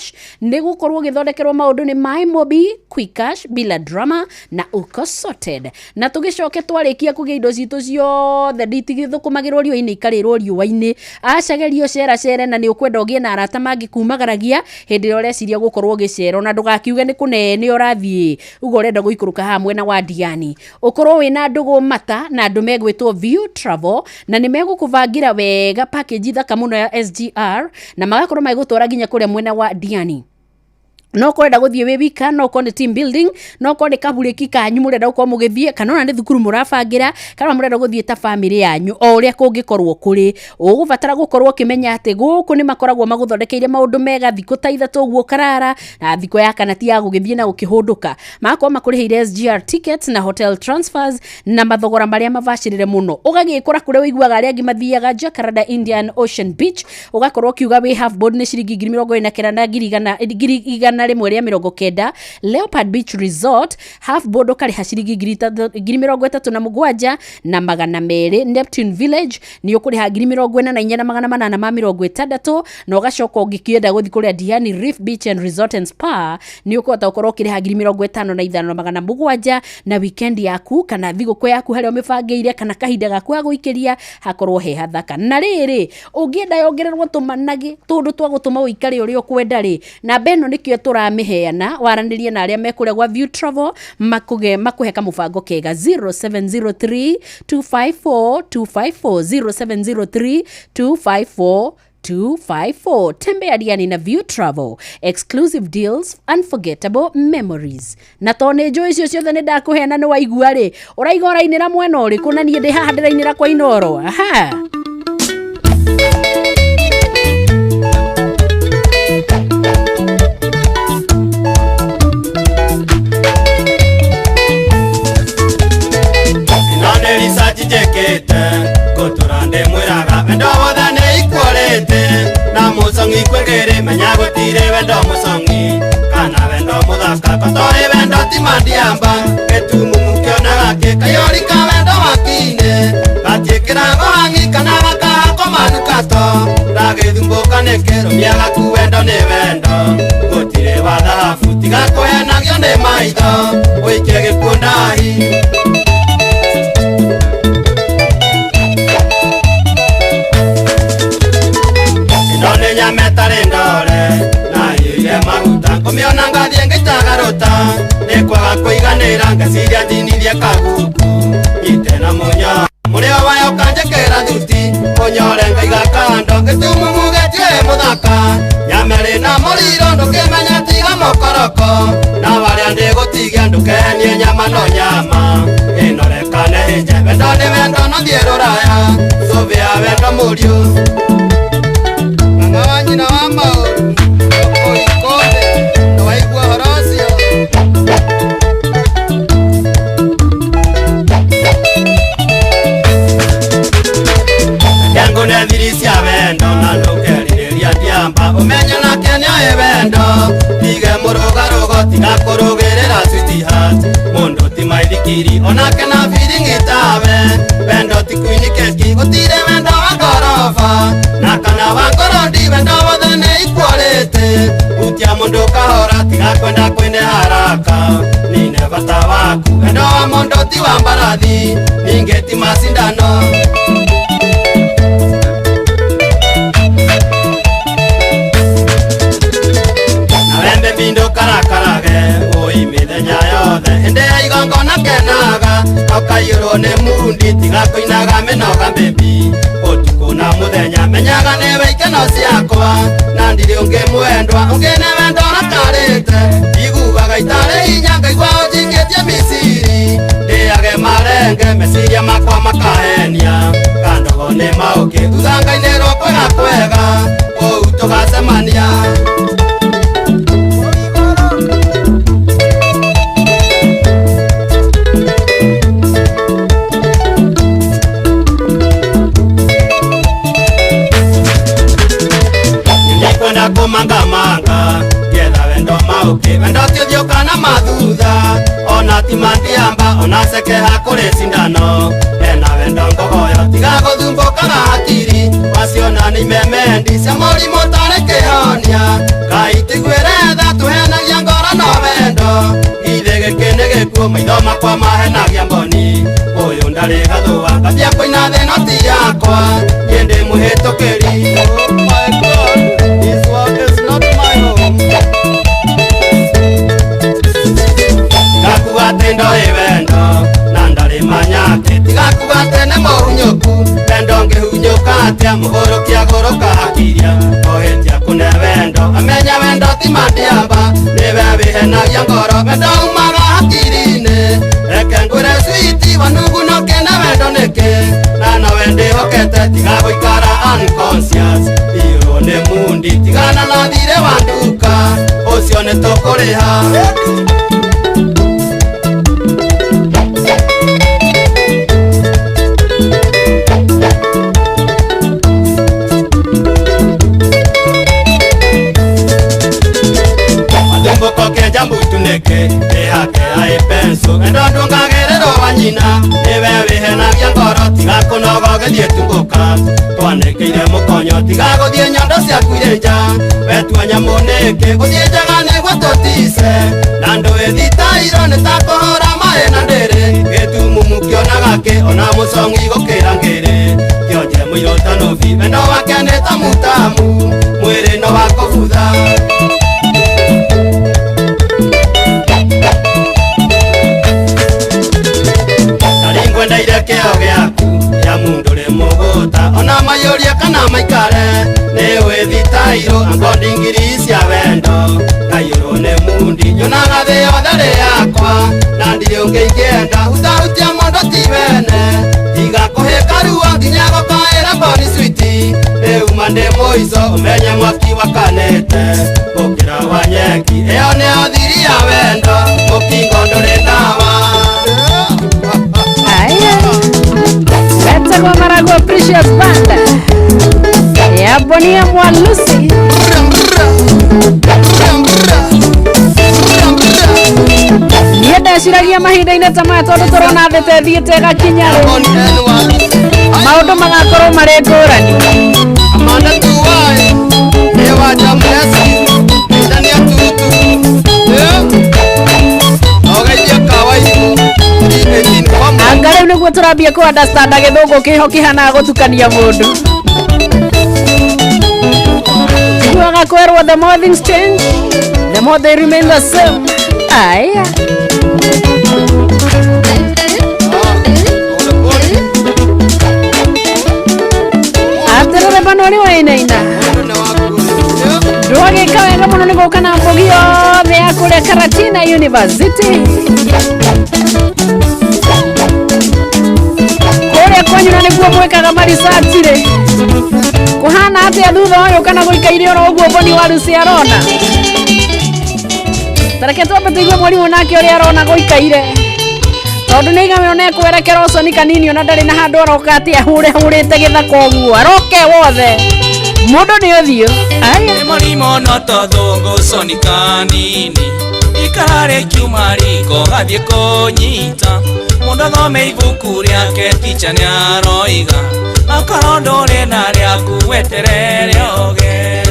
Cash nĩ gũkorwo ũgĩthondekerwo maũndũ nĩ My Mobi, Quick Cash bila drama na uko sorted. Na tũgĩcoke twarĩkia kũgĩa indo citũ ciothe nditigithũkũmagĩrwo riũa-inĩ ikarĩrwo riũa-inĩ. Aca geria ũceracere na nĩ ũkwenda ũgĩe na arata mangĩkumagaragia hĩndĩ ĩrĩa ũreciria gũkorwo ũgĩcera ona ndũgakiuge nĩ kũnene ũrathiĩ uga ũrenda gũikũrũka haha mwena wa Diani. Ũkorwo wĩna ndũgũ mata na andũ megwĩtwo View Travel na nĩ megũkũbangĩra wega package thaka mũno ya SGR na magakorwo magĩgũtwara nginya kũrĩa mwena wa Diani. No korwo ũrenda gũthiĩ wĩ wika, no korwo nĩ team building, no korwo nĩ kaburĩki kanyu mũrenda gũkorwo mũgĩthiĩ, kana ona nĩ thukuru mũrabangĩra, kana ona mũrenda gũthiĩ ta bamĩrĩ yanyu, o ũrĩa kũngĩkorwo kũrĩ. Ũgũbatara gũkorwo ũkĩmenya atĩ gũkũ nĩ makoragwo magũthondekeire maũndũ mega, thikũ ta ithatũ ũguo ũkarara, na thikũ ya kana ti ya gũgĩthiĩ na gũkĩhũndũka. Magakorwo makũrĩhĩire SGR tickets na hotel transfers na mathogora marĩa mabacĩrĩre mũno. Ũgagĩkora kũrĩa ũiguaga arĩa angĩ mathiaga Jacaranda Indian Ocean Beach, ũgakorwo ũkiuga wĩ half board nĩ ciringi ngiri mĩrongo ĩna kenda na ngiri igana, ngiri igana rĩmwe rĩa mĩrongo kenda. Leopard Beach Resort half board ũkarĩha ciringi ngiri ithatũ, ngiri mĩrongo ĩtatũ na mũgwanja na magana merĩ. Neptune Village nĩ ũkũrĩha ngiri mĩrongo ĩna na inya na magana manana ma mĩrongo ĩtandatũ, na ũgacoka ũngĩkĩenda gũthiĩ kũrĩa Diani Reef Beach and Resort and Spa nĩ ũkũhota gũkorwo ũkĩrĩha ngiri mĩrongo ĩtano na ithano na magana mũgwanja, na weekend yaku kana thigũkũ yaku harĩa ũmĩbangĩire kana kahinda gaku ga gũikĩria hakorwo he hathaka. Na rĩrĩ, ũngĩenda yongererwo tũmanagĩ tũndũ twa gũtũma ũikare ũrĩa ũkwenda rĩ, namba ĩno nĩkĩo tũramĩheana, waranĩrie na arĩa me kũrĩa gwa View Travel makũge makũhe kamũbango kega 0703 254 254 0703 254 254. Tembea Diani na View Travel. Exclusive deals, unforgettable memories. Na to nĩ njũĩ icio ciothe nĩ ndakũheana nĩ waigua rĩ, ũraiga ũrainĩra mwena ũrĩkũ na niĩ ndĩ haha ndĩrainĩra kwa Inooro. Aha. Ĩno nĩ research njĩkĩte ngũtũra ndĩmwĩraga wendo wothe nĩ ikuorĩte na mũcong'i kwĩngĩrĩ menya gũtirĩ wendo mũcong'i kana wendo mũthaka kotoĩ wendo ti mandiamba gĩtumumu kĩonaga kĩ kayũri ka wendo wakinĩ gatiĩkĩrago hang'i kana gakahakwo manukato ndagĩthumbũka nĩ kĩrũmia gaku wendo nĩ wendo gũtirĩ wa thahabu tiga kũhenagio nĩ maitho ũikie gĩkuũ ndahi. Ĩno nĩ nyama ĩtarĩ ndore na ĩiyũire maguta ngũmĩona ngathiĩ ngĩitaga rũta nĩ kwaga kũiganĩra ngeciria ndinithie kaguku nyite na mũnyo mũrĩo wayo ũkanjĩkĩra thuti mũnyore ngaiga kando gĩtumumu gĩtiũĩ mũthaka nyama ĩrĩ na mũriro ndũkĩmenya tiga mũkoroko na warĩa ndĩgũtigia ndũkehenie nyama no nyama ĩno rekane ĩnje wendo nĩ wendo no thiĩ rũraya sũvĩa wendo mũriũ. Mama wa nyina wa maũru ũkũikũmbĩ nĩwaigua ũhoro ũcio. Reke ngũne thiri cia wendo na ndũkerirĩria ndiamba ũmenye nake nĩoĩ wendo tige mũrũgarũgo tiga kũrũgĩrĩra sweetheart mũndũ ti maithikiri onake na biring'i tawe wendo ti kuini keki gũtirĩ wendo wa ngoroba na kana wa ngorondi wendo wothe nĩ ikuorĩte hutia mũndũ kahora tiga kwenda kwĩne haraka nine bata waku wendo wa mũndũ ti wa mbarathi ningĩ ti macindano. Wembe mbindo karakarage oi mĩthenya yothe hĩndĩ ya igongona kenaga ũkaiyũrwo nĩ mundi tiga kũinaga mĩnoga mbĩmbi ũtukũ na mũthenya menyaga nĩwe ikeno ciakwa na ndirĩ ũngĩ mwendwa ũngĩ nĩ wendo ũrakarĩte iguaga itarĩ hinya ngaigua ũnjikĩtie Misiri ndĩage marenge meciria makwa makahenia kandogo nĩ maũkĩ thutha ngainĩrwo kwega kwega kũu tũgacemania. Nĩkwenda kũmangamanga ngetha wendo maũkĩ wendo ti ũthiũ kana mathutha ona ti mandiamba ona cekeha kũrĩ cindano ena wendo ngogoyo tiga gũthumbũkaga hakiri waciona nĩ imemendi cia mũrimũ ũtarĩ kĩhonia Ngai tiguĩre Mũkuo maitho makwa mahenagia mboni Ũyũ ndarĩ gathũa Ngambia kũina thĩ no ti yakwa Niĩ ndĩ mũhĩtũkĩri. Oh my God, this world is not my home. Tigakuga atĩ ndoĩ wendo na ndarĩ manyake. Tigakuga atĩ nĩ mũhunyũku wendo ngĩhunyũka atĩa mũgũrũki agũrũka akiria oĩtia kũne wendo amenya wendo ti mandiamba nĩwe wĩhenagia ngoro wendo umaga hakiri-inĩ reke ngwĩre switi wanugu no kĩne wendo nĩkĩ na nowe ndĩhokete tiga gũikara unconscious iyũrwo nĩ mundi tigana na thirĩ wa nduka ũcio nĩ tũkũrĩha. Mathumbuko kenja mutu nĩkĩ ĩhake aĩ penso endo ndũngagĩrĩrwo wa nyina nĩwe wĩhenagia ngoro tiga kũnoga ũgĩthiĩ tumbũka twanĩkĩire mũkonyo tiga gũthiĩ nyondo ciaku irĩ nja wetua nyamũ nĩkĩ gũthiĩ njaga nĩguo tũtice na ndũĩ thitairwo nĩ ta kũhũra maĩ na ndĩrĩ gĩtumumu kĩonaga kĩ ona mũcong'i gũkĩra ngĩrĩ kĩonje mũirũ ta nũbi wendo wake nĩ ta mutamu mwĩrĩ no wa kũbutha. Ngwendeire kĩo gĩaku ya mundu rĩ mũgũta ona maiyũrie kana maikare nĩ wĩthitairwo angondi ngiri cia wendo ngaiyũrwo nĩ mundi nyonaga thĩ yothe rĩ yakwa na ndirĩ ũngĩ ingĩenda hutahutia mũndũ ti wene tiga kũhĩka ruo nginya gũkaĩra mboni switi rĩu ma ndĩ mũico ũmenye mwaki wakanĩte gũkĩra wa nyeki ĩyo nĩyo thiri ya wendo mũkingo ndũrĩ ndawa. Betagwo Maragua Precious Band ya Bonia Mwalusi. Niĩ ndeciragia mahinda-inĩ ta maya tondũ tũrona thĩ ta ĩthiĩte ĩgakinya rĩ maũndũ magakorwo marĩ ngũrani. Amanda tuwai ewa jamlesi ndania tutu ogeithia kawaii. Anga rĩu nĩguo tũrambia kũ understand gĩthũngũ kĩho kĩhanaga gũtukania mũndũ. Tiguaga kwerwo the more things change the more they remain the same. Aya. Atĩrĩrĩ bano ũrĩ wainaina ndwagĩka wega mũno nĩ gũka na mbogi yothe ya kũrĩa Karatina University kũrĩa kwanyu na nĩguo mwĩkaga maricaci rĩ kũhana atĩa thutha ũyũ kana gũikaire oro ũguo Boni wa Lucy arona. Tareke twambe tũigue mwarimũ nake ũrĩa arona gũikaire tondũ nĩ igawe ona ekwerekera ũconi kanini ona ndarĩ na handũ aroka atĩ ahũre hũrĩte gĩthaka ũguo aroke wothe mũndũ nĩ ũthiũ. Aya. Nĩ mũrimũ no to thũngũ coni kanini ikara rĩkiuma riko gathiĩ kũnyita mũndũ athome ibuku rĩake ticha nĩaroiga akorwo ndũrĩ na rĩaku weterere oge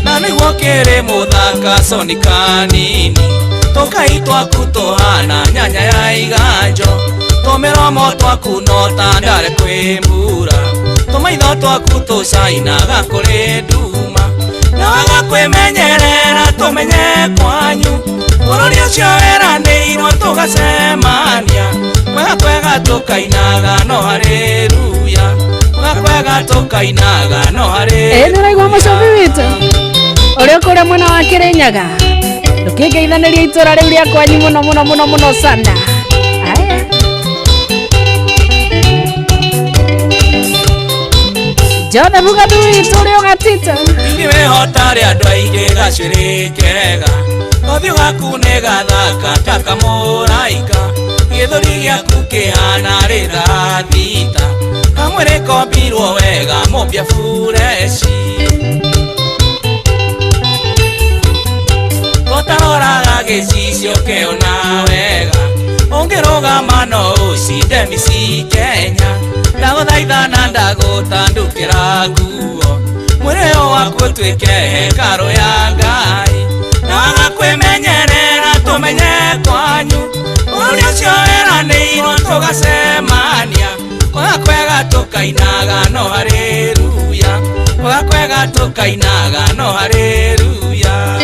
na nĩguo kĩrĩ mũthaka coni kanini tũkai twaku tũhana nyanya ya iganjo tũmĩromo twaku no ta ndare kwĩ mbura tũmaitho twaku tũcainaga kũrĩ nduma na waga kwĩmenyerera tũmenye kwanyu bũrũri ũcio weranĩirwo tũgacemania kwega kwega tũkainaga no haleluya kwega kwega tũkainaga no haleluya. Ĩ nĩũraigua mũcobi witũ ũrĩa kũrĩa mwena wa Kĩrĩnyaga ndũkĩngeithanĩria itũra rĩu rĩa kwanyu mũno mũno mũno mũno sana. Aya. Jothe Mugathu witũ ũrĩa ũgatita Ingĩwĩhota rĩ andũ aingĩ gacuĩrĩ kega Ũthiũ waku nĩ gathaka ta kamũraika Gĩthũri gĩaku kĩhana rĩthaa thita Kamwĩrĩ kombirwo wega mũmbia bureci Tũtaroraga gĩcicio kĩona wega Ũngĩrũgama no ũcinde Miss Kenya Ndagũthaitha na ndagũtandũkĩra nguo Mwĩrĩ ũyũ waku ũtuĩke hekarũ ya Ngai Na waga kwĩmenya Tugacemania Kwaga kwega tukainaga no haleluya Kwaga kwega tukainaga no haleluya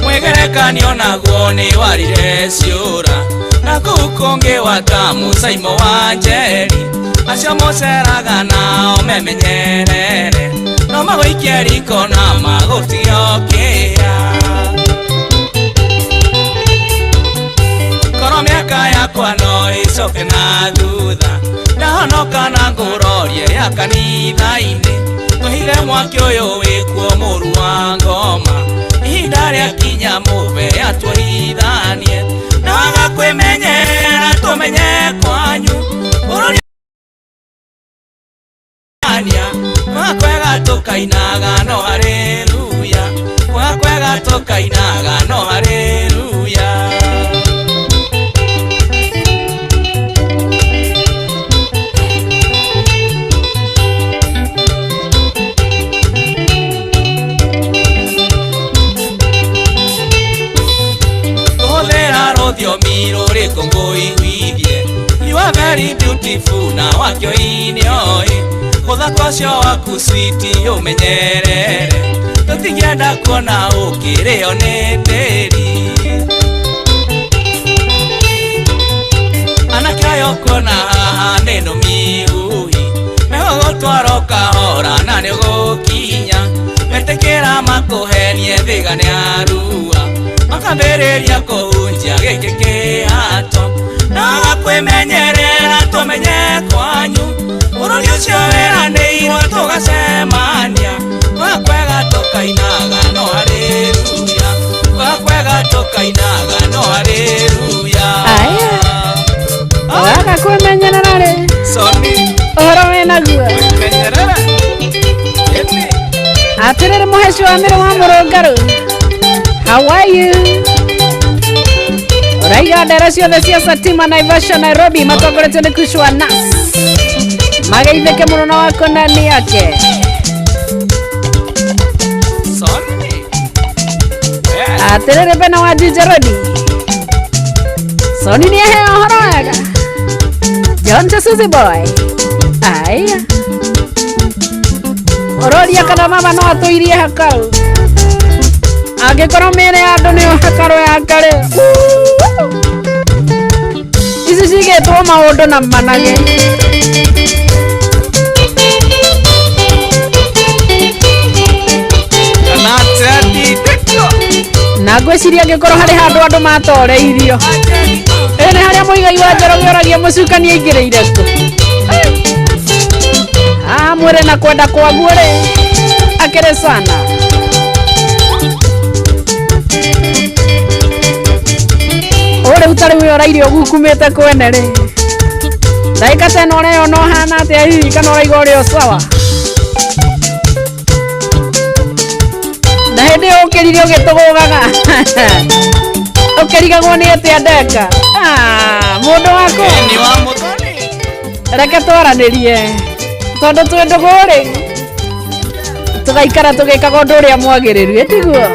Mwegerekanio naguo nĩ warire ciũra na kũu kũngĩ watamu Saimo wa Njeri acio mũceraga nao memenyerere no magũikie riko na magũtiokĩra korwo mĩaka yakwa no ĩcoke na thutha ndahonoka na ngũrorie ya kanitha-inĩ tũhithe mwaki ũyũ wĩkuo mũru wa ngoma ihinda rĩakinya mũbe atuohithanie naga kwĩmenyera tũmenye kwanyu bũrũri Kwaga kwega tukainaga no haleluya Kwaga kwega tukainaga no haleluya Kũhũthĩra rũthiomi rũrĩkũ ngũiguithie You are very beautiful na wakĩoine oĩ Mũthako ũcio waku sweet ũmenyerere tũtingĩenda kuona ũkĩrĩo nĩ tĩri Anake aya ũkuona haha nĩ nũmi huhi megũgũtwara ũkahora na nĩũgũkinya wetĩkĩra makũhenie thiga nĩ arua makambĩrĩria kũhunjia gĩkĩ kĩhato naga kwĩmenyerera tũmenye kwanyu bũrũri ũcio wĩranĩirwo tũgacemania Kwaga kwega tũkainaga no haleluya Kwaga kwega tũkainaga no haleluya Aya. Waga kwĩmenyerera rĩ Soni ũhoro wĩnaguo menyerera Ĩni atĩrĩrĩ mũheci wa mĩrĩ wa mũrũngarũ how are you ũraiga ndere ciothe cia Satima Naivasha Nairobi matongoretio nĩ Kushwa Nas mageithĩke mũno na wako ndani yake Soni atĩrĩrĩ bena wa Juja Road Soni nĩ aheo ũhoro wega John Suzy Boy aya ũroria kana mama no atũirie hakarũ angĩkorwo mĩĩrĩ ya andũ nĩyo hakarũ ya karĩ ici cigĩtwo maũndũ na manage Kana Teddy Deko na ngwĩciria angĩkorwo harĩ handũ andũ matoreirio ĩ nĩ harĩa mũigai wa Njoroge oragia mũcukani aingĩrĩire kũ mwĩrĩ na kwenda kwaguo rĩ akĩrĩ sana ũrĩu ta rĩu ũraire ũgukumĩte kwene rĩ ndagĩka ta ĩno ũreyona ũhana atĩa hihi kana ũraiga ũrĩ o sawa na hĩndĩ ĩyo ũkĩrire ũgĩtũgũgaga ũkĩrigagwo nĩ atĩa ndeka mũndũ wakwa Ĩni wa Mũthoni reke twaranĩrie tondũ twĩ ndũgũ rĩ tũgaikara tũgĩkaga ũndũ ũrĩa mwagĩrĩru ĩtiguo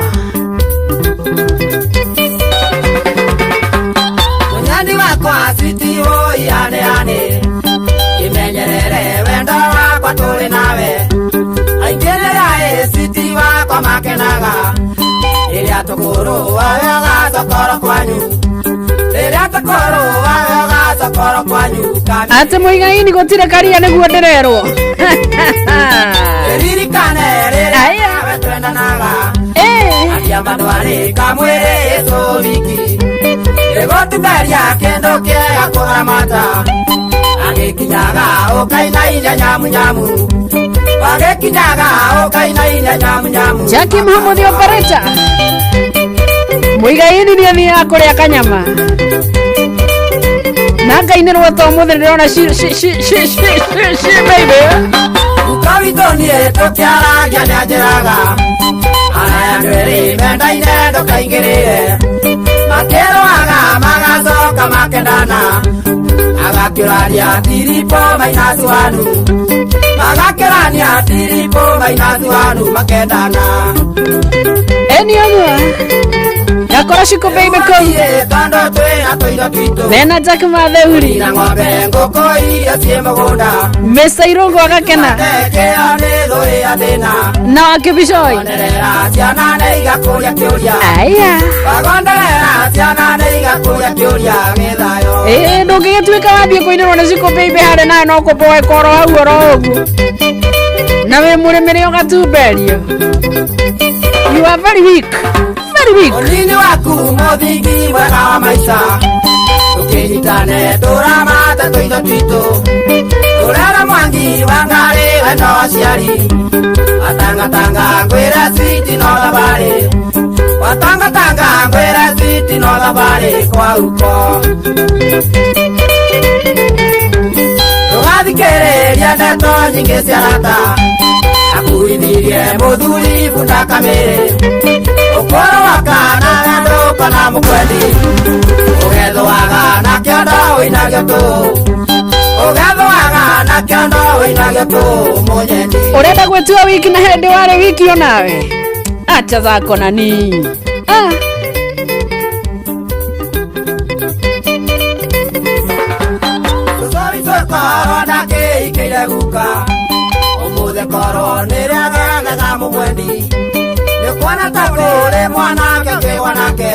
Mũnyani wakwa switi oi ane ane Kimenyerere wendo wakwa tũrĩ nawe Aingĩrĩra ĩ switi wakwa makenaga Rĩrĩa tũkũrũa wega tokoro kwanyu Rĩrĩa tũkũrũa wega tokoro kwanyu kami atĩ mũigai-inĩ gũtirĩ karia nĩguo ndĩrerwo Ririkane rĩrĩa Aya. nawe twendanaga Eh. Akiamba ndwarĩ kamwĩrĩ tũwiki Ĩgũtukaria kĩndũ kĩega kũramata Agĩkinyaga ũkainainia nyamu nyamu Agĩkinyaga ũkainainia nyamu nyamu Jackie Muhammad operator mũigai-inĩ nĩ athiaga kũrĩa kanyama na ngainĩrwo ta ũmũthĩ ndĩrona shi baby Uka witũ niĩ tũkĩaragia nĩanjĩraga Araya andũ erĩ mendaine ndũkaingĩrĩre Makĩrũaga magacoka makendana Magakĩrania tiripo mainasi wanu. Magakĩrania tiripo mainasi wanu makendana. Eni ũguo gakora Shiko Baby kũu Tondũ twĩna tũindo twitũ. Mena Jack Matheuri. Na ng'ombe ngũkũ iria ciĩ mũgũnda. Mr. Irũngũ agakena. Tekĩo nĩ thũ ĩa thĩna. Na wakĩbicoi. Wagonderera ciana nĩ igakũria kĩũria. Aya. Wagonderera ciana nĩ igakũria kĩũria gĩthayo. Ĩĩ ndũngĩgĩtuĩka wathiĩ kũinĩrwo nĩ Shiko Baby harĩa nawe no kũboeka oro hau oro ũguo. Na wĩ mũrĩmĩre ũgatumberio. You are very weak. Very weak. Ũnini waku mũthingi mwega wa maica. Tũkĩnyitane tũramate tũindo twitũ. Tũrera mwangi wa ngarĩ wendo aciari. Watangatanga ngwĩre switi no thabarĩ. Watangatanga ngwĩre switi no thabarĩ kwa uko. Ndũgathikĩrĩrie ndeto nyingĩ cia arata. Akuithirie mũthuri bunda kamĩrĩ. Ũkũrũ wa kana andũ kana mũkwendi. Ũgethũaga na kĩondo wĩinagio tũ. Ũgethũaga na kĩondo wĩinagio tũ mũnyendi. Ũrenda gwĩtua wiki na hĩndĩ warĩ wiki onawe. Acha zako nani. Ah. Cũcũ witũ korwo ndakĩhikĩire guka. Ũmũthĩ korwo nĩrĩageraga mũmwendi. Nĩkuona ta kũrĩ mwanake ũkĩgwa nake.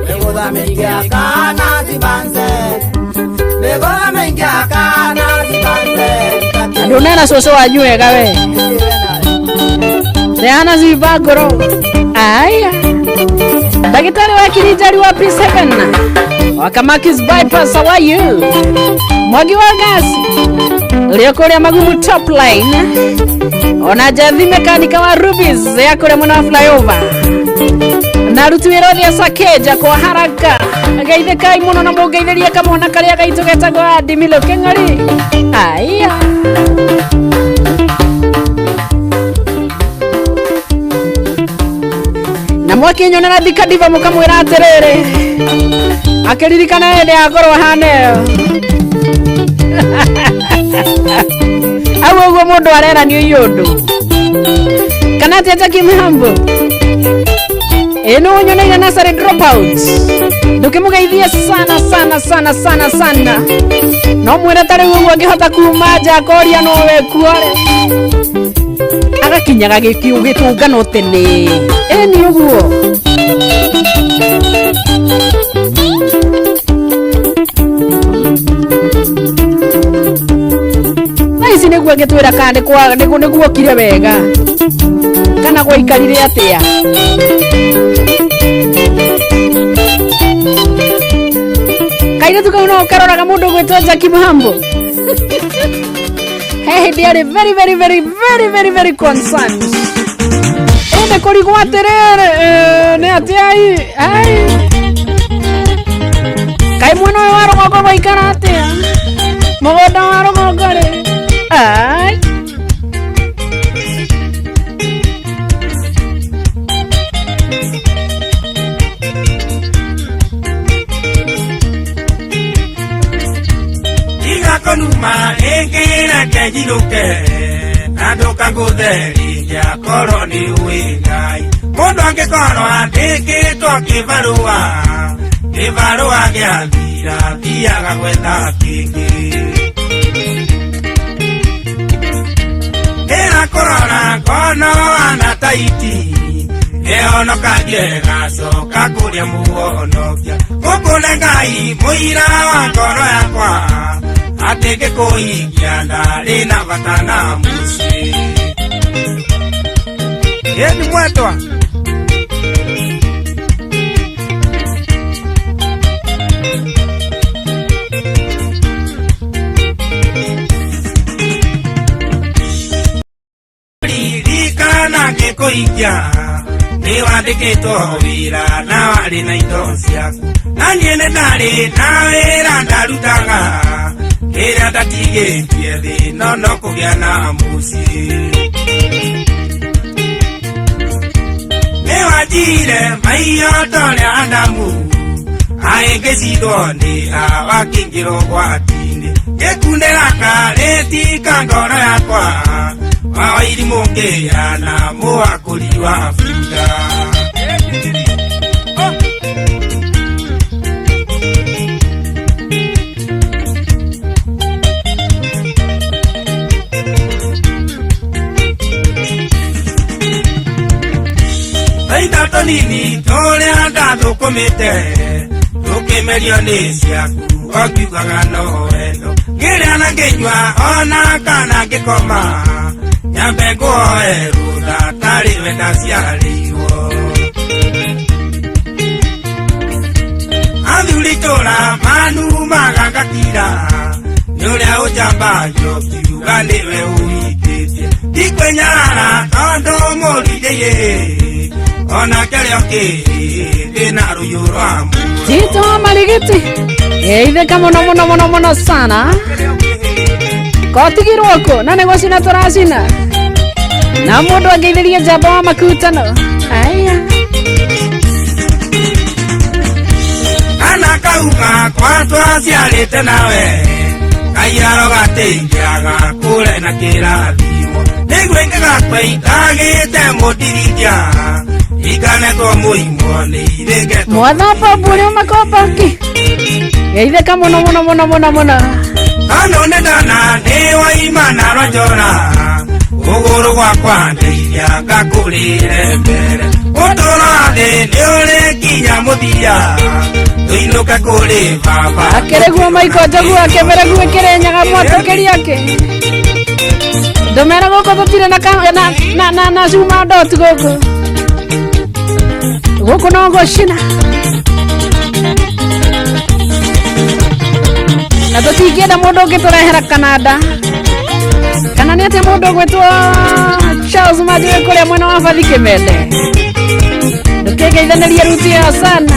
Nĩgũthamĩingia kana zibanze. Nĩgũthamĩingia kana zibanze. Ndũnena cũcũ wanyu wega we. Reana zimba ngoro. Aya. Daktari wa Kirinjari wa P7. Wakamakis bypass, how are you? Mwagi wa gasi. Ũrĩa kũrĩa Magumu top line. Ona Jathi mekanika wa Rubies ya kũrĩa mwena wa flyover. Na aruti wĩra othe a Sakeja kwa haraka. Geithĩkai mũno na mũngeithĩrie kamwana karĩa gaitũ getagwo Adimilo Kĩng'ori. Aya. Na mwakinyonera Thika Diva mũkamwĩra atĩrĩrĩ akĩririkana hĩndĩ yakorwo ahana ĩyo. Au ũguo mũndũ areranio iũndũ. Kana atĩa Jackie Mhambo? Ĩĩ nĩ ũnyoneire nursery dropout. Ndũkĩmũgeithie sana sana sana sana sana. No mwĩre ta rĩu ũguo angĩhota kuma nja akoria no we kuore. Agakinyaga gĩtũngano tene. Ĩĩ nĩ ũguo. Thaa ici nĩguo angĩtwĩra kana nĩguokire wega. Kana gwaikarire atĩa. Kairĩtu kau no karoraga mũndũ ũgwĩtwo Jackie Mhambo. He hĩndĩ arĩ very very very very very very concerned. Ĩndĩ kũrigwo atĩrĩrĩ, nĩ atĩa ai. Kaĩ mwena ũyũ wa rũgongo gwaikara atĩa? Mũgũnda wa rũgongo rĩ. Ai. Igakonuma rĩngĩ reke njinũke na ndũkangũthe rĩngĩ akorwo nĩ ũĩ Ngai. Mũndũ angĩkorwo andĩkĩtwo kĩbarũa, kĩbarũa gĩathira athiaga gwetha kĩngĩ. Ndĩrakũrora ngono ana taiti, nĩhonokagie gacoka kũrĩa mũhonokia. Gũkũ nĩ Ngai mũira wa ngoro yakwa, atĩ ngĩkũhingia ndarĩ na bata na mũciĩ. Ĩni mwendwa. Ririkana ngĩkũhingia, nĩ wandĩkĩtwo wĩra na warĩ na indo ciaku. Na niĩ nĩ ndarĩ na wĩra ndarutaga, kĩrĩa ndatigĩtie thĩ no no kũgĩa na mũciĩ. Nĩ wanjire maiyo ta ũrĩa Adamu, aĩngĩcindwo nĩ Hawa akĩingĩra ũgwati-inĩ. Gĩkunde gaka rĩtika ngoro yakwa wa Wairimũ ngĩya na mũhakũri wa bunda. Thaitha tũnini tũrĩa ndathũkũmĩte tũkĩmerio nĩ ciaku okiugaga no wendo ngĩrĩa na ngĩnyua ona kana ngĩkoma nyambe ngũhoe rũtha tarĩ we ndaciarĩirwo. Athuri itũra manumaga ngakira nĩ ũrĩa ũnjambagio kiuga nĩwe ũhikĩtie ndikwĩnyarara tondũ mũrindĩyĩ ona kĩrĩa ndĩna rũyũ rwa Tito Marigiti geithĩka mũno mũno mũno mũno sana. Kotigirwo kũ na nĩ gũcina tũracina na mũndũ angeithĩrie njamba wa makutano aya. Kana kauma kwa twaciarĩte nawe kairaro gatingĩaga kũre na kĩrathimo nĩguo ingĩgakwe itagĩte mũndirithia ikanetwo mũimwo nĩ irĩngetwo. Mwathamba mbũrĩ makobaki geithĩka mũno mũno mũno mũno mũno. Tondũ nĩ ndona nĩ waima na rwanjora ũgũrũ gwakwa ndeithia ngakũrĩre mbere ũtũũro wa thĩ nĩ ũrĩ nginya mũthia tũinũke kũrĩ baba. Akĩrĩguo Maiko Njogu akĩmereguo Kĩrĩnyaga mwatũkĩria ake ndũmera gũkũ tũtirĩ na na na na na cuma ndoti gũkũ gũkũ no gũcina na tũtingĩenda mũndũ ũngĩtũrehera Kanada kana nĩ atĩa mũndũ ũgwĩtwo Charles Manjũĩ kũrĩa mwena wa Bathi Kĩmende ndũkĩngeithanĩrie ruti ĩyo sana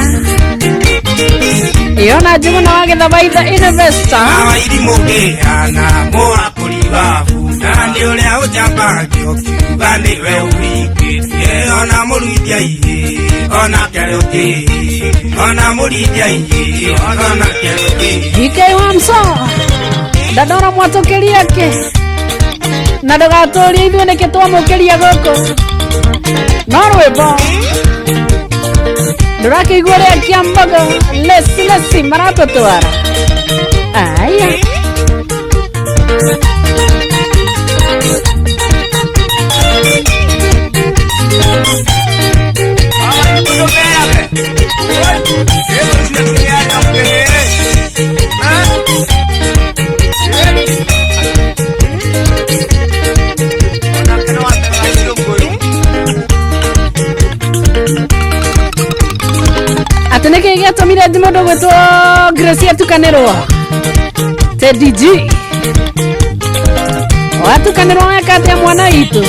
ĩyo na Njũgũna wa Gĩthabaitha investor. Wairimũ ngĩya na mũhakũri wa bunda nĩ ũrĩa ũnjambagio kiuga nĩwe ũhikĩtie ona mũruithia ihĩ ona kĩrĩũkĩ ona mũrithia ihĩ ona kĩrĩũkĩ. DK Wamso ndandora mwatũkĩria ake na ndũgatũrie ithuĩ nĩkĩ twamũkĩria gũkũ no rwĩmbo ndũrakĩigua ũrĩa Kĩambogo lesi lesi maratũtwara aya. Atĩ nĩkĩ gĩatũmire mũndũ gwĩtwo Gracie atukanĩrwo Teddy G watukanĩrwo weka atĩa mwana witũ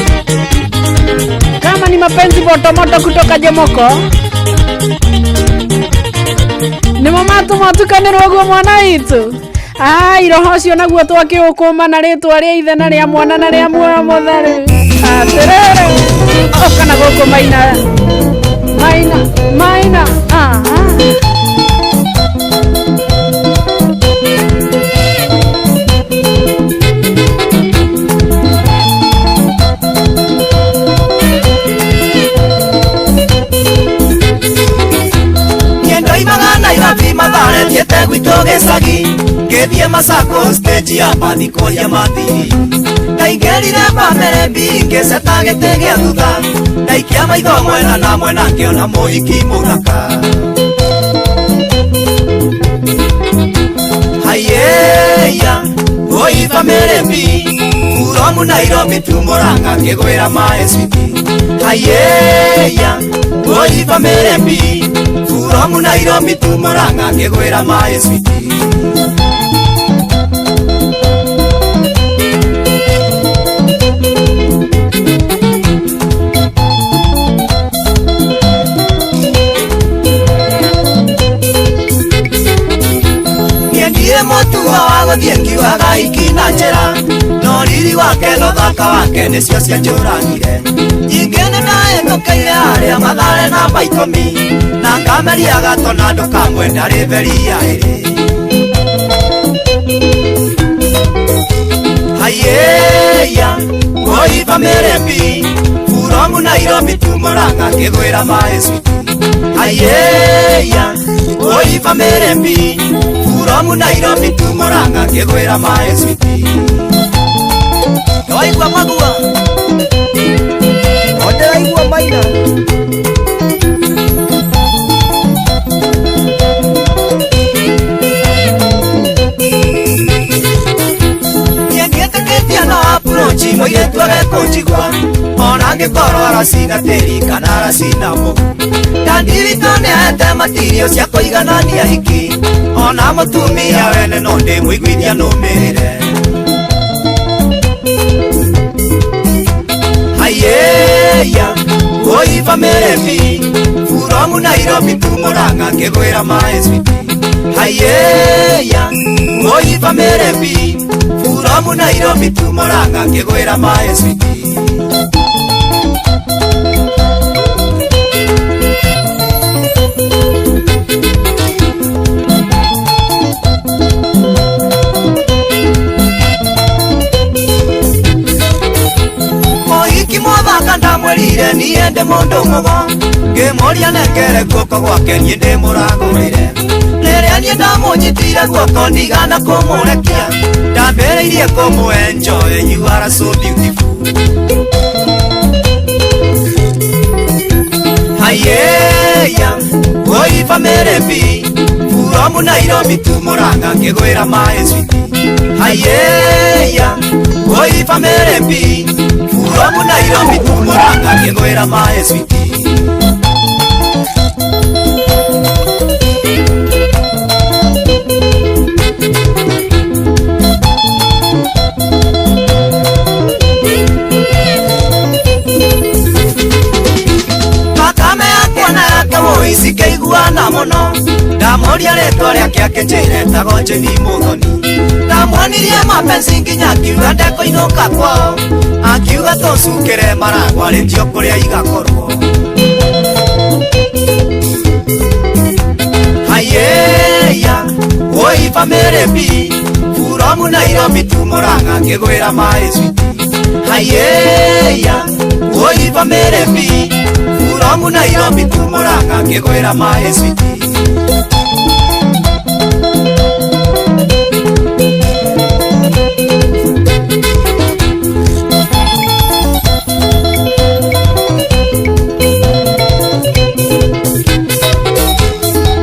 kama ni mapenzi motomoto kutoka Jomoko nĩmo matũma atukanĩrwo guo mwana witũ. Ai roho ũcio naguo twakĩũkũma na rĩtwa rĩa ithe na rĩa mwana na rĩa muoyo mũtheru atĩrĩrĩ ũka na gũkũ maina maina maina aha. Ndoimaga Nairobi Mathare thiĩte gwitũ gĩcagi ngĩthiĩ Masako stage ya bathi kũria mathiri ndaingĩrire bamĩrĩ ngĩceta gĩtĩ gĩa thutha ndaikia maitho mwena na mwena ngĩona mũhiki mũthaka haiyeya oi bamĩrĩ mbi Kuromu Nairobi tu Murang'a ngĩgwĩra maĩ switi haiyeya oi bamĩrĩ mbi Kuromu Nairobi tu Murang'a ngĩgwĩra maĩ switi. Niendire mũtugo wa gũthiĩ ngiugaga iki na njĩra no riri wake na ũthaka wake nĩcio cianjũragire nyingĩ nĩ ndahĩtũkĩire harĩa Mathare namba ikũmi na ngameria gatona ndũkamwenda rĩ mberi ya ĩrĩ. Ayeya Oi family Furomu Nairobi tumoranga kegwira mae switi Ayeya Oi family Furomu Nairobi tumoranga kegwira mae switi Waigua magua Oderaigua maina Approach moiretu agekũnjigua ona angĩkorwo aracina tĩri kana aracina mũhu ndandirito nĩahete matirio cia kũiganania hiki ona mũtumia wene no ndĩmũiguithia nũmĩrĩre Ayeya oi family bi Furomu Nairobi tumoranga kegwira mae switi Ayeya oi family bi Furomu Nairobi tumoranga kegwira mae switi Mohiki mwathaka ndamwĩrire niĩ ndĩ mũndũ mũgo ngĩmũria nengere guoko gwake niĩ ndĩmũragũrĩre rĩrĩa niĩ ndamũnyitire guoko ndigana kũmũrekia ndambĩrĩirie kũmũ enjoy you are so beautiful Ayeya oi family bi Furomu Nairobi tumoranga kegwira mae switi Ayeya oi family bi Furomu Nairobi tumoranga kegwira mae switi Isikeiguana muno ndamuria ritwa riake akinjira etagwo Jane Muthoni ndamuonirie mapenzi nginya akiuga ndekũinũka kwao akiuga tũcukĩre maragwa rĩtio kũrĩa igakorwo Ayeya oi family bi Furomu Nairobi tumoranga kegwira mae switi Ayeya oi family bi Furomu Nairobi tumoranga kegwira mae switi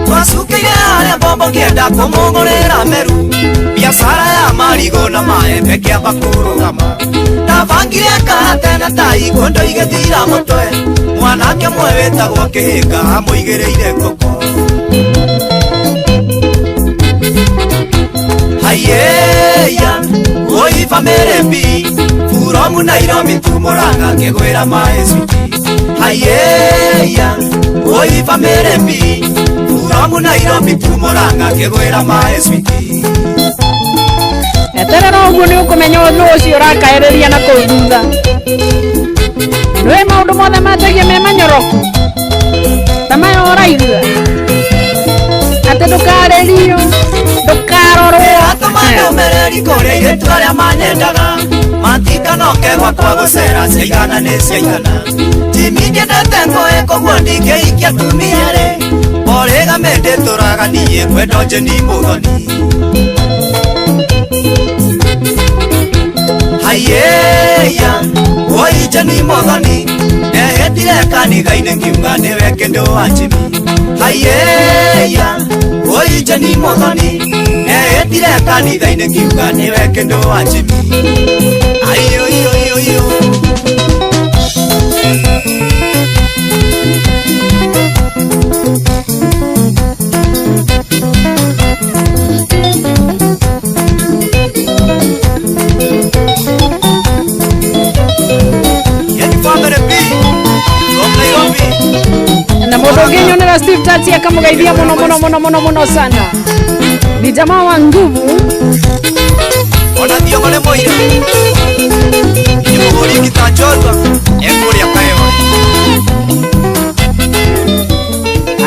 Twacukĩire harĩa mbombo ngĩenda kũmũgũrĩra meru biacara ya marigũ na maembe kĩamba kũrũgama ndabangire karate na tai ngondo igĩthira mũtwe mwanake ũmwe wĩtagwo Kĩhĩnga amũigĩrĩire ngũkũ Ayeya oi family bi Furomu Nairobi tumoranga kegwira mae switi Ayeya oi family bi Furomu Nairobi tumoranga kegwira mae switi Eterera ũguo nĩ ũkũmenya nũ ũcio ũrakaĩrĩria na kũu thutha nĩũĩ maũndũ mothe manjagia me manyoroku ta maya ũraigua atĩ ndũkarĩrio ndũkarorwo Atũma ndũmĩrĩri kũrĩ airĩtu arĩa manyendaga matikanoke gwakwa gũcera ciaigana nĩ ciaigana Jimmy ndiendete ngũĩ koguo ndingĩhikia atumia rĩ Polygamy ndĩtũraga niĩ ngwenda Jane Muthoni Ayeya oi Jane Muthoni ndehĩtire kanitha-inĩ ngiuga nĩwe kĩndũ wa Jimmy Ayeya oi Jane Muthoni ndehĩtire kanitha-inĩ ngiuga nĩwe kĩndũ wa Jimmy Ayo yo yo yo na mũndũ ũngĩnyonera Steve Tati akamũgeithia mũno mũno mũno mũno mũno sana ni jamaa wa nguvu Ona Thiongo nĩ mũira nĩ mũhũri ngita njorua ekũrĩa kaewa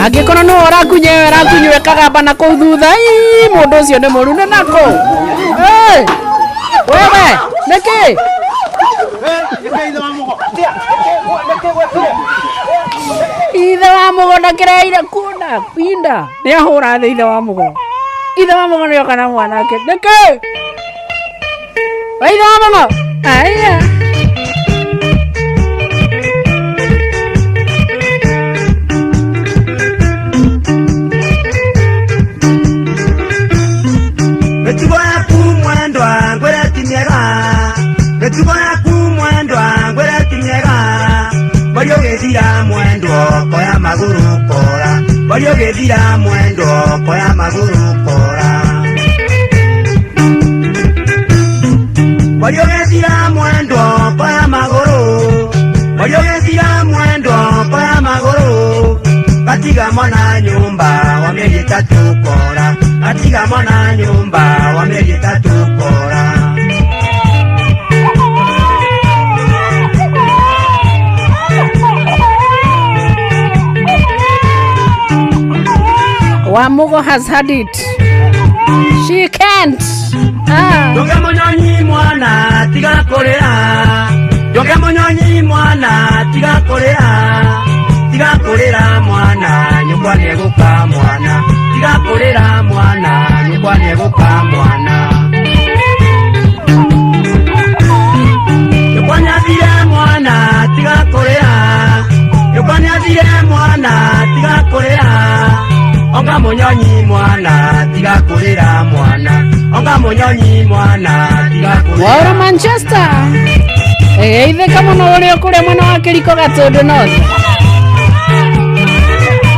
angĩkorwo nĩwe ũrakunya ĩyo ĩrakunywo ĩkagamba na kũu thutha ii mũndũ ũcio nĩ mũru nĩ nakũ. Hey! Wewe nĩkĩ? Ithe wa mũgo ndakĩreire kunda pinda nĩ ahũra thĩ. Ithe wa mũgo, ithe wa mũgo nĩoka na mwanake. Nĩkĩ we ithe wa mũgo? Aya. Mĩtugo yaku mwendwa ngwĩre ti mĩega, mĩtugo yaku mwendwa ngwĩre ti mĩega. Mbori ũgĩthira mwendwa koya magũrũ kora, mbori ũgĩthira mwendwa koya magũrũ kora, mbori ũgĩthira mwendwa koya magũrũ, mbori ũgĩthira mwendwa koya magũrũ. Gatiga mwana nyũmba wa mĩeri 3 kora, gatiga mwana nyũmba wa mĩeri 3 kora. Wamugo has had it. She can't. Ah. Njoke mũnyonyi mwana tiga kũrĩra, njoke mũnyonyi mwana tiga kũrĩra, tiga kũrĩra mwana nyũkwa nĩegũka mwana, tiga kũrĩra mwana nyũkwa nĩegũka mwana. Nyũkwa nĩathire mwana tiga kũrĩra, nyũkwa nĩathire mwana tiga kũrĩra, onga mũnyonyi mwana tiga kũrĩra mwana, onga mũnyonyi mwana tiga kũrĩra. Waura Manchester. Geithĩka mũno ũrĩa ũkũrĩa mwena wa Kĩriko Gatũndũ North.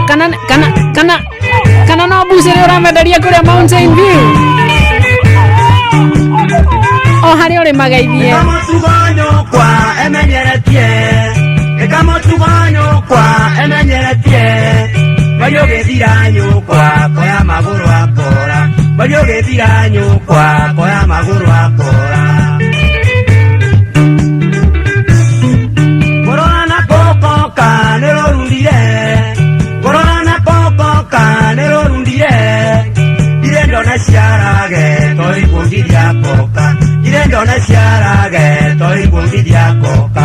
Kana kana kana kana no mbucĩrĩ ũramenderia kũrĩa Mountain View. O harĩa ũrĩ mageithie. Ĩka mũtugo nyũkwa emenyeretie, ĩka mũtugo nyũkwa emenyeretie. Mbori ũgĩthira nyũkwa koya magũrũ akora, mbori ũgĩthira nyũkwa koya magũrũ akora. Ngũrora na kũkoka nĩ rũrundire, ngũrora na kũkoka nĩ rũrundire. Ndirĩ ndona ciarage to ikuongithia koka, ndirĩ ndona ciarage to ikuongithia koka.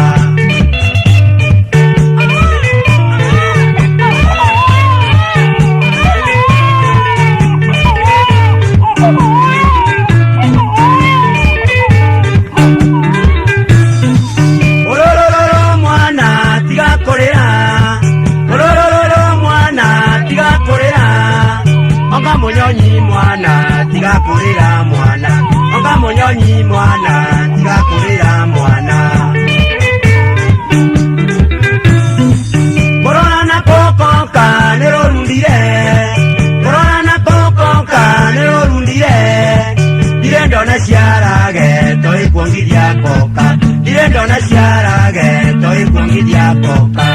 Ũrũrũrũrũ mwana tiga kũrĩra, ũrũrũrũrũ mwana tiga kũrĩra, onga mũnyonyi mwana tiga kũrĩra mwana, onga mũnyonyi mwana tiga kũrĩra mwana. Ngũrora na kũkoka nĩ rũrundire, ngũrora na kũkoka nĩ rũrundire. Ndirĩ ndona ciarage to ikuongithia koka, ndirĩ ndona ciarage to ikuongithia koka.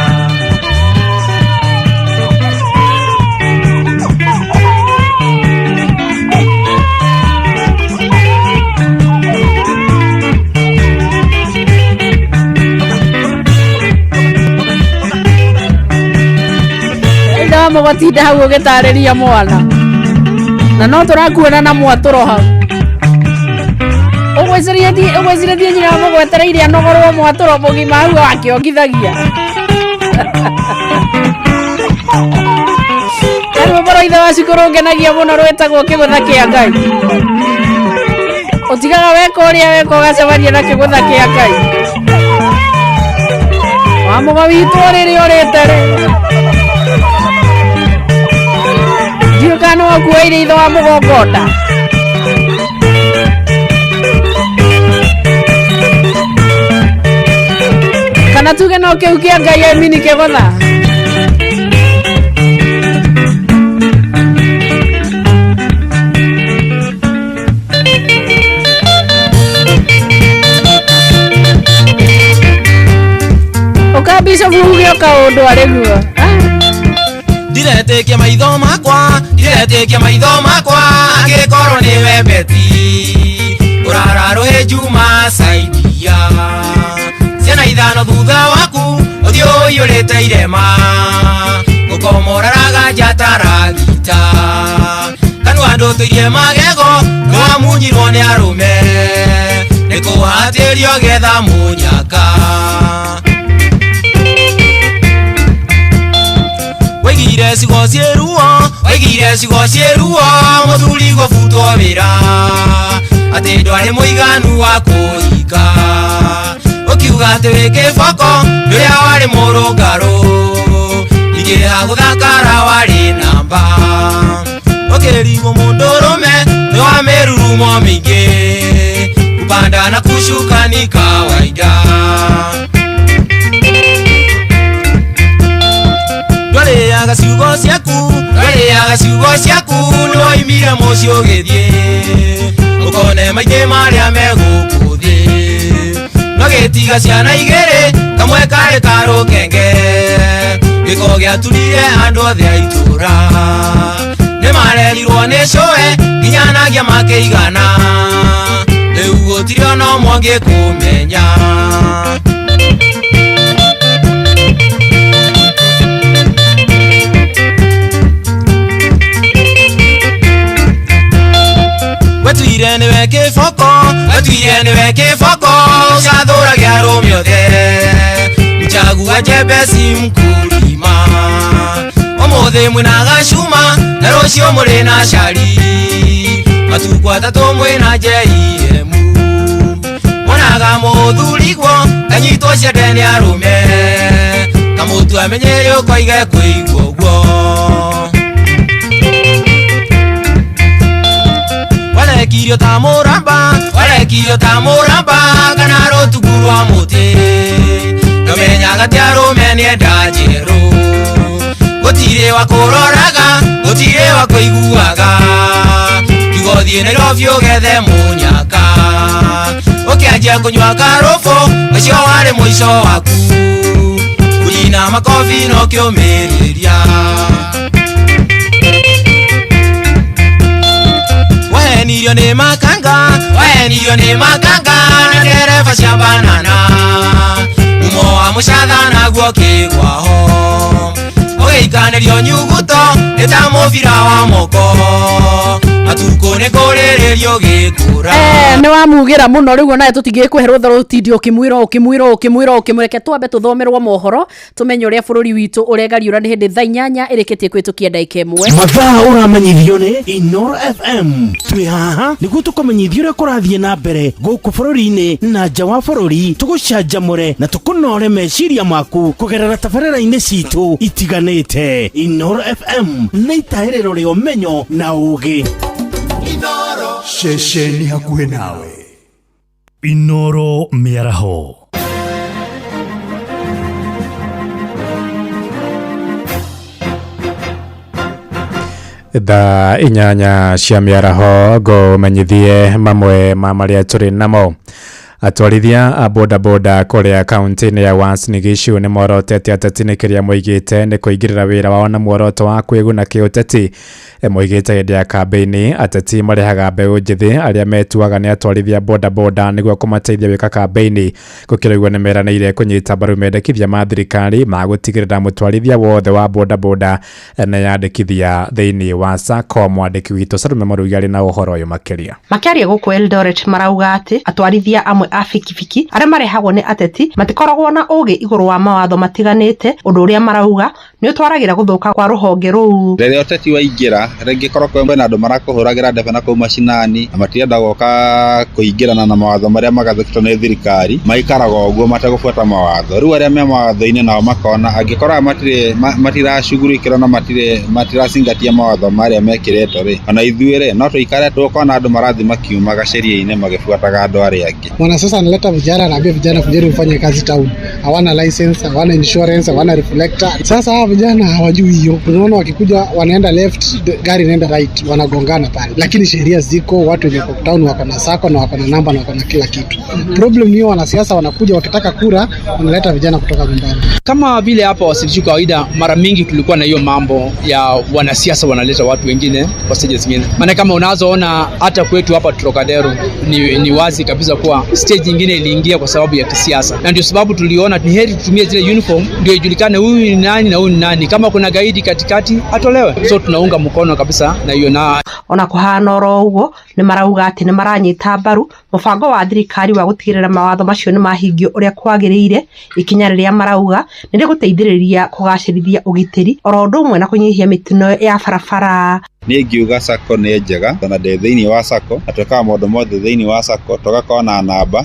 Ithe wa mũgo tinda hau ũgĩtarĩria mwana. Na no tũrakuona na mwatũro hau. Ũgwĩcirĩtie nyina wa mũgo etereire anogorwo mwatũro mũgima hau akĩongithagia. Rwĩmbo rwa ithe wa cukuru ngenagia mũno rwĩtagwo kĩgũtha kĩa Ngai. Ũtigaga weka ũrĩa weka ũgacemania na kĩgũtha kĩa Ngai. Wa mũgo witũ rĩrĩa ũrĩte rĩ. Ndiũĩ kana nĩ wakuoire ithe wa mũgongo nda. Kana tuge no kĩu kĩa Ngai amini kĩgũtha. Ũka Bishop uge o kaũndũ arĩ guo. Ndiretĩkia maitho makwa, ndiretĩkia maitho makwa, angĩkorwo nĩwe Beti ũrara rũhĩ Juma saidia ciana 5 thutha waku ũthiũ ũiyũrĩte irema gũkomoraraga njata ragita kanua ndũtũirie magego nĩwamunyirwo nĩ arũme. Kũhatĩrio getha mũnyaka. Waigire cigo ciĩruo, waigire cigo ciĩruo, mũthuri gũbutwo wĩra atĩ ndwarĩ mũiganu wa kũhika. Ũkiuga atĩ wĩ kĩboko ndũrĩa warĩ mũrũngarũ, ningĩ ha gũthakara warĩ namba. Ũkĩrigwo mũndũrũme nĩ wa mĩrurumo mĩingĩ, kupanda na kushuka ni kawaida. Ndwarĩaga ciugo ciaku, ndwarĩaga ciugo ciaku, nĩwoimire mũciĩ ũgĩthiĩ ũkone maingĩ marĩa megũkũ thĩ. No gĩtiga ciana igĩrĩ, kamwe karĩ ka rũkenge, gĩko gĩaturire andũ othe a itũũra. Nĩmarerirwo nĩ cũe nginyanagia makĩigana, rĩu gũtirĩ ona ũmwe ũngĩkũmenya. Wetuire nĩwe kĩboko, wetuire nĩwe kĩboko, ũcathũragia arũme othe, mchagua jembe si mkulima. Ũmũthĩ mwĩna gacuma na rũciũ mũrĩ na cari, matukũ atatũ mwĩna JM. Monaga mũthurigwo kanyitwo ciande nĩ arũme, kamũtu amenyere ũkoige kũigua ũguo. Warekirio ta mũramba, warekirio ta mũramba, kana rũtugu rwa mũtĩ, ndũmenyaga ti arũme nĩenda njerũ. Gũtirĩ wa kũroraga, gũtirĩ wa kũiguaga, kiugo thiĩ Nairobi ũgethe mũnyaka. Ũkĩanjia kũnyua karũbũ, ũcio warĩ mũico waku, kũnina makobi no kĩũmĩrĩria. Wahenirio nĩ makanga, wahenirio nĩ makanga, na ndereba cia banana, mumo wa mũcatha naguo kĩgwaho. Ũgĩikanĩrio nyuguto nĩ ta mũbira wa moko, matukũ nĩ kũrĩrĩrio gĩkũra. Nĩ wamugĩra mũno rĩu onawe tũtingĩkũhe rũtha rũtindi ũkĩmwĩra ũkĩmwĩra ũkĩmwĩra ũkĩmũreke twambe tũthomerwo mohoro tũmenye ũrĩa bũrũri witũ ũregariũra. Nĩ hĩndĩ thaa 8 ĩrĩkĩtie kũhĩtũkia ndagĩka 1. Mathaa ũramenyithio nĩ Inoro FM. Twĩ haha nĩguo tũkũmenyithie ũrĩa kũrathiĩ na mbere gũkũ bũrũri-inĩ na nja wa bũrũri, tũgũcanjamũre na tũkũnore meciria maku kũgerera tabarĩra-inĩ citũ itiganĩte. Inoro FM nĩ itahĩrĩro rĩa ũmenyo na ũũgĩ. Ceceni hakuhĩ nawe. Inoro mĩaraho. Thaa 8 cia mĩaraho ngũmenyithie mamwe ma marĩa tũrĩ namo. Atwarithia a bodaboda kũrĩa kaunti-inĩ ya Uasin Gishu nĩ morotete ateti nĩ kĩrĩa moigĩte nĩ kũingĩrĩra wĩra wao na muoroto wa kwĩguna kĩũteti. Moigĩte hĩndĩ ya kambĩini ateti marehaga mbeũ njĩthĩ arĩa metuaga nĩ atwarithia bodaboda nĩguo kũmateithia gwĩka kambĩini. Gũkĩra ũguo nĩ meranĩire kũnyita mbaru mendekithia ma thirikari ma gũtigĩrĩra mũtwarithia wothe wa bodaboda nĩyandĩkithia thĩinĩ wa SACCO. Mwandĩki witũ Salome Marugi arĩ na ũhoro ũyũ makĩria. Makĩaria gũkũ Eldoret marauga atĩ atwarithia amwe a bikibiki arĩa marehagwo nĩ ateti matikoragwo na ũgĩ igũrũ wa mawatho matiganĩte, ũndũ ũrĩa marauga nĩ ũtwaragĩra gũthũka kwa rũhonge rũu. Rĩrĩa ũteti waingĩra rĩngĩ korwo kwĩna andũ marakũhũragĩra ndebe na kũu macinani na matirenda gũka kũingĩrana na mawatho marĩa magathĩkĩtwo nĩ thirikari, maikaraga ũguo mategũbuata mawatho. Rĩu arĩa me mawatho-inĩ nao makona angĩkorwo aya matiracugurikĩrwo na matiracingatia mawatho marĩa mekĩrĩtwo rĩ, ona ithuĩ rĩ no tũikare tũkona andũ marathiĩ makiumaga sheria-inĩ magĩbuataga andũ arĩa angĩ. Mwanasiasa analeta vijana, anaambia vijana kujeni mfanye kazi town, hawana license, hawana insurance, hawana reflector. Sasa hawa vijana hawajui hiyo, unaona wakikuja wanaenda left, gari inaenda right, wanagongana pale, lakini sheria ziko, watu wenye town wako na sako na wako na namba na wako na kila kitu. Problem ni wanasiasa wanakuja wakitaka kura wanaleta vijana kutoka nyumbani. Kama vile hapa Uasin kawaida mara mingi tulikuwa na hiyo mambo ya wanasiasa wanaleta watu wengine kwa stage zingine. Maana kama unazoona hata kwetu hapa Trocadero ni wazi kabisa kuwa stage nyingine iliingia kwa sababu ya kisiasa, na ndio sababu tuliona ni heri tutumie zile uniform ndio ijulikane huyu ni nani na huyu ni nani. Kama kuna gaidi katikati atolewe. So tunaunga mkono kabisa na hiyo na Ona kũhana oro ũguo, nĩ marauga atĩ nĩ maranyita mbaru mũbango wa thirikari wa gũtigĩrĩra mawatho macio nĩ mahingio ũrĩa kwagĩrĩire, ikinya rĩrĩa marauga nĩ rĩgũteithĩrĩria kũgacĩrithia ũgitĩri oro ũndũ ũmwe na kũnyihia mĩtino ya barabara. Niĩ ingiuga SACCO nĩ njega tondũ ndĩ thĩinĩ wa SACCO na twĩkaga maũndũ mothe thĩinĩ wa SACCO, tũgakorwo na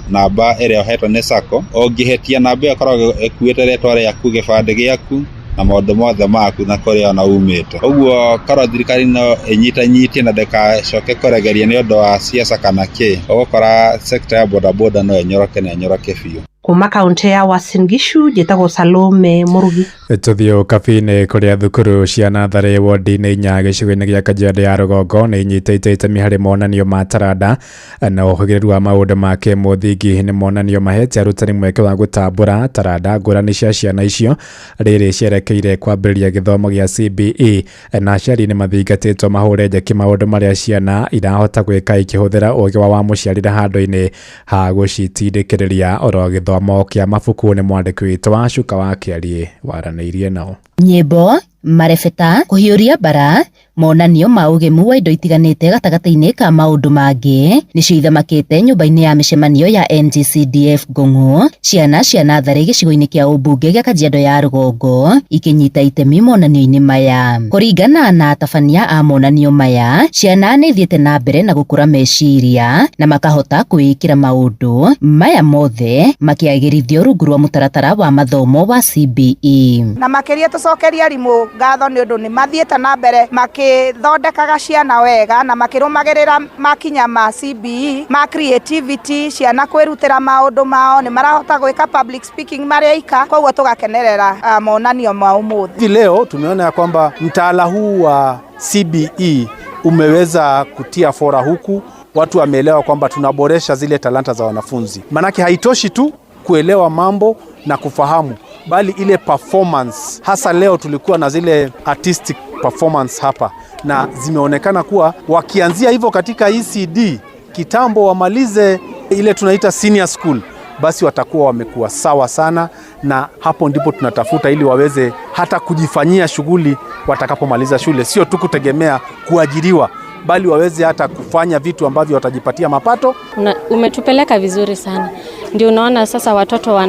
namba ĩrĩa ũhetwo nĩ SACCO. Ũngĩhĩtia namba ĩyo ĩkoragwo ĩkuĩte rĩtwa rĩaku, gĩbandĩ gĩaku na maũndũ mothe maku na kũrĩa ona umĩte. Ũguo korwo thirikari no ĩnyitanyitie na ndĩgacoke kũregeria nĩ ũndũ wa siasa kana kĩ, ũgũkora sector ya bodaboda no ĩnyoroke na ĩnyoroke biũ. Kuma kaunti ya Uasin Gishu, njĩtagwo Salome Mũrugi. Tũthiĩ Ũkabi-inĩ kũrĩa thukuru cia natharĩ wodi-inĩ 4 gĩcigo-inĩ gĩa Kajiado ya rũgongo nĩ inyitĩte itemi harĩ monanio ma taranda na ũhĩgĩrĩru wa maũndũ ma kĩmũthingi. Nĩ monanio mahete arutani mweke wa gũtambũra taranda ngũrani cia ciana icio rĩrĩ cierekeire kwambĩrĩria gĩthomo gĩa CBE, na aciari nĩ mathingatĩtwo mahũre njeki maũndũ marĩa ciana irahota gwĩka ikĩhũthĩra ũgĩ wa mũciarĩre handũ-inĩ ha gũcitindĩkĩrĩria oro gĩthomo kĩa mabuku. Nĩ mwandĩki witũ wa Cuka wa Kĩariĩ waranĩirie nao. Nyĩmbo, marebeta, kũhiũria mbara, monanio ma ũgemu wa indo itiganĩte gatagatĩ-inĩ ka maũndũ mangĩ nĩcio ithamakĩte nyũmba-inĩ ya mĩcemanio ya NGCDF Ngong'o. Ciana cia natharĩ gĩcigo-inĩ kĩa ũmbunge gĩa Kajiado ya rũgongo ikĩnyita itemi monanio-inĩ maya. Kũringana na atabania a monanio maya, ciana nĩ ithiĩte na mbere na gũkũra meciria na makahota kwĩĩkĩra maũndũ maya mothe makĩagĩrithio rungu rwa mũtaratara wa mathomo wa CBE. Na makĩria tũcokerie arimũ ngatho nĩ ũndũ nĩ mathiĩte na mbere makĩthondekaga ciana wega na makĩrũmagĩrĩra makinya ma CBE ma creativity, ciana kwĩrutĩra maũndũ mao, nĩ marahota gwĩka public speaking marĩ aika, koguo tũgakenerera monanio ma ũmũthĩ. Hivi leo tumeona ya kwamba mtaala huu wa CBE umeweza kutia fora huku watu wameelewa kwamba tunaboresha zile talanta za wanafunzi. Manake haitoshi tu kuelewa mambo na kufahamu, bali ile performance. Hasa leo tulikuwa na zile artistic performance hapa, na zimeonekana kuwa wakianzia hivyo katika ECD kitambo wamalize ile tunaita senior school, basi watakuwa wamekuwa sawa sana, na hapo ndipo tunatafuta ili waweze hata kujifanyia shughuli watakapomaliza shule, sio tu kutegemea kuajiriwa, bali waweze hata kufanya vitu ambavyo watajipatia mapato. Umetupeleka vizuri sana. Ndio unaona sasa watoto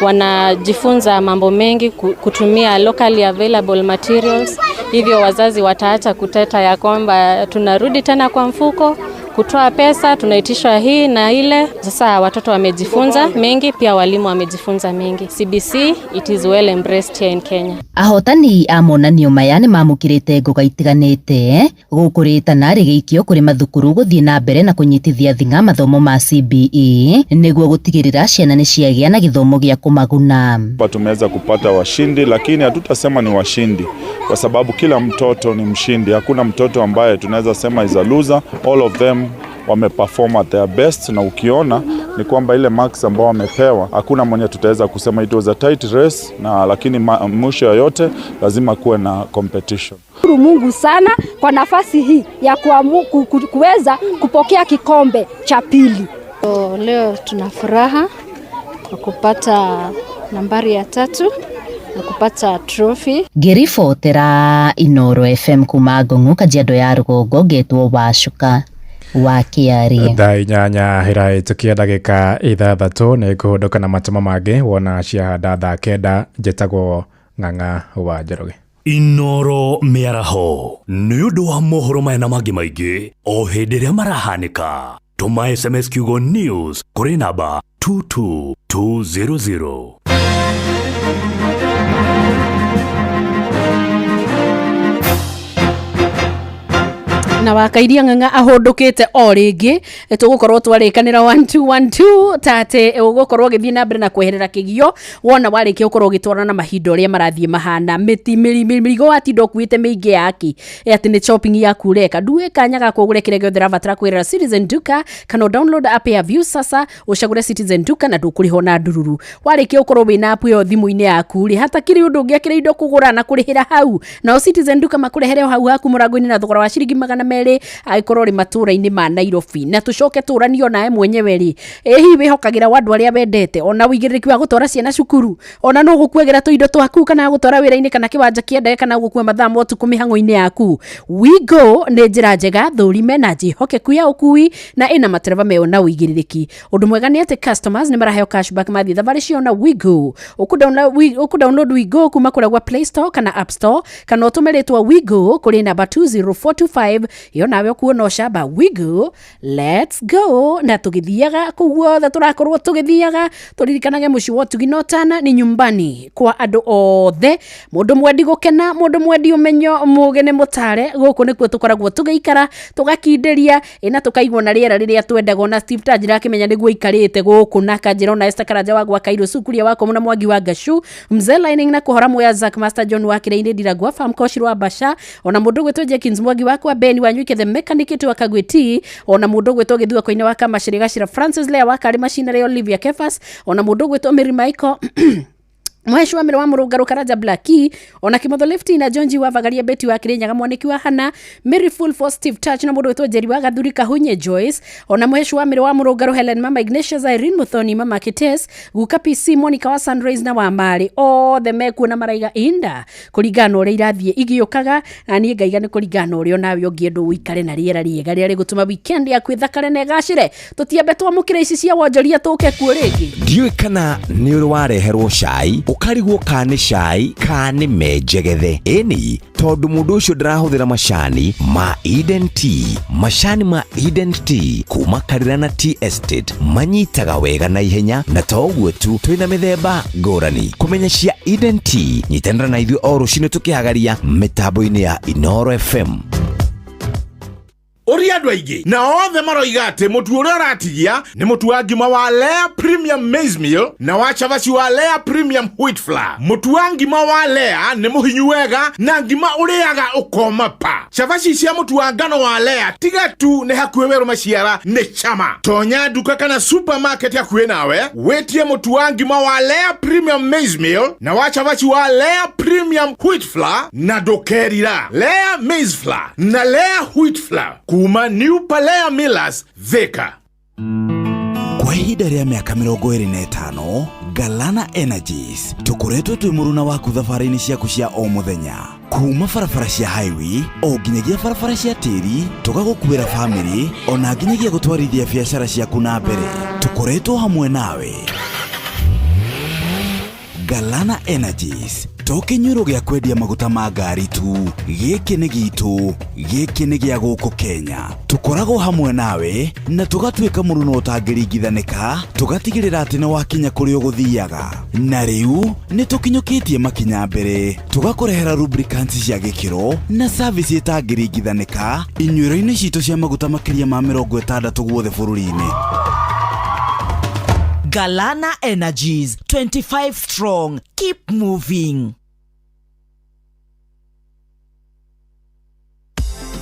wanajifunza mambo mengi kutumia locally available materials. Hivyo wazazi wataacha kuteta ya kwamba tunarudi tena kwa mfuko kutoa pesa, tunaitishwa hii na ile. Sasa watoto wamejifunza mengi, pia walimu wamejifunza mengi. CBC, it is well embraced here in Kenya. Ahotani a monanio maya nĩ mamũkĩrĩte ngoga itiganĩte gũkũ rĩtana rĩgĩikio kũrĩ mathukuru gũthiĩ na mbere na kũnyitithia thing'a mathomo ma CBE nĩguo gũtigĩrĩra ciana nĩ ciagĩa na gĩthomo gĩa kũmaguna. Tumeweza kupata washindi, lakini hatutasema ni washindi kwa sababu kila mtoto ni mshindi. Hakuna mtoto ambaye tunaweza sema is a loser. All of them wameperform at their best, na ukiona ni kwamba ile marks ambao wamepewa hakuna mwenye tutaweza kusema it was a tight race, na lakini mwisho ya yote lazima kuwe na competition. Shukuru Mungu sana kwa nafasi hii ya kuweza kupokea kikombe cha pili. Leo tuna furaha kwa kupata nambari ya 3 na kupata trophy. Ngĩribotera Inoro FM kuma Ngong'o, Kajiado ya rũgongo, ngetwo Wacuka wa Kĩarie. Thaa 8 ĩrahĩtũkia ndagĩka 6 nĩ ngũhũndũka na matũma mangĩ wona ciahanda thaa 9. Njĩtagwo Ng'ang'a wa Njoroge. Inoro mĩaraho nĩ ũndũ wa mohoro maya na mangĩ maingĩ o hĩndĩ ĩrĩa marahanĩka. Tũma SMS kiugo news kũrĩ namba 22200. Na wakairia Ng'ang'a ahũndũkĩte o rĩngĩ, tũgũkorwo twarĩkanĩra 1212 tate ũgũkorwo ũgĩthiĩ na mbere na kweherera kĩgio wona warĩkia gũkorwo ũgĩtwarana na mahinda ũrĩa marathiĩ mahana. Mĩrigo watinda ũkuĩte mĩingĩ yaki atĩ nĩ shopping yaku ũreka, ndue kanya ga kũgũre kĩrĩa gĩothe ũrabatara kwĩrera Citizen Duka, kana download app ya Viusasa ũcagũre Citizen Duka na ndũkũrĩhwo na ndururu. Warĩkia gũkorwo wĩna app ĩyo thimũ-inĩ yaku rĩ, hatakĩrĩ ũndũ ũngĩ akĩrĩ indo kũgũra na kũrĩhĩra hau, nao Citizen Duka makũrehere o hau haku mũrango-inĩ na thogora wa ciringi merĩ angĩkorwo ũrĩ matũũra-inĩ ma Nairobi. Na tũcoke tũranie onawe mwenyewe rĩ, ĩ hihi wĩhokagĩra wa andũ arĩa wendete, ona ũigĩrĩrĩki wa gũtwara ciana cukuru, ona nũ ũgũkuagĩra tũindo twaku kana gũtwara wĩra-inĩ kana kĩwanja kĩa ndege kana gũkua mathaa ma ũtukũ mĩhang'o-inĩ yaku. WeGo nĩ njĩra njega thũrime na njĩhokeku ya ũkui na ĩna matereba meo na ũigĩrĩrĩki. Ũndũ mwega nĩ atĩ customers nĩ maraheo cashback mathiĩ thabarĩ ciao na WeGo. Ũkũ download WeGo kuma kũrĩa gwa Play Store kana App Store, kana ũtũme rĩtwa WeGo kũrĩ namba 20425, ĩyo nawe ũkuona ũcamba. WeGo, let's go. Na tũgĩthiaga kũu guothe tũrakorwo tũgĩthiaga, tũririkanage mũciĩ wa ũtugi na ũtana nĩ nyumbani kwa andũ othe. Mũndũ mwendi gũkena, mũndũ mwendi ũmenyo, mũgĩ nĩ mũtare, gũkũ nĩkuo tũkoragwo tũgĩikara tũgakindĩria ĩna tũkaigwo na rĩera rĩrĩa twendaga. Ona Steve Tanjira akĩmenya nĩguo ikarĩte gũkũ, na kanjĩra ona Esther Karanja wa gwa Kairũ Sukuria wa Komu na Mwangi wa Ngacu, Mzee Lining na kũhora Muya Zack Master John wa Kĩrĩinĩ Ndirangwa Farm Koshiro wa Basha, ona mũndũ gwĩtwo Jenkins Mwangi wa kwa Ben wa Nyuike the mechanic wa Kagweti, ona mũndũ gwĩtwo Gĩthua Koine wa Kamacĩrĩ Gacĩra Francis Lea wa Karĩ Machinery Olivia Kefas, ona mũndũ gwĩtwo Mary Michael Mweshi wa mĩro wa mũrũngarũ Karanja Blacki, ona Kimotho Lefty na John G wa Vagaria Beti wa Kirinyaga Mwaniki wa Hana Mary Full for Steve Touch na mũndũ wĩtwo Njeri wa Gathuri Kahunye Joyce, ona Mweshi wa mĩro wa mũrũngarũ Helen Mama Ignatius Irene Muthoni Mama Kites Guka PC Monica wa Sunrise na wa Marĩ othe mekuo na maraiga inda kũringana na ũrĩa irathiĩ igĩũkaga, na niĩ ngaiga nĩ kũringana na ũrĩa onawe ũngĩenda ũikare na rĩera rĩega rĩrĩa rĩgũtũma weekend yaku ĩthakare na ĩgacĩre. Tũtiambe twamũkĩre ici cia wonjoria tũke kuo rĩngĩ. Ndiũĩ kana nĩ ũrĩ wareherwo cai ũkarigwo ka nĩ cai ka nĩ menjegethe. Ĩni tondũ mũndũ ũcio ndarahũthĩra macani ma Eden Tea. Macani ma Eden Tea kuma Karirana Tea Estate manyitaga wega na ihenya, na to ũguo tu, twĩna mĩthemba ngũrani. Kũmenya cia Eden Tea, nyitanĩra na ithuĩ o rũcinĩ tũkĩhagaria mĩtambo-inĩ ya Inoro FM. Ũria andũ aingĩ na othe maroiga atĩ mũtu ũrĩa ũratigia nĩ mũtu wa ngima wa Lea Premium Maize Meal na wa cabaci wa Lea Premium Wheat Flour. Mũtu wa ngima wa Lea nĩ mũhinyu wega na ngima ũrĩaga ũkoma pa. Cabaci cia mũtu wa ngano wa Lea tiga tu nĩ hakuhĩ werũ maciara nĩ chama. Tonya nduka kana supermarket hakuhĩ nawe wĩtie mũtu wa ngima wa Lea Premium Maize Meal na wa cabaci wa Lea Premium Wheat Flour na ndũkerira. Lea Maize Flour na Lea Wheat Flour kuma New Palea Millers, Thika. Kwa ihinda rĩa mĩaka 25, Galana Energies tũkoretwo twĩ mũruna waku thabarĩ-inĩ ciaku cia o mũthenya, kuma barabara cia highway o nginyagia barabara cia tĩri, tũgagũkuĩra famĩlĩ ona nginyagia gũtwarithia biacara ciaku na mbere. Tũkoretwo hamwe nawe. Galana Energies to kĩnyuĩro gĩa kwendia maguta ma ngari tu, gĩkĩ nĩ gitũ, gĩkĩ nĩ gĩa gũkũ Kenya. Tũkoragwo hamwe nawe na tũgatuĩka mũruno ũtangĩringithanĩka, tũgatigĩrĩra atĩ nĩ wakinya kũrĩa ũgũthiaga. Na rĩu nĩ tũkinyũkĩtie makinya mbere, tũgakũrehera lubricants cia gĩkĩro na service ĩtangĩringithanĩka inyuĩro-inĩ citũ cia maguta makĩria ma 60 guothe bũrũri-inĩ. Galana Energies, 25 strong. Keep moving.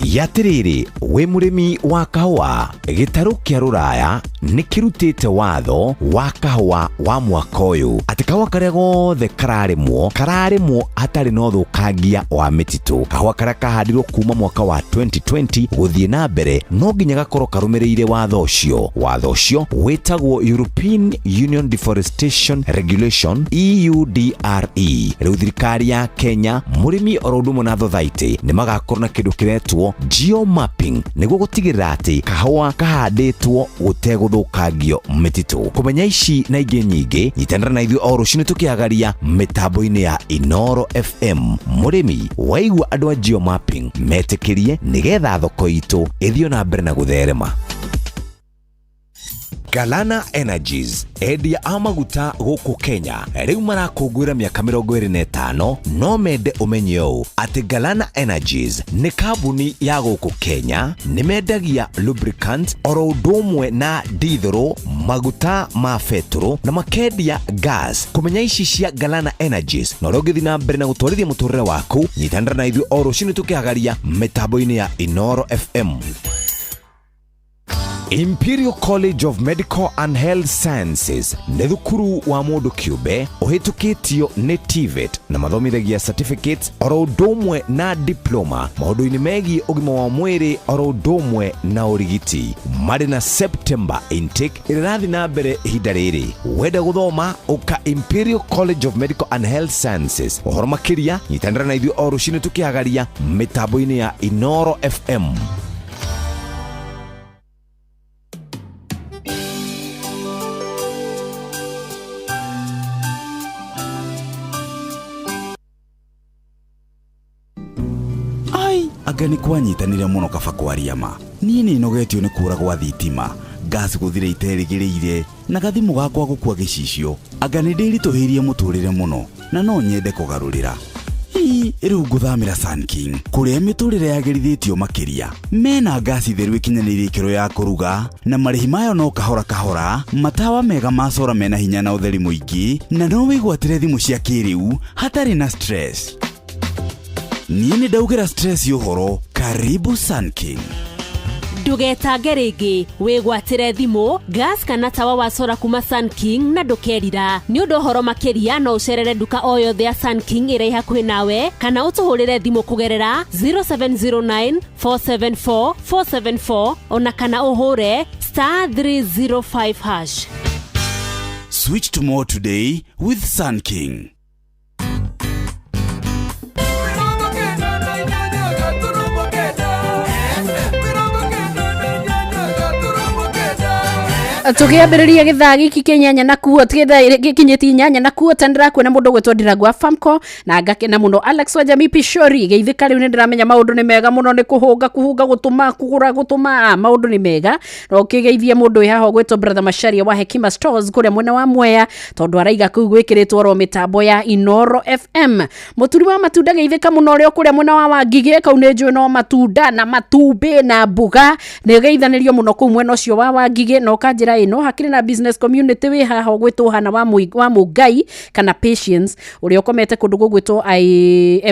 Yatĩrĩrĩ, wĩ mũrĩmi wa kahũa, gĩtarũ kĩa rũraya nĩ kĩrutĩte watho wa kahũa wa mwaka ũyũ atĩ kahũa karĩa gothe kararĩmwo kararĩmwo hatarĩ na ũthũkangia wa mĩtitũ. Kahũa karĩa kahandirwo kuma mwaka wa 2020 gũthiĩ na mbere no nginya gakorwo karũmĩrĩire watho ũcio. Watho ũcio wĩtagwo European Union Deforestation Regulation, EUDRE. Rĩu thirikari ya Kenya, mũrĩmi oro ũndũ ũmwe na thothaitĩ nĩ magakorwo na kĩndũ kĩretwo geomapping nĩguo gũtigĩrĩra atĩ kahũa kahandĩtwo gũtegũthũkangio mĩtitũ. Kũmenya ici na ingĩ nyingĩ, nyitanĩra na ithuĩ o rũcinĩ tũkĩhagaria mĩtambo-inĩ ya Inoro FM. Mũrĩmi waigua andũ a geomapping metĩkĩrie nĩgetha thoko itũ ĩthiĩ na mbere na gũtherema. Galana Energies, endia a maguta gũkũ Kenya, rĩu marakũngũĩra mĩaka 25. No mende ũmenye ũũ atĩ Galana Energies nĩ kambuni ya gũkũ Kenya, nĩ mendagia lubricant oro ũndũ ũmwe na dithũrũ, maguta ma betũrũ na makendia gas. Kũmenya ici cia Galana Energies na ũrĩa ũngĩthiĩ na mbere na gũtwarithia mũtũrĩre waku, nyitanĩra na ithuĩ o rũcinĩ tũkĩhagaria mĩtambo-inĩ ya Inoro FM. Imperial College of Medical and Health Sciences nĩ thukuru wa mũndũ kĩũmbe ũhĩtũkĩtio nĩ TVET na mathomithagia certificates oro ũndũ ũmwe na diploma maũndũ-inĩ megiĩ ũgima wa mwĩrĩ oro ũndũ ũmwe na ũrigiti. Marĩ na September intake ĩrĩa ĩrathiĩ na mbere ihinda rĩrĩ. Wenda gũthoma ũka Imperial College of Medical and Health Sciences. Ũhoro makĩria nyitanĩra na ithuĩ o rũcinĩ tũkĩhagaria mĩtambo-inĩ ya Inoro FM. Ai, anga nĩ kwanyitanire mũno kaba kwaria ma. Niĩ nĩ nogetio nĩ kũra gwa thitima, gas gũthira iterĩgĩrĩire, na gathimũ gakwa gũkua gĩcicio. Anga nĩ ndĩritũhĩirie mũtũrĩre mũno, na no nyende kũgarũrĩra. Ii, rĩu ngũthamĩra Sun King, kũrĩa mĩtũrĩre yagĩrithĩtio makĩria. Mena ngasi theru ĩkinyanĩirie ikĩro ya kũruga, na marĩhi mayo no kahora kahora, matawa mega ma cora mena hinya na ũtheri mũingĩ, na no wĩgwatĩre thimũ cia kĩrĩu hatarĩ na stress. Niĩ nĩ ndaugĩra stress ũhoro. Karibu Sun King. Ndũgetange rĩngĩ, wĩgwatĩre thimũ, gas kana tawa wa sora kuma Sun King na ndũkerira. Nĩ ũndũ ũhoro makĩria no ũcerere nduka o yothe ya Sun King ĩrĩa ĩ hakuhĩ nawe kana ũtũhũrĩre thimũ kũgerera 0709 474 474 ona kana ũhũre star 305 hash. Switch to more today with Sun King. Tũkĩambĩrĩria gĩthaa gĩkĩ kĩa inyanya na kuo gĩkinyĩtie inyanya na kuo ta ndĩrakuona mũndũ ũgwĩtwo Ndirangũ wa Famco na ngakena mũno. Alex wa Jamii Pishori geithĩka, rĩu nĩ ndĩramenya maũndũ nĩ mega mũno, nĩ kũhũnga kũhũnga gũtũma kũgũra gũtũma, maũndũ nĩ mega. Na ũkĩgeithie mũndũ wĩ haha ũgwĩtwo Brother Macharia wa Hekima Stores kũrĩa mwena wa Mwea, tondũ araiga kũu gwĩkĩrĩtwo oro mĩtambo ya Inoro FM. Mũturi wa matunda geithĩka mũno ũrĩa kũrĩa mwena wa Wangigĩ, kau nĩ njũĩ no matunda na matumbĩ na mbuga, nĩ geithanĩrio mũno kũu mwena ũcio wa Wangigĩ. Na ũkanjĩra ĩno hakĩrĩ na business community wĩ haha ũgwĩtwo Hana wa Mũngai kana Patience ũrĩa ũkomete kũndũ gũgwĩtwo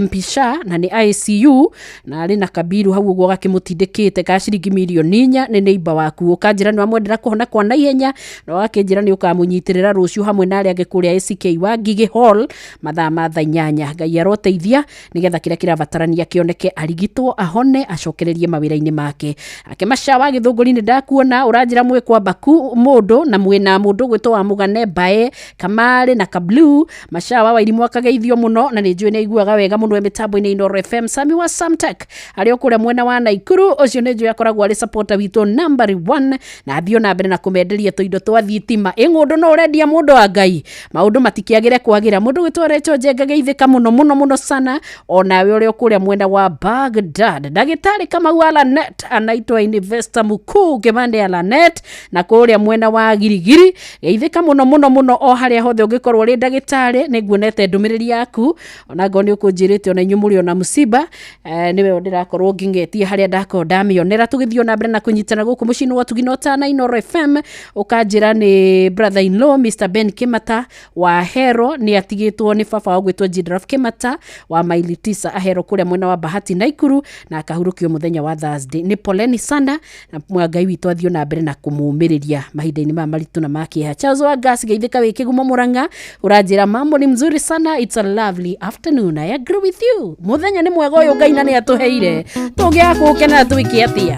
MP Shah na nĩ ICU na arĩ na kabiru hau ũguo gakĩmũtindĩkĩte ka ciringi mirioni 4, nĩ neighbor waku. Ũkanjĩra nĩ wamwendera kũhona kwa naihenya na ũgakĩnjĩra nĩ ũkamũnyitĩrĩra rũciũ hamwe na arĩa angĩ kũrĩa ACK Wangigĩ Hall mathaa ma thaa 8. Ngai aroteithia nĩgetha kĩrĩa kĩrabatarania kĩoneke, arigitwo ahone acokererie mawĩra-inĩ make. Ake Macha wa Gĩthũngũri nĩ ndakuona ũranjĩra mwĩ kwa Baku mũndũ na mwĩna mũndũ ũgwĩtwo wa Mũgane Mbae Kamarĩ na Kablu. Macha wa Wairimũ akageithio mũno na nĩ njũĩ nĩ aiguaga wega mũno e mĩtambo-inĩ Inoro FM. Sami wa Samtech arĩ o kũrĩa mwena wa Naikuru, ũcio nĩ njũĩ akoragwo arĩ supporter witũ number 1 na athiĩ na mbere na kũmenderia tũindo twa thitima. Ĩ ng'ũndũ no ũrendia mũndũ wa Ngai, maũndũ matikĩagĩre kwagĩra. Mũndũ ũgwĩtwo Rachel Njenga geithĩka mũno mũno mũno sana, onawe ũrĩa kũrĩa mwena wa Baghdad. Ndagĩtarĩ Kamau Alanet anaitwa investor mkuu Kĩmande Alanet na kũrĩa mwena wa Girigiri geithĩka mũno mũno mũno o harĩa hothe ũngĩkorwo ũrĩ ndagĩtarĩ. Nĩ nguonete ndũmĩrĩri yaku ona ngorwo nĩ ũkũnjĩrĩte ona inyuĩ mũrĩ ona mũciba, nĩwe ndĩrakorwo nging'etie harĩa ndakorwo ndamĩonera. Tũgĩthiĩ na mbere na kũnyitana gũkũ mũciĩ-inĩ wa Ũtugi na Ũtana Inoro FM. Ũkanjĩra nĩ brother in law Mr Ben Kimata wa Hero nĩ atigĩtwo nĩ baba wa gwĩtwo Jidraf Kimata wa maili 9 Ahero kũrĩa mwena wa Bahati Naikuru na akahurũkio mũthenya wa Thursday. Nĩ poleni sana na Ngai witũ athiĩ na mbere na kũmũmĩrĩria mahinda-inĩ maya maritũ na ma kĩeha. Charles wa Gas geithĩka wĩ kĩgumo Mũrang'a ũranjĩra mambo ni mzuri sana, it's a lovely afternoon. I agree with you, mũthenya nĩ mwega ũyũ Ngai na nĩ atũheire, tũngĩaga kũũkenera twĩke atĩa?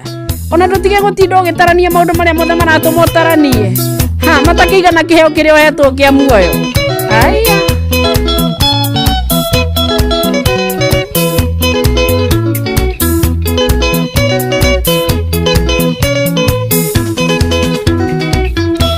Ona ndũtige gũtinda ũgĩtarania maũndũ marĩa mothe maratũma ũtaranie ha matakĩigana kĩheo kĩrĩa ũhetwo kĩa muoyo. Aya.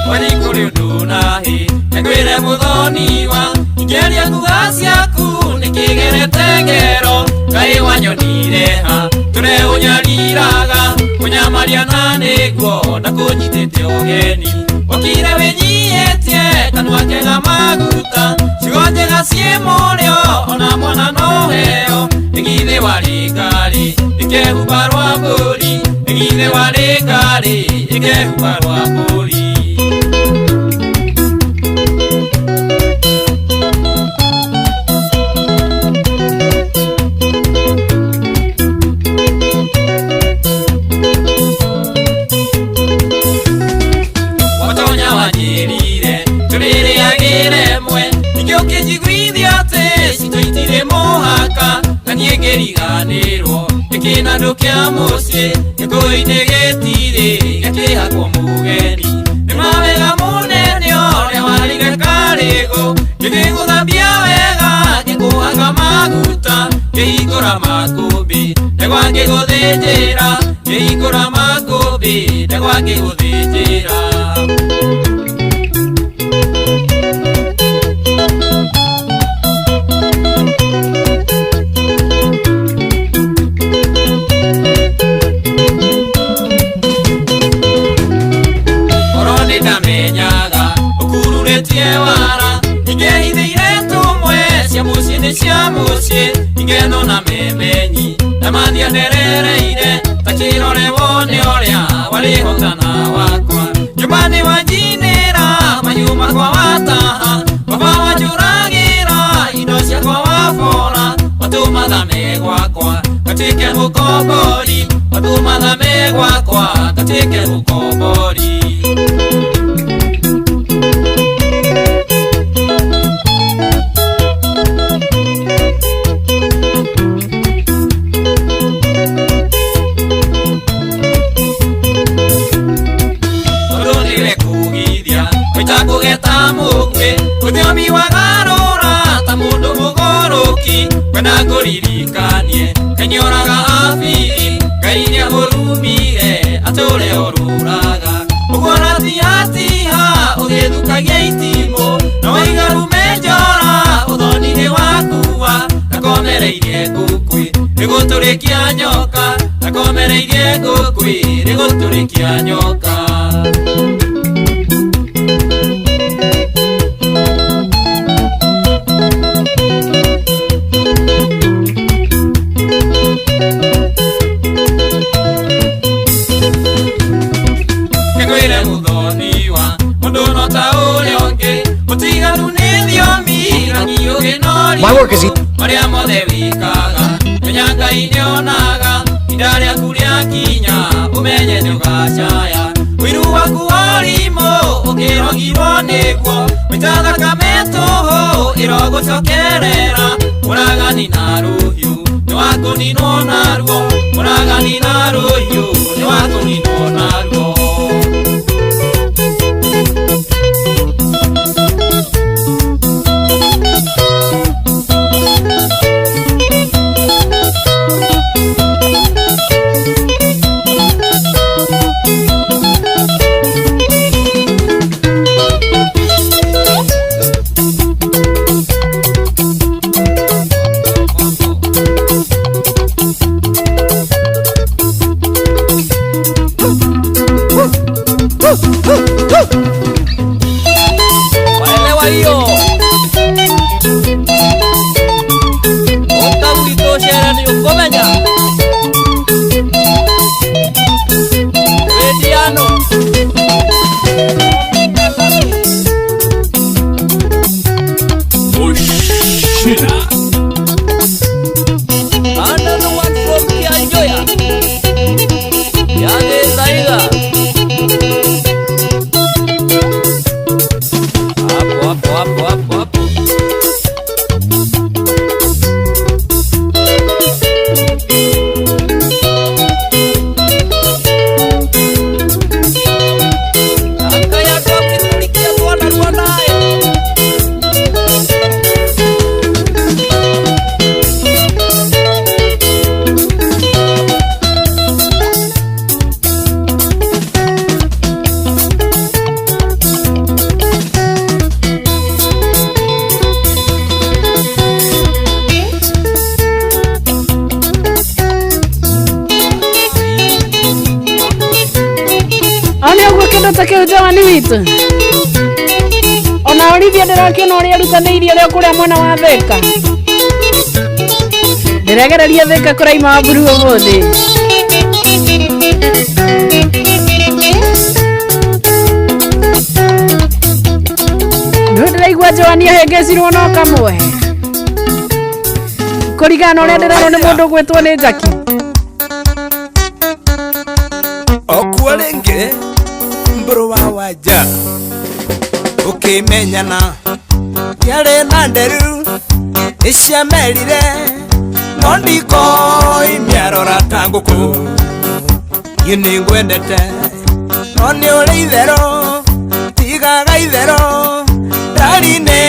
Kwani kũrĩ ũndũ nahi ngwĩre mũthoniwa ingĩaria kuga ciaku nĩkĩgerete ngero kaĩ wanyonire ha tũre ũnyariraga kũnyamaria na nĩguo ndakũnyitĩte ũgeni ũkire wĩnyihĩtie kanua kega maguta ciugo njega ciĩ mũrĩo ona mwana no heo ĩgithĩ warĩ ngari ĩkehumba rwa mbũri ĩgithĩ warĩ ngari ĩkehumba rwa mbũri. Kũriganĩrwo gĩkĩnandũ kĩa mũciĩ gĩkũyũ-inĩ gĩtirĩ gĩkĩhakwo mũgeni nĩ mawega mũnene ũrĩa warire karĩgũ gĩgĩgũthambia wega gĩkũhaka maguta ngĩhingũra makũmbĩ ndegwa ngĩgũthĩnjĩra ngĩhingũra makũmbĩ ndegwa ngĩgũthĩnjĩra. Ndamenyaga ũkururĩtie wara ingehithĩire tũmwe cia mũciĩ nĩ cia mũciĩ ingeno na memenyi na mathia nderereire ta kĩrore wone ũrĩa warĩhotana wakwa nyũmba nĩ wanjinĩra mahiũ makwa wataha baba wanjũragĩra indo ciakwa wabora watũmathame gwakwa gatuĩke mũkombori watũmathame gwakwa gatuĩke mũkombori. Mũthiomi wagarũra ta mũndũ mũgũrũki kwenda ngũririkanie kainyoraga abiri Ngai nĩamũrumire atũre orũraga ũguo ratiatiha ũgĩthukagia itimũ na waiga rume njora ũthoni-inĩ wakua ndakomereirie ngũkwĩ rĩgũtũrĩkia nyoka ndakomereirie ngũkwĩ rĩgũtũrĩkia nyoka. My work is maria mothe wikaga menya Ngai nĩonaga ihinda rĩaku rĩakinya ũmenye nĩũgacaya ũiru waku warimũ ũkĩrogirwo nĩguo waita thakame tũhũ ĩrogũcokerera mũragani na rũhiũ nĩwakũninwo naruo mũragani na rũhiũ nĩwakũninwo naruo. Waelewa hiyo ũkaugitũcere nĩ ũkũmenya wĩndiano. Mushina Another one from Kianjoya Yage Zaiga. Hapo hapo hapo hapo. Jawani witũ ona Olivia ndĩrakĩona ũrĩa arutanĩirie ũrĩa kũrĩa mwena wa Thika ndĩregereria Thika kũraima wa mburu ũmũthĩ. Nĩ ndĩraigua Joani ahĩngĩcirwo no kamwe kũringana na ũrĩa ndĩrerwo nĩ mũndũ ũgwĩtwo nĩ Jackie. Okuo rĩngĩ mburu wa wanja ukimenyana yarĩ na nderu nĩciamerire no Nondiko imiarora ta ngũkũ. Niĩ nĩngwendete no nĩ ũrĩ itherũ, tigaga itherũ. Ndari-inĩ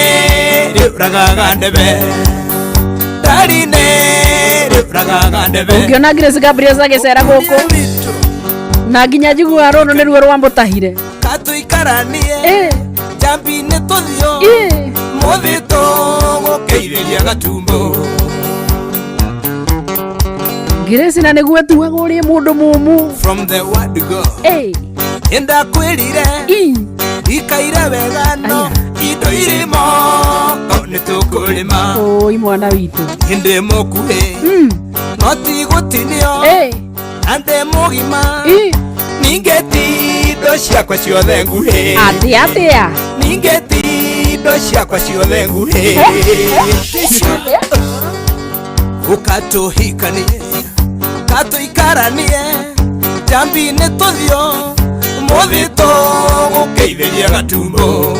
rĩũragaga ndebe, ndari-inĩ rĩũragaga ndebe. Ũngĩona Grace Gabriel agĩcera gũkũ na nginya njiguaga rũrũ nĩruo rwamũtahire. Katũikaranie njambi-inĩ tũthiũ, mũthĩ tũgũkeithĩria gatumbo. Grace na nĩguo ĩtuagwo ũrĩ mũndũ mũmũ. From the word go nĩndakwĩrire ikaire wega no indo irĩ moko nĩ tũkũrĩma. Ũi mwana witũ. Ndĩ mũkuhĩ no ti gũtinio, na ndĩ mũgima ningĩ ti indo ciakwa ciothe nguhĩ. Atĩ atĩa? Ningĩ ti indo ciakwa ciothe nguhĩ. Ũkatũhikanie katũikaranie njambi-inĩ tũthiũ, mũthĩ tũgũkeithĩria gatumbo.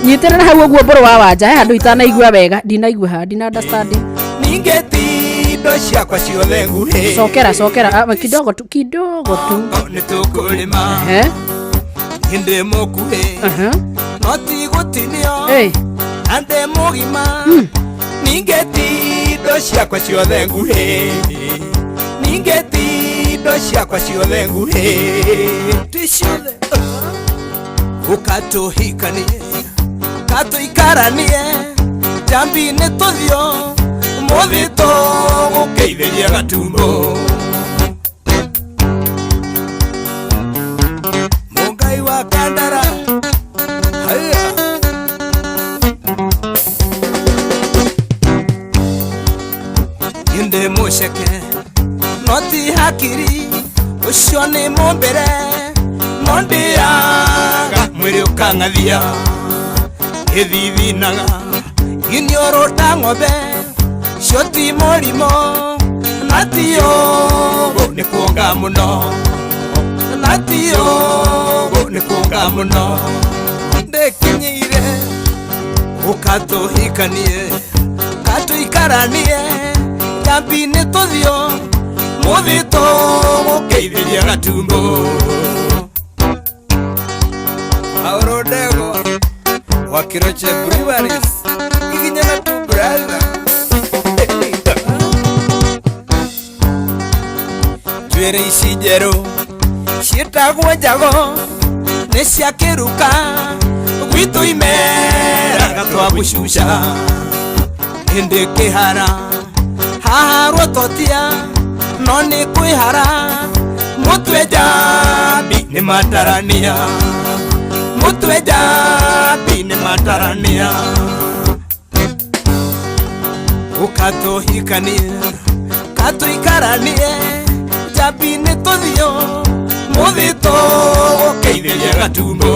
Nyitĩrĩra hau ũguo mbũrũ wa wanja, he handũ itanaigua wega, ndinaigua haha, ndina understand. Ningĩ ti indo ciakwa ciothe nguhĩ. Cokera cokera, kidogo tu kidogo tu. Nĩ tũkũrĩma. Ndĩ mũkuhĩ no ti gũtinio, na ndĩ mũgima ningĩ ti indo ciakwa ciothe nguhĩ. Ningĩ ti indo ciakwa ciothe nguhĩ. Ti ciothe. Ũkatũhikanie katũikaranie njambi-inĩ tũthiũ, mũthĩ tũgũkeithĩria gatumbo. Mũngai wa Kandara haya. Ndĩ mũceke no ti hakiri, ũcio nĩ mũmbĩre no ndĩaga mwĩrĩ ũkang'athia. Ĩthithinaga iniũrũ ta ng'ombe, cio ti mũrimũ na ti ũgũ nĩ kuonga mũno, na ti ũgũ nĩ kuonga mũno. Ndĩkinyĩire ũkatũhikanie katũikaranie njambi-inĩ tũthiũ, mũthĩ tũgũkeithĩria gatumbo. Auro Ndegwa wa Kiroche Breweries, iginyaga tu brother. Njuĩrĩ ici njerũ ciĩtagwo njago nĩ cia kĩruka, gwitũ imeraga twa gũcuca. Hĩndĩ kĩhara haha rwototia no nĩ kwĩhara, mũtwe njambi nĩ matarania, mũtwe njambi nĩ matarania. Ũkatũhikanie katũikaranie njambi-inĩ tũthiũ, mũthĩ tũgũkeithĩria gatumbo.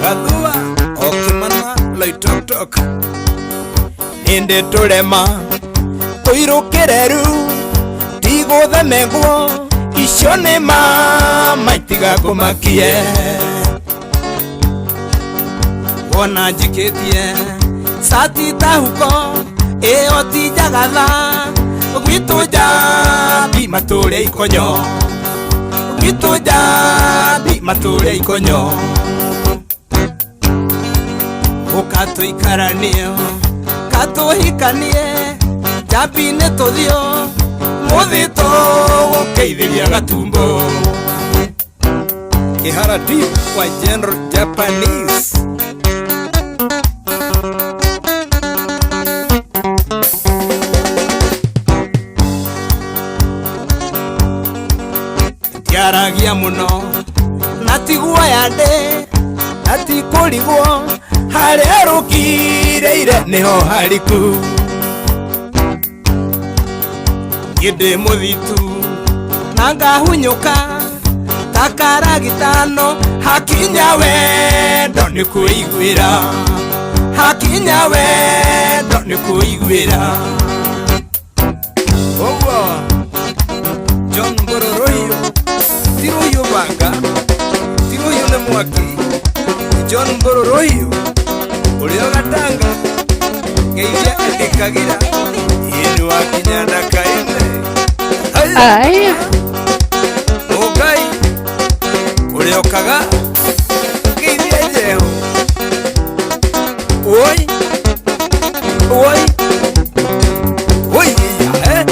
Gathua okĩmana Loitoktok, hĩndĩ tũrema tũirũkĩreru tigũthemengwo, icio nĩ mama itigakũmakie. Wona njikĩtie cati ta huko ĩyo ti njagatha, gwitũ njambi matũre ikonyo, gwitũ njambi matũre ikonyo. Ũkatũikaranie katũhikanie njambi-inĩ tũthiũ, mũthĩ tũgũkeithĩria gatumbo. Kĩhara deep wa General Japanese. Ndiaragia mũno na ti guoya ndĩ, na ti kũrigwo, harĩa rũkirĩire nĩho hariku. Niĩ ndĩ mũthitu na ngahunyũka ta karagitano, hakinya wendo nĩ kũiguĩra, hakinya wendo nĩ kũiguĩra. Ũguo John Ngororohio ti rũhiũ banga, ti rũhiũ nĩ mwaki. John Ngororohio ũrĩa gatanga Ngeithia Edikagira Inu wa Kinyanda Kaine. Aya. Mũngai ũrĩa ũkaga ngeithia Njehu. Oi oi oi ya eh.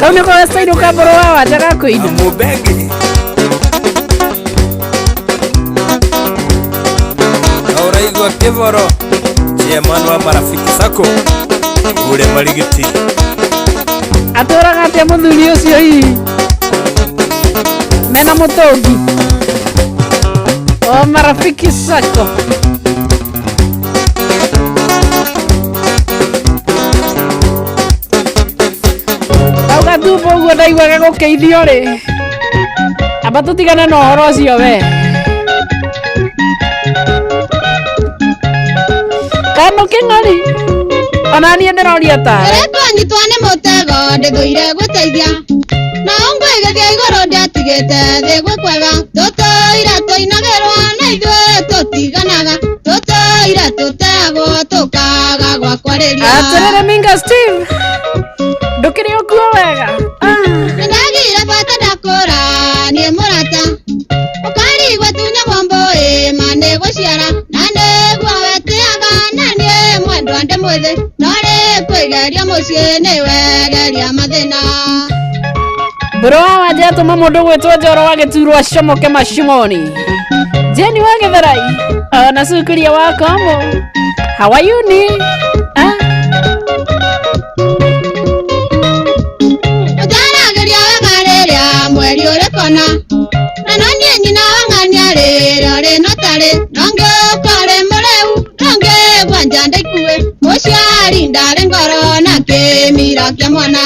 Kau nĩko gacairũ ka mbũrũ wa wanja ga kũina. Mũbengi na ũraigua kĩboro chairman wa marafiki sako ule marigiti Atũraga atĩa mũthuri ũcio hihi? Mena mũtũngi. O marafiki sako. Kau gatumbo ũguo ndaiguaga gũkĩithio rĩ. Amba tũtigane na ũhoro ũcio we. Kano kĩng'ori. Ona niĩ ndĩroria tawe. Ndĩrekũnyitwo nĩ mũtego ndĩthũire gũteithia na ũngwĩgĩthia igũrũ ndiatigĩte thĩ gwĩ kwega tũtũire tũinagĩrwo na ithuĩ tũtiganaga tũtũire tũteagwo tũkaga gwa kwarĩria. Atĩrĩrĩ Minga Steve. Ndũkĩrĩ ũkuo wega. Nĩndagire bata ndakũra niĩ mũrata ũkarigwo tunyagwo mbũĩ ma nĩ gũciara na nĩguo wetĩaga na niĩ mwendwa ndĩ mwĩthĩ no rĩ kwĩgeria mũciĩ nĩ wegeria mathĩna. Mbũrũ wa wanja atũma mũndũ gwĩtwo Njoro wa gĩturwa acomoke macimoni. Jeni wa Gĩthurai. Ona cukuria wa Komo. How are you ni? Ah. Ũtaragĩria wega rĩrĩa mweri ũrĩ kona na no niĩ nyina wa ng'ania rĩrĩa ũrĩ notarĩ no ngĩũka ũrĩ mũrĩu no ngĩgua nja ndaikuĩ mũciari ndarĩ ngoro na kĩmira kĩa mwana.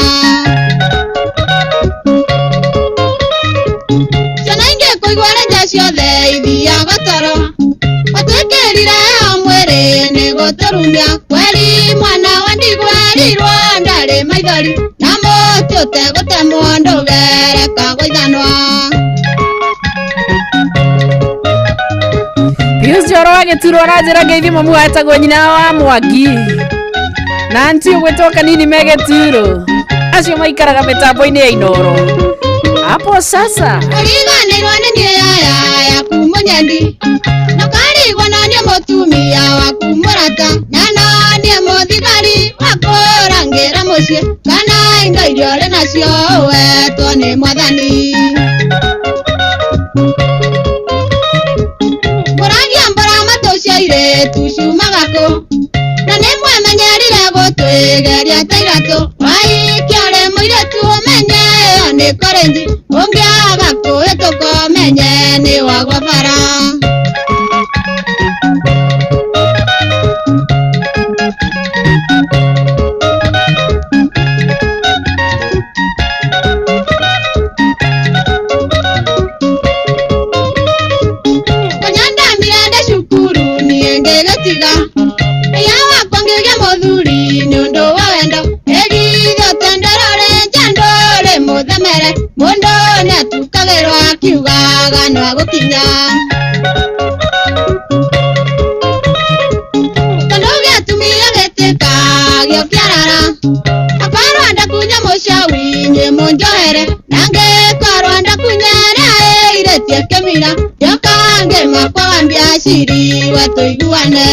Ciana ingĩ kũigua nja ciothe ithiaga toro watwĩkĩrire heho mwĩrĩ nĩ gũtũrumia kweri mwana wa ndigwa erirwo ndarĩ maithori na mũtĩ ũtegũtemwo ndũgereka gũithanwa. Pius Njoro wa gĩturwa aranjĩra ngeithi mamu etagwo nyina wa Mwangi na anti ũgwĩtwo Kanini me gĩturo acio maikaraga mĩtambo-inĩ ya Inooro hapo sasa. Ũriganĩirwo nĩ niĩ yaya yaku mũnyendi na ũkarigwo no niĩ mũtumia waku mũrata na no niĩ mũthigari wa kũrangĩra mũciĩ kana indo iria ũrĩ nacio ũhetwo nĩ mwathani. Ngũragia mbũra matũ cia airĩtu ciumaga kũ na nĩ mwemenyerire gũtwĩgeria ta iratũ waikia ũrĩ mũirĩtu ũmenye ĩyo nĩ korenji ũngĩaga kũhĩtũka ũmenye nĩ wagwa bara. Kũnyandamire ndĩ cukuru niĩ ngĩgĩtiga ĩya wakwa ngĩgĩa mũthuri nĩ ũndũ wa wendo ĩgithio tenderore njandũ rĩ mũthemere mũndũ nĩatukagĩrwo akiugaga no agũkinya. Tondũ gĩatumia gĩtĩka gĩokĩarara akorwo ndakunya mũcawi inyuĩ mũnjohere na ngĩkorwo ndakunyere ĩirĩtie kĩmira njoka ngĩmakwaga mbiaciriwe tũiguane.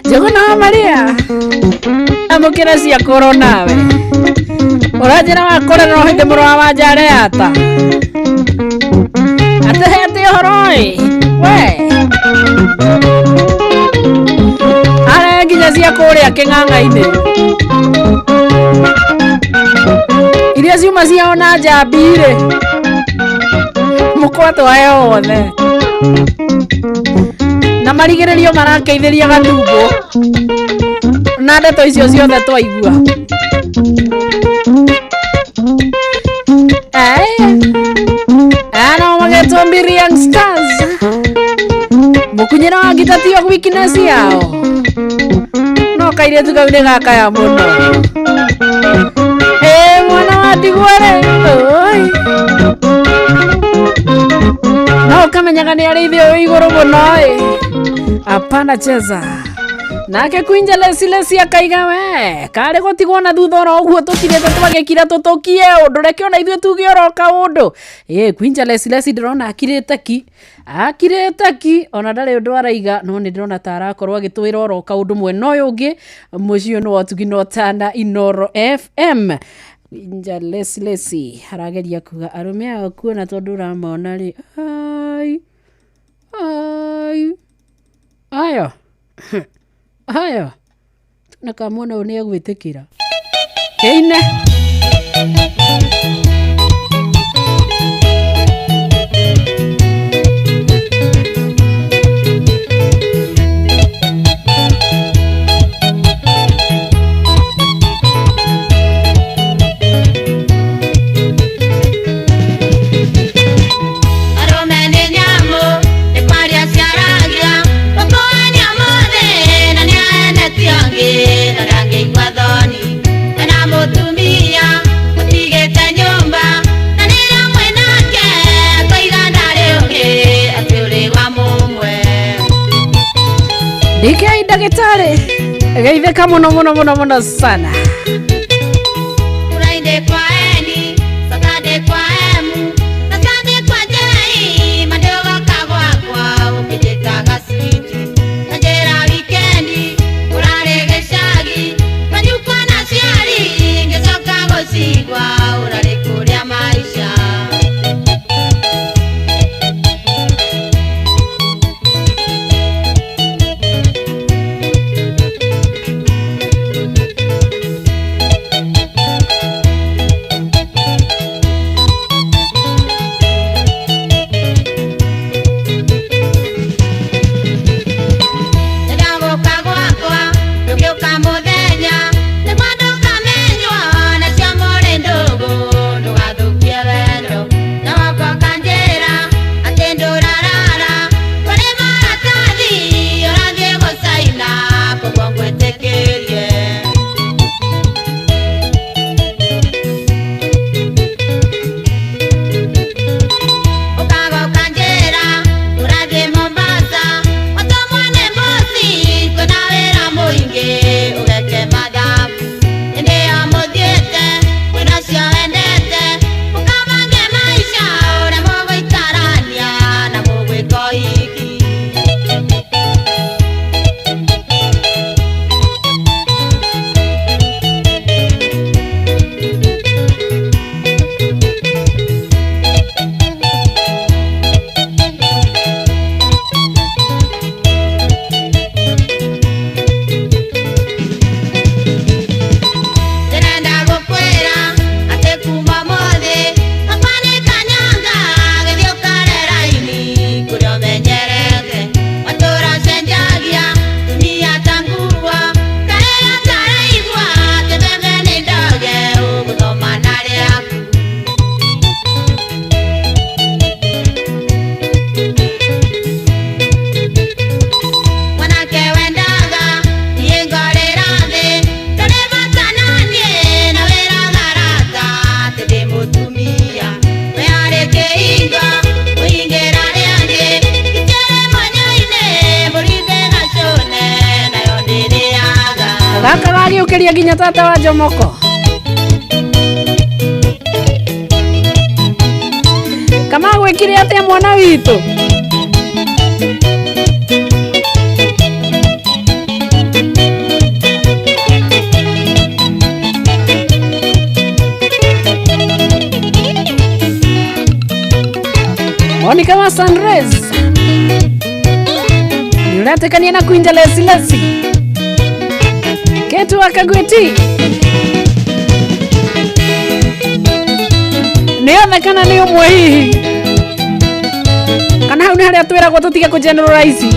Njũgũna wa Maria amũkĩra cia kũrwo nawe ũranjĩra wakũra no hĩndĩ mũrũ wa wanja areyata atũhete ũhoro ĩ we. Iria cia kũrĩa kĩng'ang'a-inĩ iria ciuma ciao na njambi rĩ mũkwatwae wothe na marigĩrĩrio marakeithĩria gatumbo na ndeto icio ciothe twaigua. Ano magetwo Mbiri Young Stars mũkunyĩra wa ngita tiyo weakness yao no kairĩtu kau nĩ gakaya mũno. Mwana wa ndigwa rĩ oi no ũkamenyaga nĩ arĩithi ũyũ igũrũ mũno ĩ apana cheza nake Kwinja Lesi akaiga we karĩ gũtigwo na thutha oro ũguo tũtirĩte twagĩkira tũtũkie ũndũ reke ona ithuĩ tuge oro kaũndũ. Kwinja Lesi ndĩrona akirĩte ki ona ndarĩ ũndũ araiga no nĩ ndĩrona ta arakorwo agĩtwĩra oro kaũndũ mwena ũyũ ũngĩ mũciĩ nĩ wa Ũtugi na Ũtana Inoro FM. Kwinja Lesi arageria kuga arũme aya kuona tondũ ũramona rĩ ai ai ayo ayo na kamwana ũyũ nĩ egwĩtĩkĩra kĩine. DK ndagĩtarĩ geithĩka mũno mũno mũno mũno sana. Friday kwa Eni, Saturday kwa Emu, na Sunday kwa Jei, Monday ũgoka gwakwa ũkĩnjĩtaga sweet. Na njĩra wikendi ũrarĩ gĩcagi, kanyukwa na aciari ngĩcoka gũcigua ũrarĩ kũrĩa maica. Gaka gagĩũkĩria nginya tata wa Jomoko. Kama gwĩkire atĩa mwana witũ? Monica wa Sunrise. Nĩũretĩkania na Kwinja Lesi Lesi. Ketu akagwiti nĩ othe kana nĩ ũmwe hihi kana hau nĩ harĩa twĩragwo tũtige kũ generalize.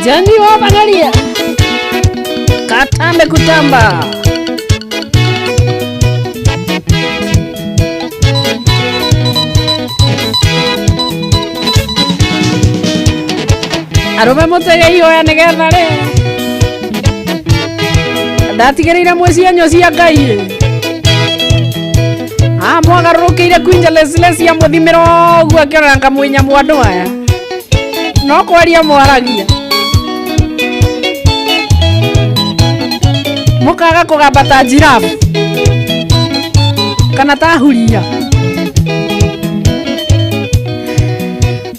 Jani wa Bangalia katambe kutamba. Arũme mũtege ihoya nĩgetha rĩ ndatigĩrĩire mwĩ cienyo cia Ngai a mwagarũrũkĩire kwinja lecia mũthimĩro ũguo akĩonera ngamwĩnyamũ andũ aya no kwaria mwaragia mũkaga kũgamba ta jirabu kana ta huria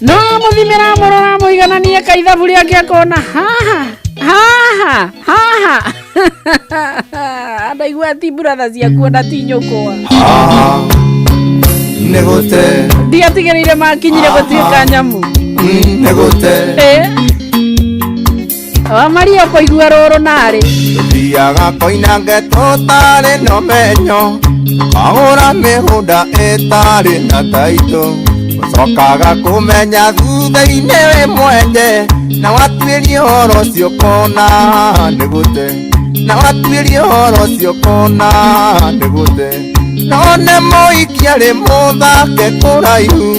no mũthimĩra mũrora mũigananie kaithabu rĩake akona haha haha haha ndaigua ti buratha ciakuo na ti nyũkwa nĩgũte ndiatigĩrĩire makinyire gũtuĩka nyamũ nĩgũte wa Maria kũigua rũrũ narĩ tũthiaga koinange tũtarĩ na ũmenyo kagũra mĩgũnda ĩtarĩ na taitũ ũcokaga kũmenya thutha-inĩ wĩ mwenje na watuĩria ũhoro ũcio ũkona nĩgũte na watuĩria ũhoro ũcio ũkona nĩgũte no nĩ mũikia arĩ mũthake kũraihu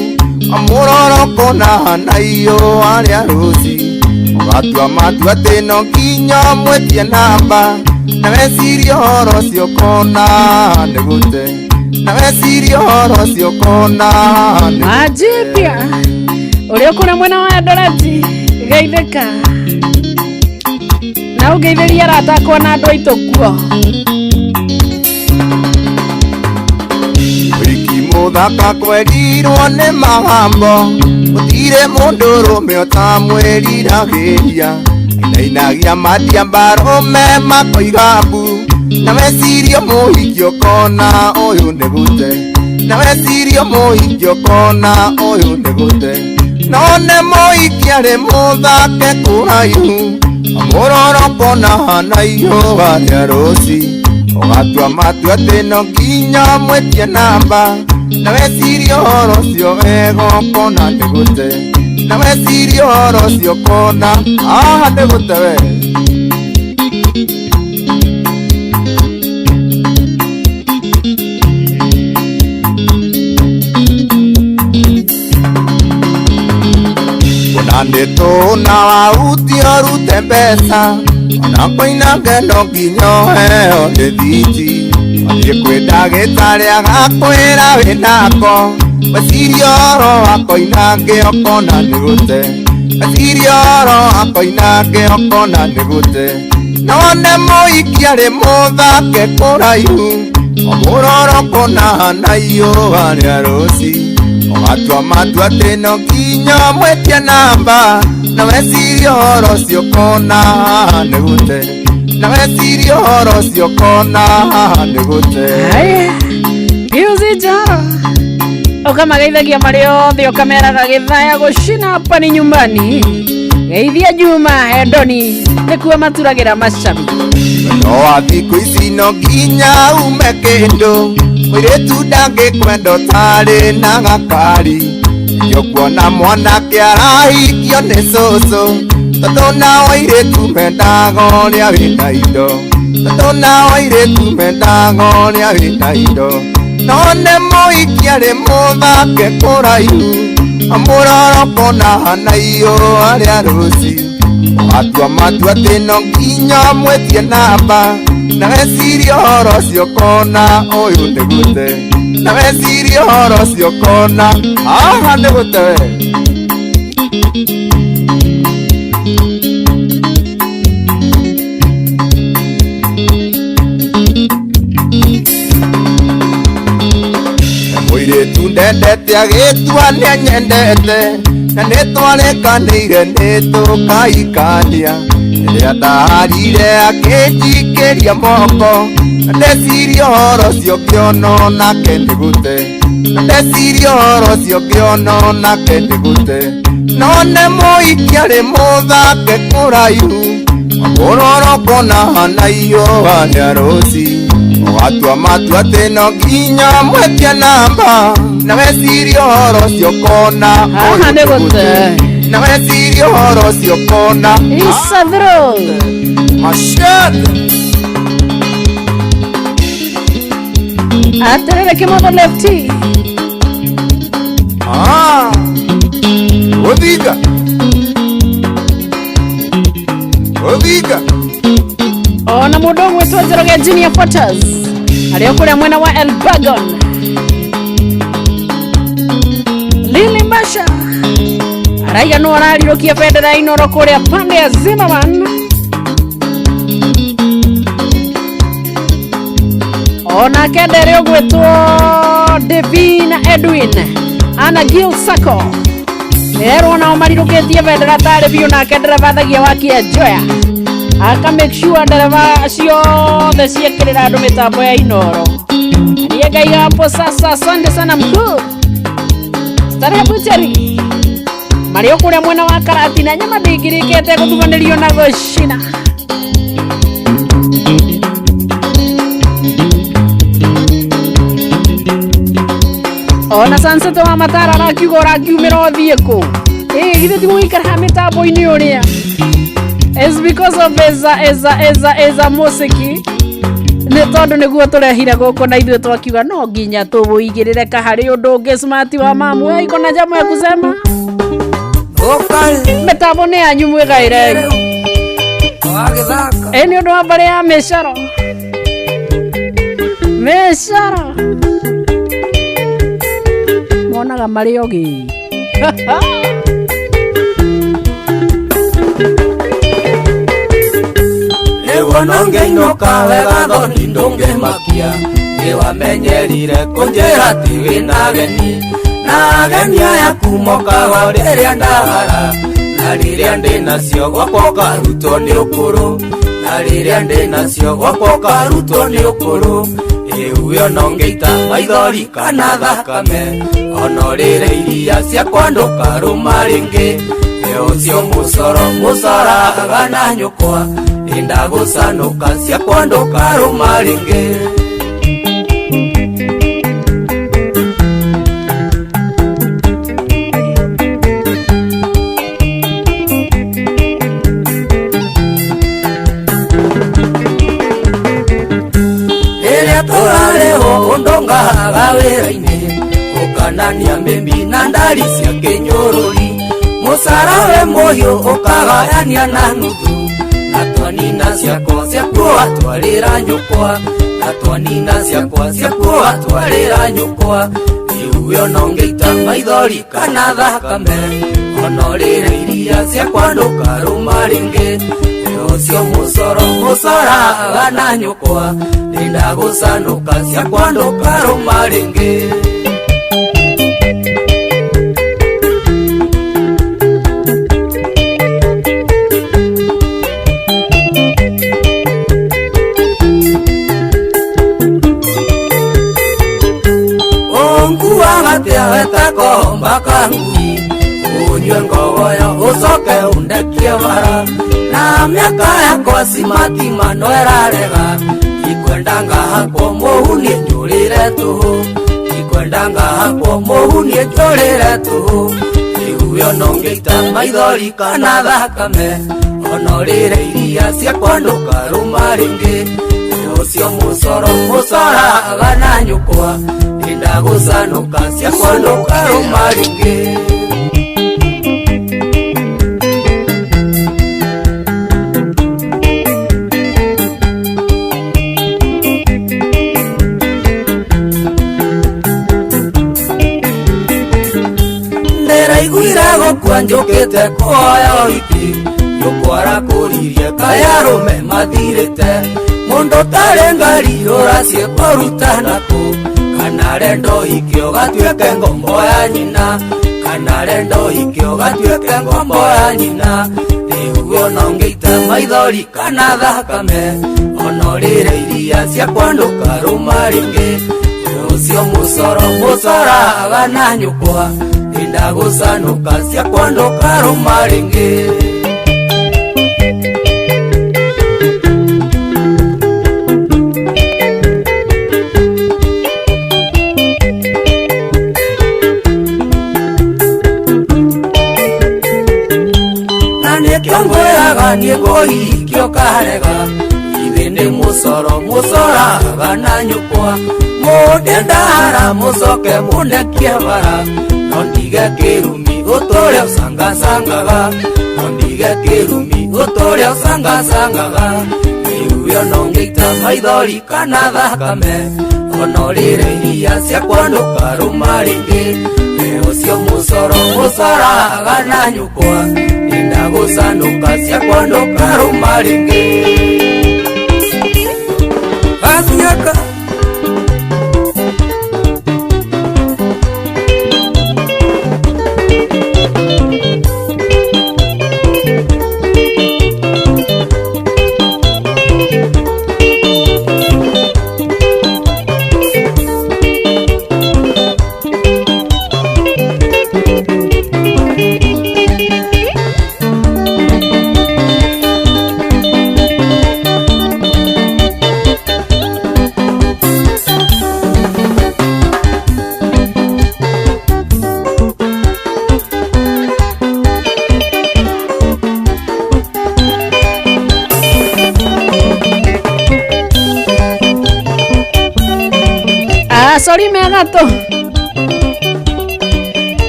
amũroro kũna na iyũa rĩa rũci ũgatua matua atĩ no nginya ũmwĩtie namba na weciria ũhoro ũcio ũkona nĩgũte na weciria ũhoro ũcio ũkona majipya ũrĩa ũkũrĩa mwena wa Eldoret geithĩka na ũngeithĩrie arata akwa na andũ aitũ kuo. Wiki mũthaka kwendirwo nĩ magambo gũtirĩ mũndũrũme ũtamwĩriragĩria ainainagia matiamba arũme makoiga mbu na weciria mũhiki ũkona ũyũ nĩ gũte na weciria mũhiki ũkona ũyũ nĩ gũte no nĩ mũhiki arĩ mũthake kũraihu amũroro kona na ihũa rĩa rũci ũgatua matua atĩ no nginya ũmwĩtie namba na weciria ũhoro ũcio wega ũkona nĩ gũte na weciria ũhoro ũcio ũkona haha nĩ gũte we. Ona nĩ tũna wahutia ũrute mbeca ona koinange no nginya ũheo rĩthiti wathiĩ kwĩ ndagĩtarĩ agakwĩra wĩnako weciria ũhoro wa koinange ũkona nĩ gũte weciria ũhoro wa koinange ũkona nĩ gũte no nĩ mũhiki arĩ mũthake kũraihu omũroro kũna na ihũa rĩa rũci ũgatua matua atĩ no nginya ũmwĩtie namba na weciria ũhoro ũcio ũkona nĩ gũte na weciria ũhoro ũcio ũkona nĩ gũte. Piusi Jaro ũkamageithagia marĩ othe ũkameraga gĩthaya gũcina hapa ni nyumbani geithia Juma Edoni nĩkuo maturagĩra macabi no wa thikũ ici no nginya ume kĩndũ mũirĩtu ndangĩkwenda ũtarĩ na gakari nĩũkuona mwanake arahikio nĩ cũcũ tondũ nao airĩtu mendaga ũrĩa wĩna indo tondũ nao airĩtu mendaga ũrĩa wĩna indo no nĩ mũhiki arĩ mũthake kũraihu amũroro kũna na ihũa rĩa rũci ũgatua matua atĩ no nginya ũmwĩtie namba na weciria ũhoro ũcio ũkona ũyũ nĩ gũte na weciria ũhoro ũcio ũkona haha nĩ gũte we. Mũirĩtu ndendete agĩtua nĩanyendete na nĩtwarĩkanĩire nĩtũkaikania Rĩrĩa ndaharire akĩnjikĩria moko, ndeciria ũhoro ũcio ngĩona onake nĩgũte, ndeciria ũhoro ũcio ngĩona onake nĩgũte. No nĩ mũikia rĩ mũthake kũraihu, magũrũ na hana iũa rĩa rũci. Ũgatua matua atĩ no nginya mwetie namba, na weciria ũhoro ũcio ũkona Haha nĩ gũte. Na weciria ũhoro ũcio ũkona Isadro Machete. Atĩrĩrĩ kĩmotho lefti. Ah, Odhiga. Odhiga. Ona mũndũ ũgwĩtwo Njoroge Junior Photos arĩ o kũrĩa mwena wa Elbagon. Lily Masha araiga no ararirũkia bendera ya Inoro kũrĩa pande ya Zimmerman. Onake ndere ũgwĩtwo Devina Edwin ana Gil Sacco erwo nao marirũkĩtie bendera tarĩ biũ, nake ndereba thagia wa Kĩenjoya aka make sure ndereba ciothe ciekĩrĩra andũ mĩtambo ya Inoro. Niĩ ngaiga hapo sasa. Asante sana mkuu Starehe Butchery marĩ o kũrĩa mwena wa Karatina, nyama ndĩngĩrĩkĩte gũthubanĩrio na gũcina. Ona Sunset wa Matara arakiuga ũrakiumĩra ũthiĩ kũ? Ĩ githĩ ti gũgĩikara mĩtambo-inĩ ũrĩa? It's because of eza musiki nĩ tondũ nĩguo tũrehire gũkũ na ithuĩ twakiuga no nginya tũwũigĩrĩre kaharĩ ũndũ ũngĩ. Smart wa mamu iko na jamu ya kusema mĩtambo nĩ yanyu mwĩgaĩre. Ĩ nĩ ũndũ wa mbarĩ ya mĩcoro mĩcoro monaga marĩ ogĩ. Nĩguo nongĩinũka wega thoni ndũngĩmakia, nĩwamenyerire kũnjĩra atĩ wĩna ageni, na ageni aya kumokaga rĩrĩa ndahara, na rĩrĩa ndĩnacio gwakwa ũkarutwo nĩ ũkũrũ, na rĩrĩa ndĩnacio gwakwa ũkarutwo nĩ ũkũrũ. Ĩuyo nongĩita maithori kana thakame, ona ũrĩre iria ciakwa ndũkarũma rĩngĩ. Ĩ ũcio mũcoro mũcoraga na nyũkwa, ndagũcanũka ciakwa ndũkarũma rĩngĩ. Rĩrĩa tũrarĩhwo ũndũ ngahaga wĩra-inĩ, ũkanania mĩmbi na ndari cia kĩnyũrũri, mũcara we mũhiũ ũkagayania na nuthu, na twanina ciakwa ciakuo atwarĩra nyũkwa, na twanina ciakwa ciakuo atwarĩra nyũkwa. Iuyo nongĩita maithori kana thakame, ona ũrĩre iria ciakwa ndũkarũma rĩngĩ. Ũcio mũcoro mũcoraga na nyũkwa, nĩndagũcanũka ciakwa ndũkarũma rĩngĩ. Unguaga wetakomba kangui, unywe ngogoyo ũcoke ũndekie bara, na mĩaka yakwa cimatima no ĩrarega, ikwenda ngahakwo mũhu niĩ njũrĩre tũhũ, ikwenda ngahakwo mũhu niĩ njũrĩre tũhũ. Iuyo nongĩita maithori kana thakame, ona ũrĩre iria ciakwa ndũkarũma rĩngĩ. Ũcio mũcoro mũcoraga na nyũkwa, ndagũcanũka ciakwa ndũkarũma rĩngĩ. Ndĩraiguire gũkua njũkĩte kũhoya ũhiki, nyũkwa arakũririe kaĩ arũme mathirĩte, mũndũ ũtarĩ ngari ũraciĩ kũruta nakũ, kana Kana rendo hikio gatuĩke ngombo ya nyina. Kana rendo hikio gatuĩke ngombo ya nyina. Rĩu ona ũngĩita maithori kana thakame, ona ũrĩre iria ciakwa ndũkarũma rĩngĩ. Ũcio mũcoro mũcoraga na nyũkwa, nĩndagũcanũka ciakwa ndũkarũma rĩngĩ. Ngwĩraga niĩ ngũhikio karega, ithe nĩ mũcoro mũcoraga na nyũkwa. Mũndĩ ndahara mũcoke mũnekie bara, no ndige kĩrumi ũtũre ũcangacangaga. No ndige kĩrumi ũtũre ũcangacangaga. Rĩu ona ũngĩita maithori kana thakame, ona ũrĩre iria ciakwa ndũkarũma rĩngĩ. Ũcio mũcoro mũcoraga na nyũkwa, nĩndagũcanũka ciakwa ndũkarũma rĩngĩ. Gathiaka Acori megatũ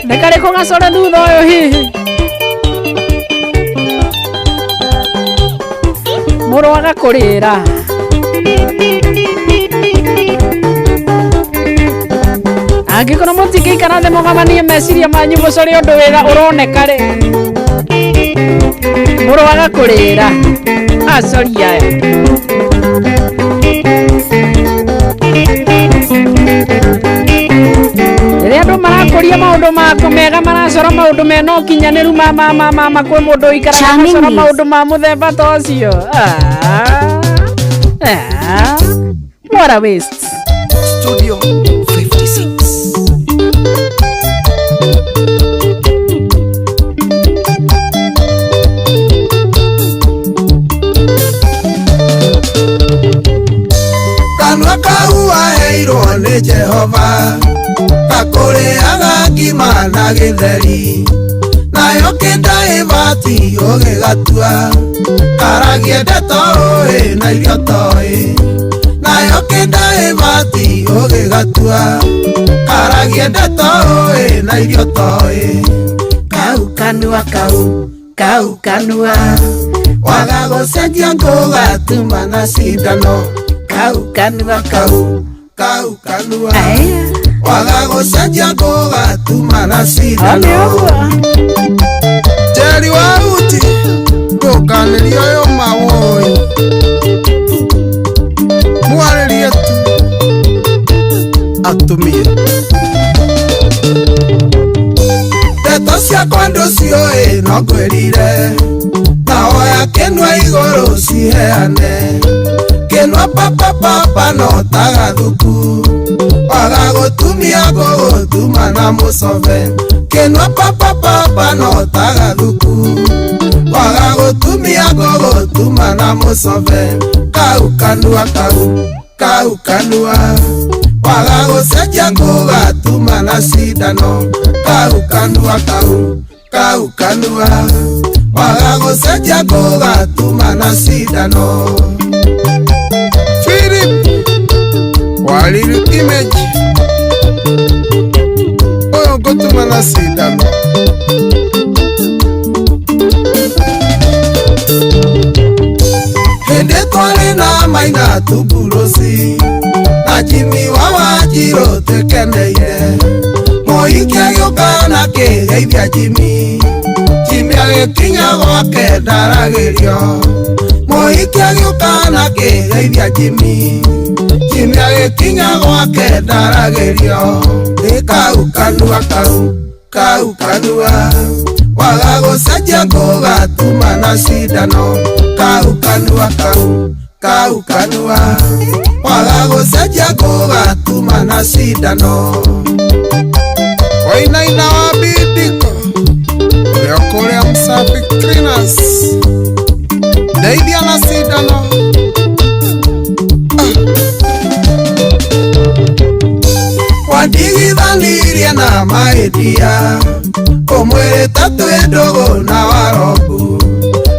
nĩ karĩkũ gacore thutha ũyũ hihi mũrũ agakũrĩra. Angĩkorwo mũtingĩikara thĩ mũgabanie meciria manyu mũcore ũndũ wĩra ũroneka rĩ, mũrũ agakũrĩra. Acori aya. Rĩrĩa andũ marakũria maũndũ maku mega, maracora maũndũ mena ũkinyanĩru ma ma ma ma ma kwĩ mũndũ ũikaraga agacora maũndũ ma mũthemba ta ũcio. What a waste. Studio 56. Kanua kau waheirwo nĩ Jehova, gakũrĩaga ngima na gĩtheri, nayo kĩnda ĩbati ũgĩgatua, karagie ndeto ũĩ na irio toĩ. Nayo kĩnda ĩbati ũgĩgatua, karagie ndeto ũĩ na irio toĩ. Kau kanua kau, kau kanua, waga gũcenjia ngũgatuma na cindano. Kau kanua kau, kau kanua, waga gũcenjia ngũgatuma na cindano. Njeri wa uti ndũkanĩrie ũyũ mawũĩ, mwarĩrie tu atumie. Ndeto ciakwa ndũciũĩ no ngwĩrire, na woya kĩnua igũrũ ciheane. Kĩnua papapapa no ta gathuku, waga gũtumia ngũgũtuma na mũcobe. Kĩnua papapapa no ta gathuku, waga gũtumia ngũgũtuma na mũcobe. Kau kanua kau, kau kanua, waga gũcenjia ngũgatuma na cindano. Kau kanua kau, kau kanua, waga gũcenjia ngũgatuma na cindano. Philip Waliru image ũyũ ngũtuma na cindano. Hĩndĩ twarĩ na Maina Tumburuci na Jimmy wa Wanjirũ twĩkeneire, mũhiki agĩũka na akĩgeithia Jimmy. Jimmy Agĩkinya gwake ndaragĩrio Mũhiki agĩũka na akĩgeithia Jimmy Jimmy agĩkinya gwake ndaragĩrio Ĩ kau kanua kau kau kanua Waga gũcenjia ngũgatuma na cindano Kau kanua kau kau kanua Waga gũcenjia ngũgatuma na cindano Wainaina wa bidiko Ũrĩa kũrĩa Msafi Cleaners Ndeithia na cindano Wandigithanirie na mahĩtia Ũmwĩrĩte twĩ ndũgũ na warobu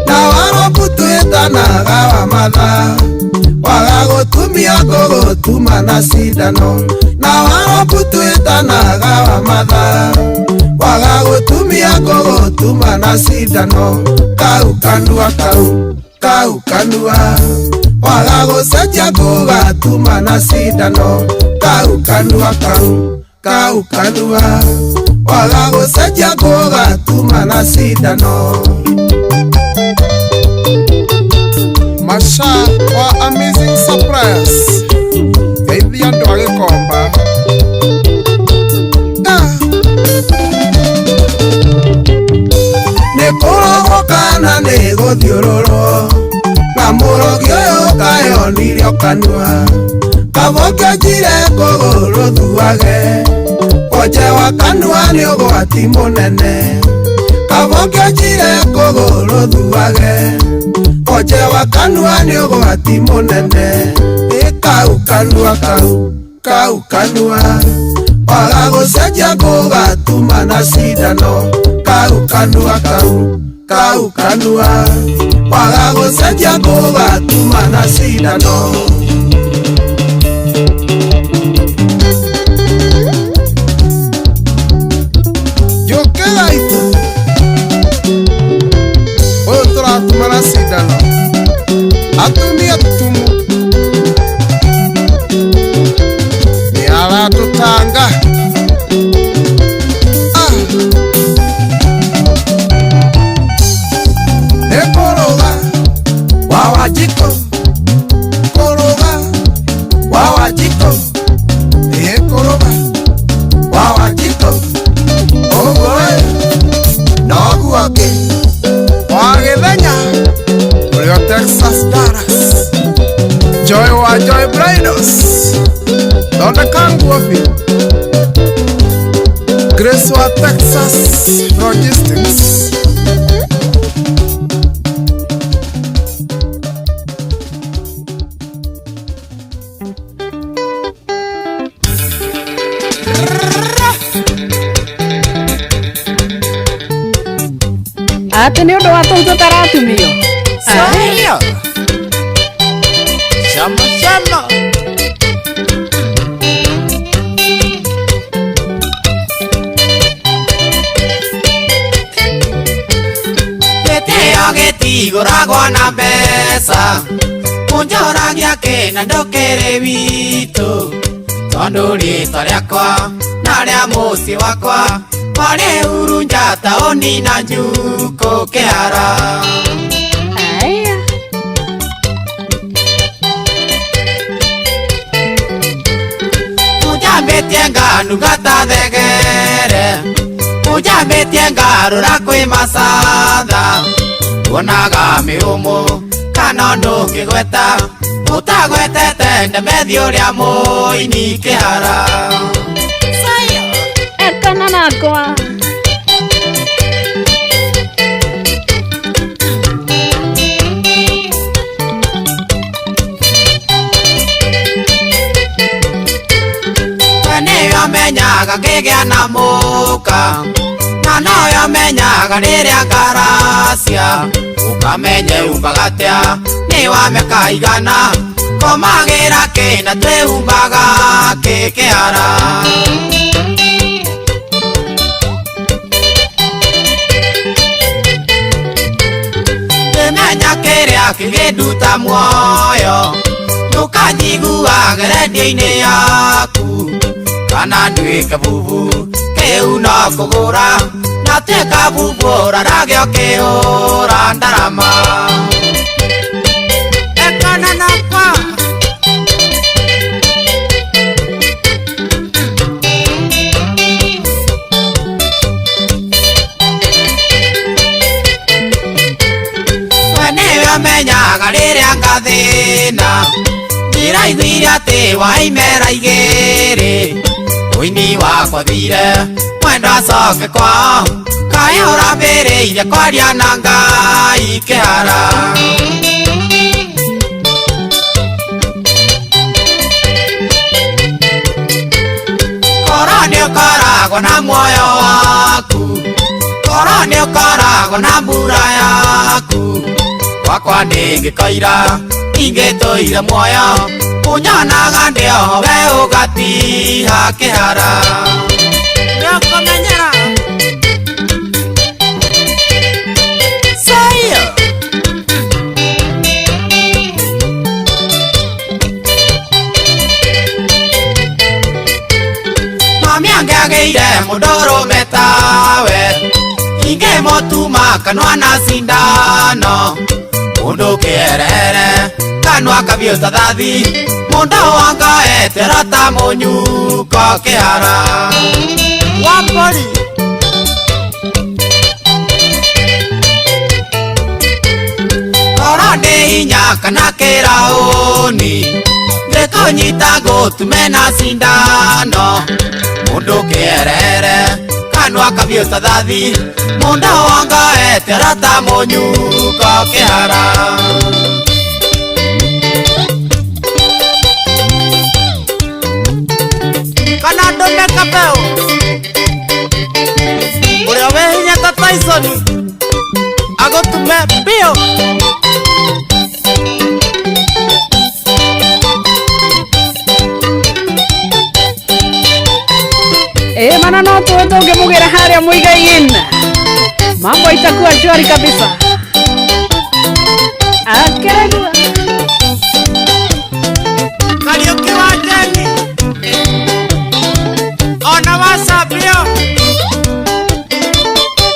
Na warobu twĩtanaga wa matha Waga gũtumia ngũgũtuma na cindano Na warobu twĩtanaga wa matha Waga gũtumia ngũgũtuma na cindano Kau kanua kau kau kanua Waga gũcenjia ngũgatuma na cindano Kau kanua kau kau kanua Waga gũcenjia ngũgatuma na cindano Masha wa Amazing Surprise Geithia andũ a Gĩkomba Nĩ kũrogwo kana nĩ gũthiũrũrwo Na mũrogi ũyũ kayonirio kanua Kaboke njire kũgũrũ thuage Wonje wa kanua nĩ ũgwati mũnene Kaboke njire kũgũrũ thuage Wonje wa kanua nĩ ũgwati mũnene Ĩ kau kanua kau kau kanua Waga gũcenjia ngũgatuma na cindano Kau kanua kau kau kanua Waga gũcenjia ngũgatuma na cindano Njũkĩ gaitũ Ũyũ tũratuma na cindano Atumia tumu Nĩ aratũtanga Nĩ kũrũga wa Wanjikũ Kũrũga wa Wanjikũ Ĩ kũrũga wa Wanjikũ Ũguo ĩ noguo kĩ Wa Gĩthenya Ũrĩa Texas Dallas Joy wa Joy Bridals Thondeka nguo biũ Grace wa Texas Logistics Atĩ nĩ ũndũ wa tũu tũtaratumio Sayo. Chama chama. Gĩtĩo gĩtigũragwo na mbeca Kũnjoragia kĩna ndũkĩrĩ witũ Tondũ rĩtwa rĩakwa na rĩa mũciĩ wakwa Warĩ Urunja taũni na Njukũ Kĩara Aya. Ũnjambĩtie nganunga ta thegere Ũnjambĩtie ngarũra kwĩ macatha Tuonaga mĩhũmũ kana ũndũ ũngĩgweta Ũtagwetete Ndemethi ũrĩa mũini kĩhara Ekana nakwa We nĩwe ũmenyaga ngĩgĩa na mũka Na nowe ũmenyaga rĩrĩa ngaracia Ũkamenye umbaga atĩa nĩ wa mĩaka igana Komagĩra kĩna twĩhumbaga kĩ kĩara Ngĩmenya kĩrĩa kĩngĩnduta muoyo Ndũkanjiguage rendio-inĩ yaku Kana nduĩke bubu kĩu no kũgũra Natuĩka bubũra ndagĩa ũkĩhũra ndarama. Ekana nakwa. We nĩwe ũmenyaga rĩrĩa ngathĩna. Ndĩraiguire atĩ waimera igĩrĩ. Ũini wakwa thire mwendwa acoke kwao. Kaĩ ũrambĩrĩirie kwaria na Ngai kĩhara. Korwo nĩũkoragwo na muoyo waku, korwo nĩũkoragwo na mbura yaku, gwakwa ndĩngĩkoira ingĩtũire muoyo, ũnyonaga ndĩ oho we ũgatiha kĩhara. Nĩũkũmenyera. Sayo. Mami angĩagĩire mũndũrũme tawe, ingĩmũtuma kanua na cindano. Mũndũ kĩerere kanua kabiũ ta thathi, mũndũ wangaetera ta mũnyuko kĩhara. Wambũri. Korwo ndĩ hinya kana kĩraũni, ngĩkũnyita ngũtume na cindano. Mũndũ kĩerere kanua kabiũ ta thathi, mũndũ wangaetera ta mũnyuko kĩhara. Kana ndũme kabeo ũrĩa wĩ hinya ta Tyson agũtume biũ. Mana no tuwe tũngĩmũgĩra harĩa Muigai-inĩ. Mambo itakuwa shwari kabisa. Akeregua. Kariũki wa Jeni ona wa Sabio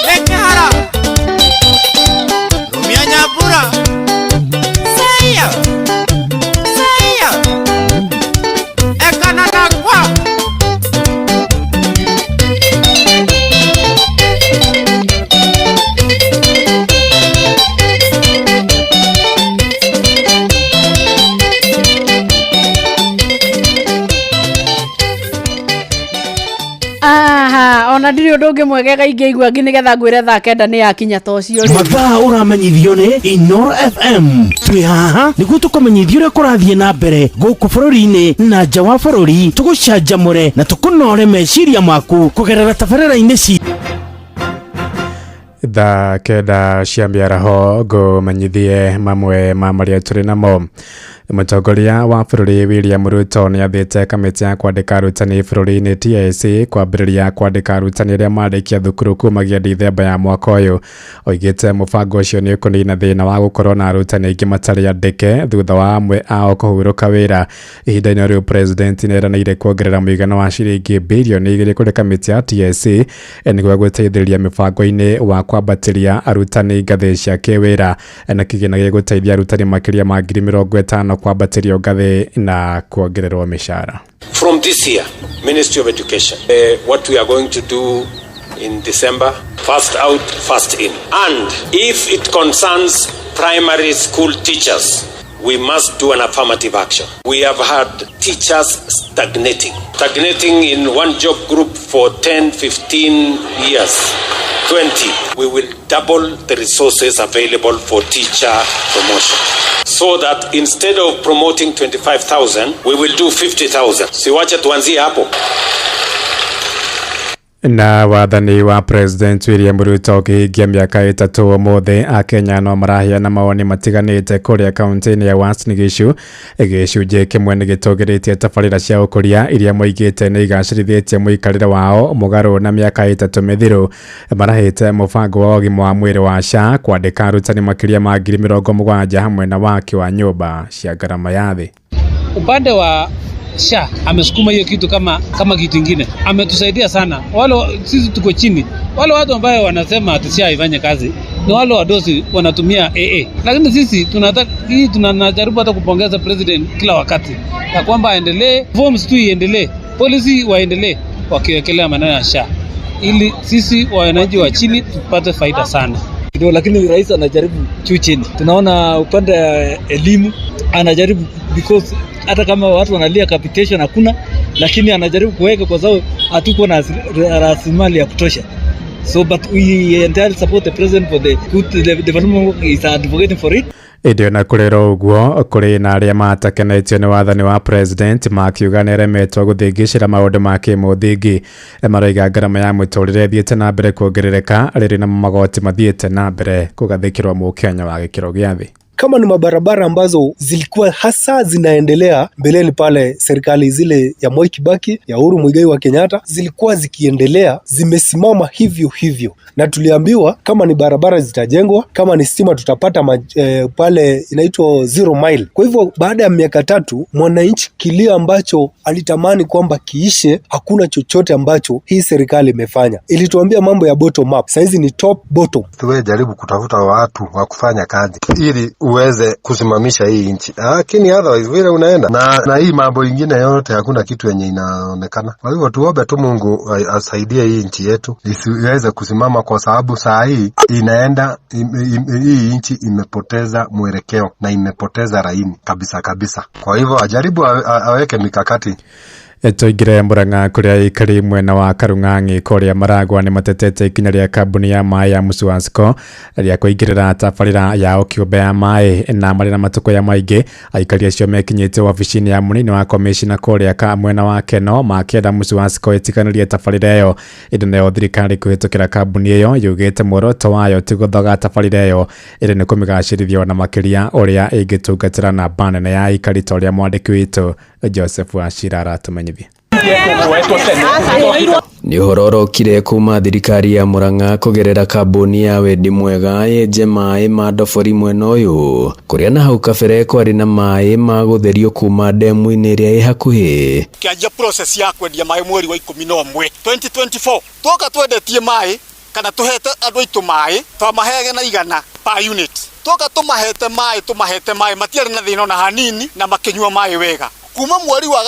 nĩ kĩhara. Rumia Nyambura. Sayo. Sayo. Ekana nakwa. Aha, ona ndirĩ ũndũ ũngĩ mwegega ingĩigua ngi nĩgetha ngwĩre thaa 9 nĩ yakinya ta ũcio rĩ. Mathaa ũramenyithio nĩ Inoro FM. Twĩ haha nĩguo tũkũmenyithie ũrĩa kũrathiĩ na mbere gũkũ bũrũri-inĩ na nja wa bũrũri, tũgũcanjamũre na tũkũnore meciria maku kũgerera tabarĩra-inĩ ci. Thaa 9 cia mĩaraho ngũmenyithie mamwe ma marĩa tũrĩ namo. Mũtongoria wa bũrũri William Ruto nĩathĩte kamĩtĩ ya kwandĩka arutani bũrũri-inĩ TSC kwambĩrĩria kwandĩka arutani arĩa marĩkia thukuru kumagia Dithemba ya mwaka ũyũ. Oigĩte mũbango ũcio nĩ ũkũnina thĩna wa gũkorwo na arutani aingĩ matarĩ andĩke thutha wa amwe ao kũhurũka wĩra. Ihinda-inĩ rĩu president nĩeranĩire kuongerera mũigana wa ciringi birioni 2 kũrĩ kamĩtĩ ya TSC nĩguo gũteithĩrĩria mĩbango-inĩ wa kwambatĩria arutani ngathĩ cia kĩwĩra na kĩgĩna gĩa gũteithia arutani makĩria ma 50,000 kwambatĩrio ngathĩ na kuongererwo mĩcara. From this year, Ministry of Education, what we are going to do in December, first out, first in. And if it concerns primary school teachers, we must do an affirmative action. We have had teachers stagnating in one job group for 10, 15 years, 20. We will double the resources available for teacher promotion, so that instead of promoting 25,000, we will do 50,000. Siwache tuanzie hapo. Na wathani wa President William Ruto ũkĩhingia mĩaka 3 ũmũthĩ, Akenya no maraheana mawoni matiganĩte kũrĩa kaunti-inĩ ya Uasin Gishu. Gĩcunjĩ kĩmwe nĩ gĩtũgĩrĩtie tabarĩra cia ũkũria iria moigĩte nĩ igacĩrithĩtie mũikarĩre wao mũgarũ na mĩaka 3 mĩthiru. Marahĩte mũbango wa ũgima wa mwĩrĩ wa SHA kwandĩka arutani makĩria ma 70,000 hamwe na waki wa nyũmba cia ngarama ya thĩ. Upande wa SHA amesukuma hiyo kitu kama kitu ingine, ametusaidia sana. Wale sisi tuko chini, wale watu ambayo wanasema ati SHA ifanye kazi ni wale wadosi wanatumia AA, lakini sisi tunataka hii, tunajaribu hata kupongeza president kila wakati ya kwamba aendelee, forms tu iendelee, policy waendelee wakiwekelea maneno ya SHA ili sisi wananchi wa chini tupate faida sana. Ndio, lakini rais anajaribu juu chini. Tunaona upande ya elimu anajaribu because hata kama watu wanalia capitation hakuna, lakini anajaribu kuweka kwa sababu hatuko na rasilimali ya kutosha. So but we entirely support the president for the good development is advocating for it. Ĩndĩ ona kũrĩ ũguo kũrĩ na arĩa matakenetio nĩ wathani wa president makiuga nĩaremetwo gũthingicĩra maũndũ ma kĩmũthingi. Maroiga ngarama ya mũtũrĩre ĩthiĩte na mbere kuongerereka rĩrĩ na magoti mathiĩte na mbere kũgathĩkĩrwo mũkenya wa gĩkĩro gĩa thĩ. Kama ni mabarabara ambazo zilikuwa hasa zinaendelea mbeleni pale, serikali zile ya Moi Kibaki, ya Uhuru Muigai wa Kenyatta zilikuwa zikiendelea, zimesimama hivyo hivyo, na tuliambiwa kama ni barabara zitajengwa, kama ni stima tutapata pale inaitwa 0 mile. Kwa hivyo baada ya miaka 3 mwananchi kilio ambacho alitamani kwamba kiishe, hakuna chochote ambacho hii serikali imefanya. Ilituambia mambo ya bottom up, saizi ni top bottom. Tuwe jaribu kutafuta watu wa kufanya kazi ili uweze kusimamisha hii nchi, lakini otherwise vile unaenda na hii mambo ingine yote hakuna kitu yenye inaonekana. Kwa hivyo tuombe tu Mungu asaidie hii nchi yetu isiweze kusimama, kwa sababu saa hii inaenda hii nchi imepoteza mwelekeo na imepoteza raini kabisa kabisa. Kwa hivyo ajaribu aweke mikakati. Tũingĩre Murang'a kũrĩa aikari mwena wa Karung'ang'i kũrĩa Maragwa nĩ matetete ikinya rĩa kambuni ya maĩ ya Musuasco rĩa kũingĩrĩra tabarĩra yao kĩũmbe ya maĩ na marĩ na matukũ maingĩ. Aikari acio mekinyĩte wabici-inĩ ya mũnini wa komishina kũrĩa mwena wa Keno makĩenda Musuasco ĩtiganĩrie tabarĩra ĩyo. Ĩndĩ nayo thirikari kũhĩtũkĩra kambuni ĩyo yugĩte muoroto wayo ti gũthoga tabarĩra ĩyo ĩndĩ nĩ kũmĩgacĩrithia ona makĩria ũrĩa ĩngĩtungatĩra namba nene ya aikari ta ũrĩa mwandĩki witũ Joseph Wachira aratumenyithia. Nĩ ũhoro ũrokire kuma thirikari ya Murang'a kũgerera kambuni ya Wendi Mwega yenje maĩ ma ndobori mwena ũyũ kũrĩa na hau kabere kwarĩ na maĩ ma gũtherio kuma ndemu-inĩ ĩrĩa ĩ hakuhĩ. Kĩanjia process ya kwendia maĩ mweri wa 11 2024 twoka twendetie maĩ kana tuhete andũ aitũ maĩ twamahege na 100 per unit, twoka tũmahete maĩ matiarĩ na thĩna ona hanini na makĩnyua maĩ wega. Kuma mweri wa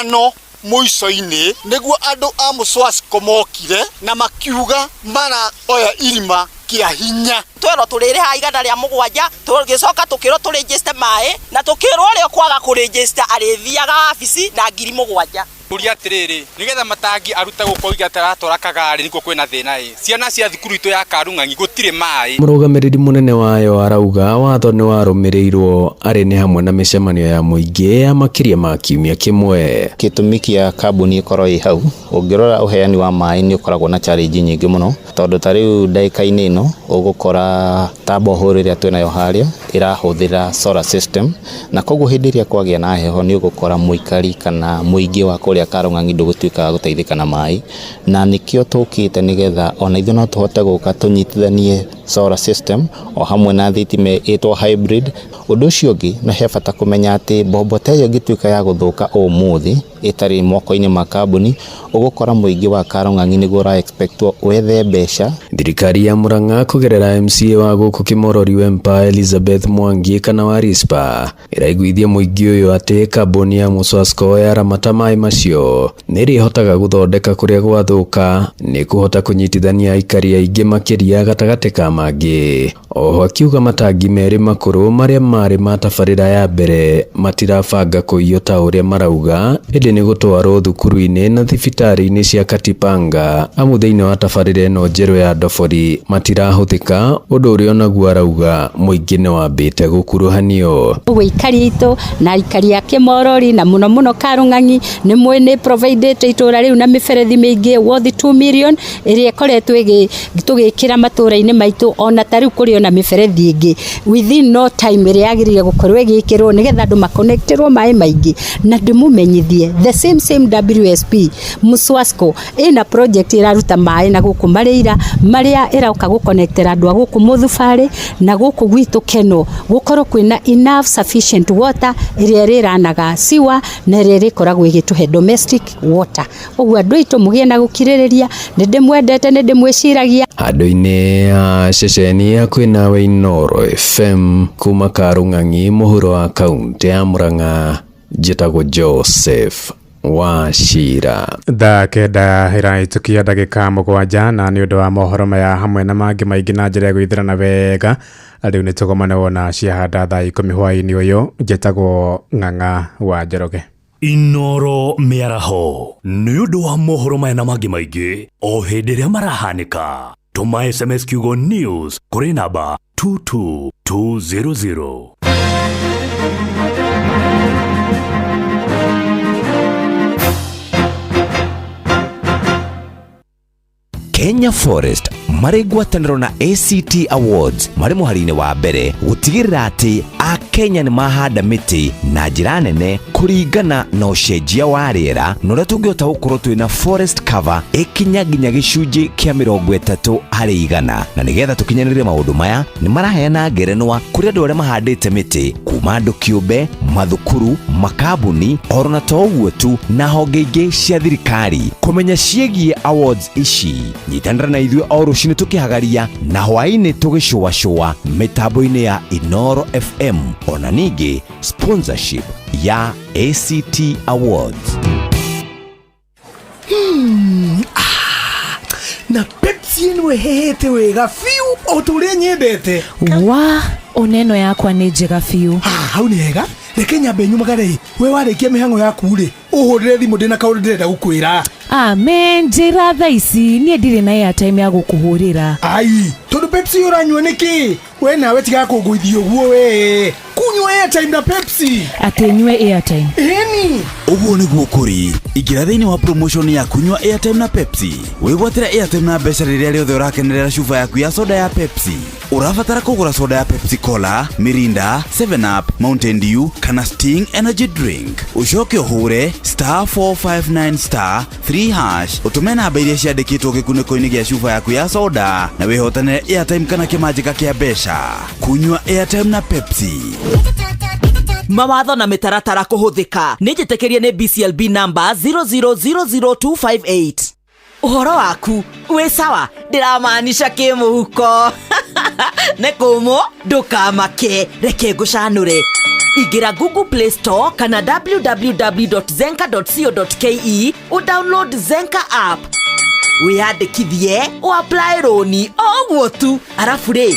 5 mũico-inĩ nĩguo andũ a Muswasco mokire na makiuga mara oya irima kĩa hinya. Twerwo tũrĩrĩha 107 tũgĩcoka tũkĩrwo tũrĩnjĩste maĩ na tũkĩrwo ũrĩa ũkwaga kũrĩnjĩsta arĩthiaga wabici na 7,000. Ũria atĩrĩrĩ, nĩgetha matangi arute gũkũ iga taratwara kagari nĩkuo kwĩna thĩna ĩ ciana cia thukuru itũ ya Karung'ang'i gũtirĩ maĩ. Mũrũgamĩrĩri mũnene wayo arauga watho nĩ warũmĩrĩirwo arĩ nĩ hamwe na mĩcemanio ya mũingĩ ya makĩria ma kiumia kĩmwe. Gĩtũmi kĩa kambuni ĩkorwo ĩ hau, ũngĩrora ũheani wa maĩ nĩ ũkoragwo na challenge nyingĩ mũno, tondũ ta rĩu ndagĩka-inĩ ĩno ũgũkora ta borehole ĩrĩa twĩnayo harĩa ĩrahũthĩra solar system, na koguo hĩndĩ ĩrĩa kwagĩa na heho nĩ ũgũkora mũikari kana mũingĩ wa kũrĩa Karung'ang'i ndũgũtuĩka wa gũteithĩka na maĩ, na nĩkĩo tũkĩte nĩgetha ona ithuĩ no tũhote gũka tũnyitithanie solar system o hamwe na thitima ĩtwo hybrid. Ũndũ ũcio ũngĩ no he bata kũmenya atĩ mbombo ta ĩyo ĩngĩtuĩka ya gũthũka ũmũthĩ ĩtarĩ moko-inĩ ma kambuni, ũgũkora mũingĩ wa Karung'ang'i nĩguo ũra expectwo wethe mbeca. Thirikari ya Murang'a kũgerera MCA wa gũkũ Kĩmorori Wempa Elizabeth Mwangi kana wa Rispa ĩraiguithia mũingĩ ũyũ atĩ kambuni ya Muswasco yaramata maĩ macio nĩrĩhotaga gũthondeka kũrĩa gwathũka nĩ kũhota kũnyitithania aikari aingĩ makĩria gatagatĩ ka mangĩ. Oho akiuga matangi merĩ makũrũ marĩa marĩ ma tabarĩra ya mbere matirabanga kũiywo ta ũrĩa marauga ĩndĩ nĩ gũtwarwo thukuru-inĩ na thibitarĩ-inĩ cia Katipanga amu thĩinĩ wa tabarĩra ĩno njerũ ya ndobori matirahũthĩka, ũndũ ũrĩa onaguo arauga mũingĩ nĩ wambĩte gũkuruhanio. Ũguo aikari aitũ na aikari a Kĩmorori na mũno mũno Karung'ang'i nĩ mũĩ nĩ providĩte itũra rĩu na mĩberethi mĩingĩ worth 2 million ĩrĩa ĩkoretwo tũgĩkĩra matũra-inĩ maitũ. biũ. Ona ta rĩu kũrĩ ona mĩberethi ĩngĩ within no time ĩrĩa yagĩrĩire gũkorwo ĩgĩkĩrwo nĩgetha andũ makonekterwo maĩ maingĩ. Na ndĩmũmenyithie the same same WSP Mswasco ĩna project ĩraruta maĩ na gũkũ Marĩira, marĩa ĩroka gũkonektera andũ a gũkũ Mũthubarĩ na gũkũ gwitũ Keno, gũkorwo kwĩna enough sufficient water ĩrĩa ĩrĩranaga siwa na ĩrĩa ĩrĩkoragwo ĩgĩtũhe domestic water. Ũguo andũ aitũ mũgĩe na gũkirĩrĩria, nĩ ndĩmwendete, nĩ ndĩmwĩciragia. Handũ-inĩ ha ceceni ya kwĩnawe Inooro FM kuma Karũng'ang'i mũhuro wa kaũntĩ ya Murang'a, njĩtagwo Joseph Wachira. Thaa 9 ĩrahĩtũkia ndagĩka 7, na nĩ ũndũ wa mohoro maya hamwe na mangĩ maingĩ na njĩra ya gwĩthĩrana wega, rĩu nĩ tũgomane wona ciahanda thaa 10 hwaĩ-inĩ ũyũ. Njĩtagwo Ng'ang'a wa Njoroge. Inooro mĩaraho nĩ ũndũ wa mohoro maya na mangĩ maingĩ o hĩndĩ ĩrĩa marahanĩka, tũma SMS kiugo news kũrĩ namba 22200. Kenya Forest marĩ ngwatanĩro na ACT Awards marĩ mũhari-inĩ wa mbere gũtigĩrĩra atĩ Akenya nĩ mahanda mĩtĩ na njĩra nene kũringana na ũcenjia wa rĩera, na ũrĩa tũngĩhota gũkorwo twĩna forest cover ĩkinya nginya gĩcunjĩ kĩa 30%. Na nĩgetha tũkinyanĩrie maũndũ maya, nĩ maraheana ngerenwa kũrĩ andũ arĩa mahandĩte mĩtĩ kuma andũ kĩũmbe, mathukuru, makambuni, oro na to ũguo tu, na honge ingĩ cia thirikari. Kũmenya ciĩgiĩ awards ici, nyitanĩra na ithuĩ o rũcinĩ tũkĩhagaria na hwaĩ-inĩ tũgĩcũacũa mĩtambo-inĩ ya Inooro FM, ona ningĩ sponsorship ya ACT Awards. Na Pepsi ĩno ĩhehete wega biũ o ta ũrĩa nyendete. Wa oneno yakwa nĩ njega biũ. Hau nĩ hega, reke nyambe nyumagare. We warĩkia mĩhang'o yaku rĩ, ũhũrĩre thimũ, ndĩna kaũndũ ndĩrenda gũkwĩra. Amen, njĩra thaa ici, niĩ ndirĩ na airtime ya gũkũhũrĩra. Ai, tondũ Pepsi ũranyua nĩkĩ? We nawe tiga kũngũithia ũguo, we kunyua airtime na Pepsi. Atĩ nyue airtime? Ĩni. Ũguo nĩguo kũrĩ. Ingĩra thĩinĩ wa promotion ya kunyua airtime na Pepsi, wĩgwatĩre airtime na mbeca rĩrĩa rĩothe ũrakenerera cuba yaku ya soda ya Pepsi. Ũrabatara kũgũra soda ya Pepsi Cola, Mirinda, 7 Up, Mountain Dew kana Sting Energy Drink, ũcoke ũhũre star 459 star 3 hash, ũtũme namba iria ciandĩkĩtwo gĩkunĩko-inĩ gĩa cuba yaku ya soda na wĩhotanĩre airtime kana kĩmanjĩka kĩa mbeca. Kunyua airtime na Pepsi. Mawatho na mĩtaratara kũhũthĩka. Nĩ njĩtĩkĩrie nĩ BCLB number 0000258. Ũhoro waku wĩ sawa? Ndĩramaanisha kĩmũhuko nĩ kũmũ, ndũkamake, reke ngũcanũre. Ingĩra Google Play Store kana www.zenka.co.ke, ũdownload Zenka app, wĩyandĩkithie, ũapply rũni o ũguo tu. Arabu rĩ,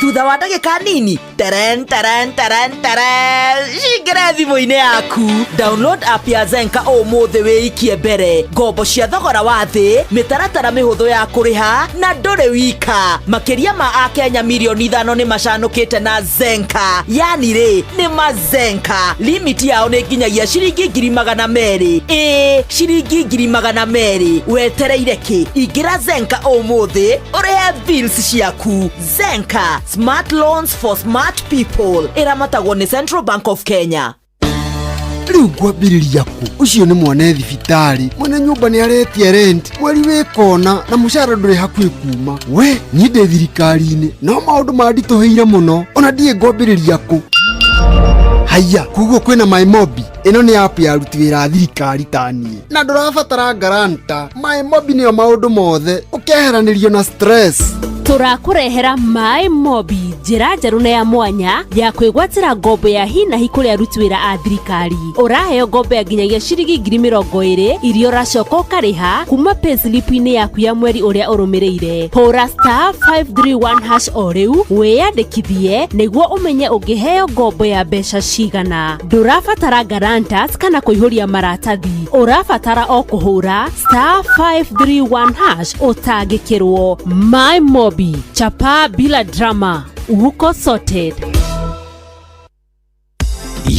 thutha wa ndagĩka nini, teren teren teren teren, cingĩre thimũ-inĩ yaku. Download app ya Zenka ũmũthĩ, wĩikie mbere ngombo cia thogora wa thĩ, mĩtaratara mĩhũthũ ya kũrĩha, na ndũrĩ wika. Makĩria ma Akenya mirioni 5 nĩ macanũkĩte na Zenka. Yani rĩ, nĩ mazenka. Limit yao nĩ nginyagia ciringi 200,000. Ĩĩ, ciringi 200,000. Wetereire kĩ? Ingĩra Zenka ũmũthĩ ũrĩhe bills ciaku. Zenka, smart loans for smart people. Ĩramatagwo nĩ Central Bank of Kenya. Rĩu ngwambĩrĩria kũ? Ũcio nĩ mwana e thibitarĩ, mwene nyũmba nĩ aretia rent mweri wĩ kona, na mũcara ndũrĩ hakuhĩ kuma. We niĩ ndĩ thirikari-inĩ, no maũndũ manditũhĩire mũno, ona ndiĩ ngwambĩrĩria kũ. Haiya, koguo kwĩna MyMobi. Ĩno nĩ app ya aruti wĩra a thirikari ta niĩ, na ndũrabatara guarantor. MyMobi nĩyo maũndũ mothe, ũkeheranĩrio na stress. Tũrakũrehera Maĩ Mobi, njĩra njerũ na ya mwanya ya kwĩgwatĩra ngombo ya hi na hi kũrĩ aruti wĩra a thirikari. Ũraheo ngombo ya nginyagia ciringi 20,000 iria ũracoka ũkarĩha kuma payslip-inĩ yaku ya mweri ũrĩa ũrũmĩrĩire. Hũra star 531 hash o rĩu wĩyandĩkithie nĩguo ũmenye ũngĩheo ngombo ya mbeca cigana. Ndũrabatara guarantors kana kũihũria maratathi, ũrabatara o kũhũra star 531 hash ũtangĩkĩrwo. My Mobi, chapa bila drama, uko sorted.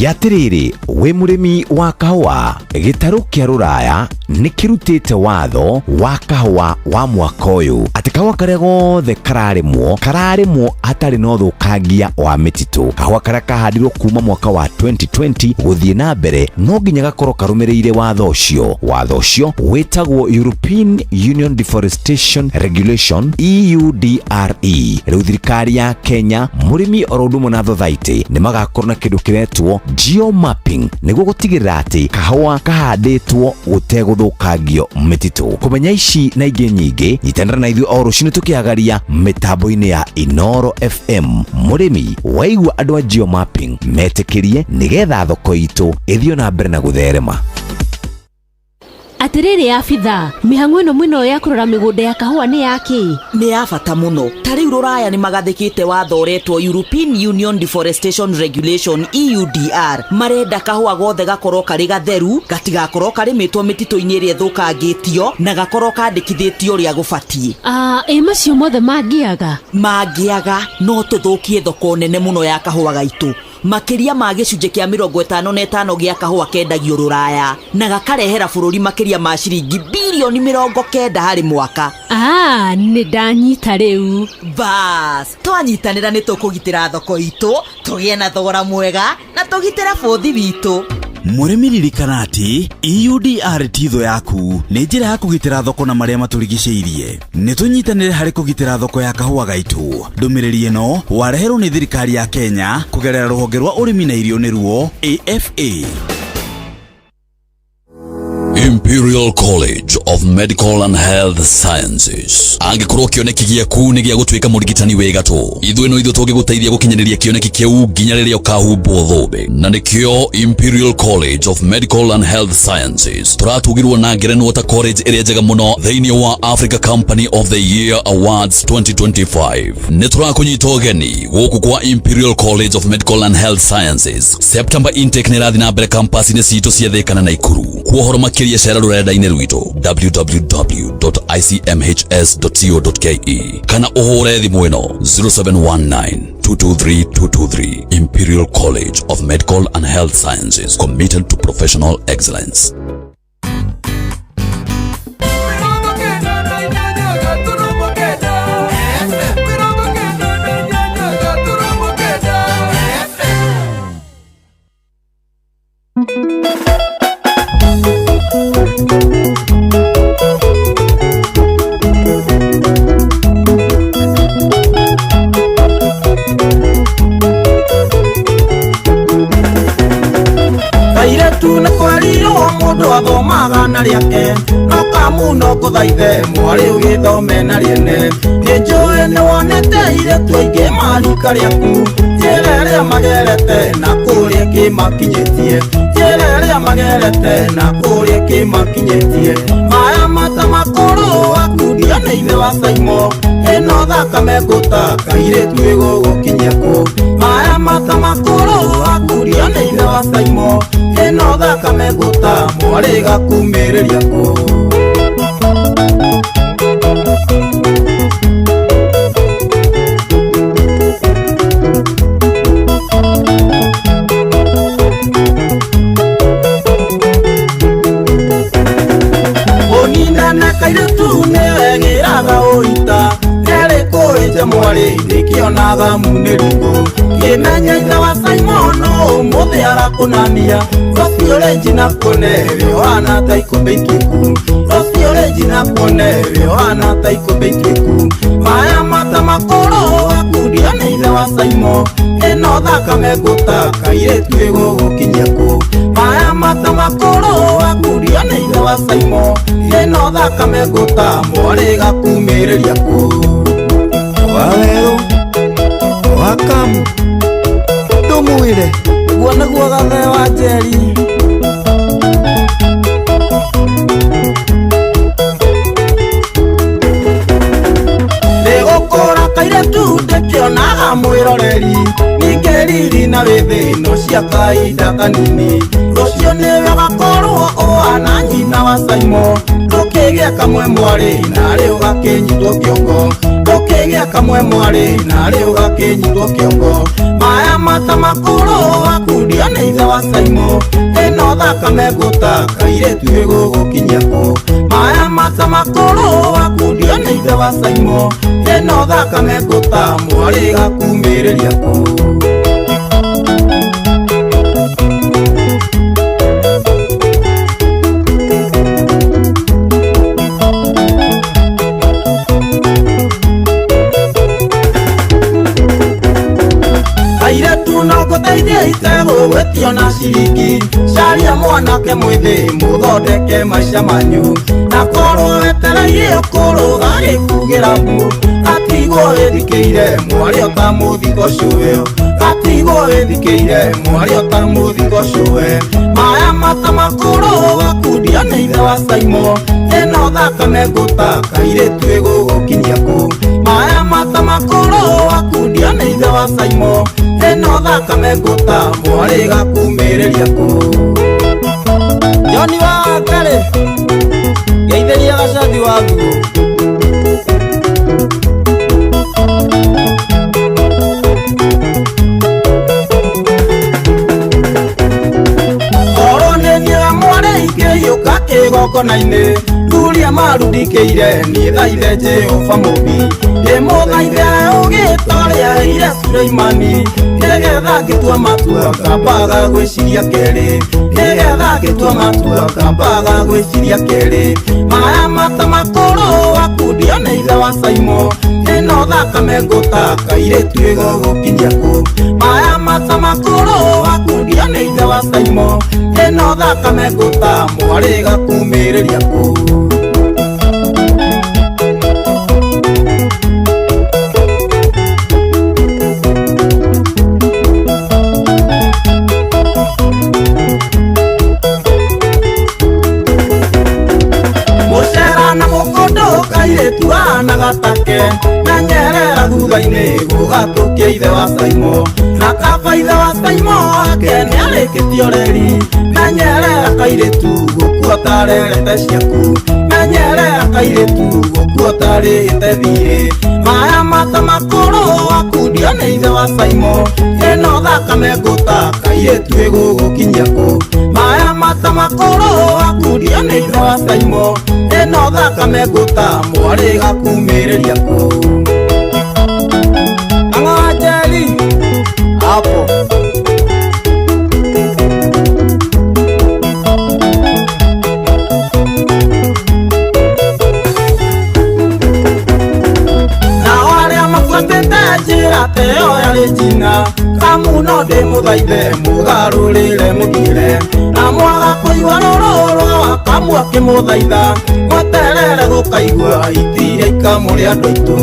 Atĩrĩrĩ, wĩ mũrĩmi wa kahũa, gĩtarũ kĩa rũraya nĩ kĩrutĩte watho wa kahũa wa mwaka ũyũ atĩ kahũa karĩa gothe kararĩmwo kararĩmwo hatarĩ na ũthũkangia wa mĩtitũ. Kahũa karĩa kahandirwo kuma mwaka wa 2020 gũthiĩ na mbere no nginya gakorwo karũmĩrĩire watho ũcio. Watho ũcio wĩtagwo European Union Deforestation Regulation, EUDRE. Rĩu thirikari ya Kenya, mũrĩmi oro ũndũ ũmwe na thothaitĩ nĩ magakorwo na kĩndũ kĩretwo geomapping nĩguo gũtigĩrĩra atĩ kahũa kahandĩtwo gũtegũthũkangio mĩtitũ. Kũmenya ici na ingĩ nyingĩ, nyitanĩra na ithuĩ o rũcinĩ tũkĩagaria mĩtambo-inĩ ya Inoro FM. Mũrĩmi waigua andũ a geomapping metĩkĩrie nĩgetha thoko itũ ĩthiĩ na mbere na gũtherema. Atĩrĩrĩ abitha, mĩhang'o ĩno mwĩnayo ya kũrora mĩgũnda ya kahũa nĩ ya kĩ? Nĩ ya bata mũno. Ta rĩu rũraya nĩ magathĩkĩte watho ũretwo European Union Deforestation Regulation, EUDR. Marenda kahũa gothe gakorwo karĩ gatheru, gatigakorwo karĩmĩtwo mĩtitũ-inĩ ĩrĩa ĩthũkangĩtio, na gakorwo kandĩkithĩtio ũrĩa gũbatiĩ. Ah, ĩ macio mothe mangĩaga? Mangĩaga no tũthũkie thoko nene mũno ya kahũa gaitũ. Makĩria ma gĩcunjĩ kĩa 55 gĩa kahũa kendagio rũraya, na gakarehera bũrũri makĩria ma ciringi birioni 90 harĩ mwaka. Ah, nĩ ndanyita rĩu. Bas, twanyitanĩra nĩ tũkũgitĩra thoko itũ, tũgĩe na thogora mwega, na tũgitĩre bũthi witũ. Mũrĩmi, ririkana atĩ EUDR ti thũ yaku, nĩ njĩra ya kũgitĩra thoko na marĩa matũrigicĩirie. Nĩ tũnyitanĩre harĩ kũgitĩra thoko ya kahũa gaitũ. Ndũmĩrĩri ĩno wareherwo nĩ thirikari ya Kenya kũgerera rũhonge rwa ũrĩmi na irio, nĩruo AFA. Imperial College of Medical and Health Sciences. Angĩkorwo kĩoneki gĩaku nĩ gĩa gũtuĩka mũrigitani wĩ gatũ, ithuĩ no ithuĩ tũngĩgũteithia gũkinyanĩria kĩoneki kĩu nginya rĩrĩa ũkahumbwo thũmbĩ. Na nĩkĩo Imperial College of Medical and Health Sciences tũratugirwo na ngerenwa ta college ĩrĩa njega mũno thĩinĩ wa Africa Company of the Year Awards 2025. Nĩ tũrakũnyita ũgeni gũkũ kwa Imperial College of Medical and Health Sciences. September intake nĩ ĩrathiĩ na mbere campus-inĩ citũ cia Thĩka na Naikuru. Kwa ũhoro makĩria cera rũrenda-inĩ rwitũ www.icmhs.co.ke kana ũhũre thimũ ĩno 0719 223 223. Imperial College of Medical and Health Sciences, committed to professional excellence. Kairetu nĩ kwerirwo mũndũ athomaga na rĩake, no kamuno ngũthaithe mwarĩ ũgĩthome na rĩene. Nĩ njũĩ nĩ wonete airĩtu aingĩ marika rĩaku, njĩra ĩrĩa magerete na kũrĩa kĩmakinyĩtie, njĩra ĩrĩa magerete na kũrĩa kĩmakinyĩtie. Maya mata makũrũ akundia nĩ ithe wa Saimo, ĩno thakame ngũta kairĩtu ĩgũgũkinyia kũ? Maya mata makũrũ akundia nĩ ithe wa Saimo, ĩno thakame ngũta mwarĩ gakumĩrĩria kũ? Ũninane kairĩtu nĩwegĩraga ũita, nerĩ kũĩnja mwarĩ ndĩkĩonaga munĩriko. Kĩmenya ithe wa Simon ũmũthĩ arakũnania, rũciũ rĩnji na kuone wĩohana ta ikũmbĩ ituĩku, rũciũ rĩnji na kuone wĩohana ta ikũmbĩ ituĩku. Maya mata makũrũ akundia nĩ ithe wa Saimo, ĩno thakame ngũta kairĩtu ĩgũgũkinyia kũ? Maya mata makũrũ akundia nĩ ithe wa Saimo, ĩno thakame ngũta mwarĩ gakumĩrĩria kũ? Wawerũ wakamu ndũmwĩre. Guo nĩguo gathe wa Njeri. Ndĩgũkũra kairĩtu ndĩkĩonaga mwĩroreri, ningĩ riri na wĩthĩ no cia kahinda kanini. Rũciũ nĩwe ũgakorwo ũhana nyina wa Saimo, ndũkĩgĩa kamwe mwarĩ narĩ ũgakĩnyitwo kĩongo, ndũkĩgĩa Ũkĩgĩa kamwe mwarĩ narĩ ũgakĩnyitwo kĩongo. Maya mata makũrũ wakundio nĩ ithe wa Saimo, ĩno thakame ngũta kairĩtu ĩgũgũkinyia kũ. Maya mata makũrũ wakundio nĩ ithe wa Saimo, ĩno thakame ngũta mwarĩ gakumĩrĩria kũ. Airĩtu no ngũteithie itegũgwĩtio na ciringi, caria mwanake mwĩthĩ mũthondeke maica manyu. Na korwo wetereire ũkũrũ gagĩkugĩra mbu, gatigwo wĩthikĩire mwarĩ ota mũthigo cũwe, gatigwo wĩthikĩire mwarĩ ota mũthigo cũwe. Maya mata makũrũ wakundio nĩ ithe wa Saimo, ĩno thakame ngũta kairĩtu ĩgũgũkinyia kũ. Maya mata makũrũ wakundio nĩ ithe wa Saimo, ĩno thakame ngũta mwarĩ gakumĩrĩria kũ. Joni wa Ngarĩ, geithĩria gacathi wa nguo. Korwo nĩ niĩ mwarĩ ingĩhiũka kĩgongona-inĩ, thuria marundikĩire niĩ thaithe Jehova Mũmbi. Ndĩmũthaithe ũũgĩ ta ũrĩa aheire Suleimani, nĩgetha ngĩtua matua ngambaga gwĩciria kerĩ, nĩgetha ngĩtua matua ngambaga gwĩciria kerĩ. Maya mata makũrũ wakundio nĩ ithe wa Saimo, ĩno thakame ngũta kairĩtu ĩgũgũkinyia kũ. Maya mata makũrũ wakundio nĩ ithe wa Saimo, ĩno thakame ngũta mwarĩ gakumĩrĩria kũ. Mũcera na mũkondo kairĩtu ahana gatake, menyerera thutha-inĩ gũgatũkia ithe wa Saimo. Na kaba ithe wa Saimo ake nĩarĩkĩtie ũreri, menyerera kairĩtu gũkua tarerete ciaku, menyerera kairĩtu gũkua tarĩte thiirĩ. Maya mata makũrũ wakundio nĩ ithe wa Saimo, ĩno thakame ngũta kairĩtu ĩgũgũkinyia kũ. Maya mata makũrũ wakundio nĩ ithe wa Saimo, ĩno thakame ngũta mwarĩ gakumĩrĩria kũ. Ang'o Njeri hapo. Nao arĩa mabuatĩte njĩra ta ĩyo yarĩ njina, kamu no ndĩmũthaithe mũgarũrĩre mũthiĩre. Na mwaga kũigua rũrũ rwa kamu akĩmũthaitha, mweterere gũkaigua itirĩa ikamũrĩ andũ aitũ,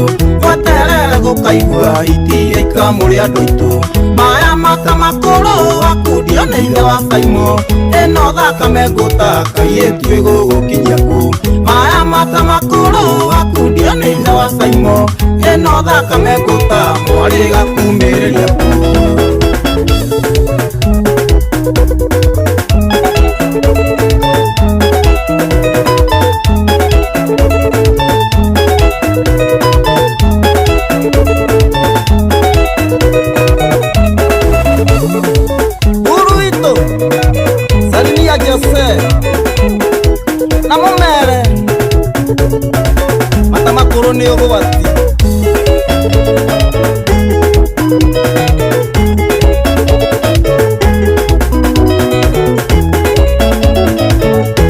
mweterere gũkaigua itirĩa ikamũrĩ andũ aitũ. Maya mata makũrũ wakundio nĩ ithe wa Saimo, ĩno thakame ngũta kairĩtu ĩgũgũkinyia kũ. Maya mata makũrũ wakundio nĩ ithe wa Saimo, ĩno thakame ngũta mwarĩ gakumĩrĩria kũ. Buru witũ, salimia Jose na mũmere mata makũrũ nĩ ũgwati.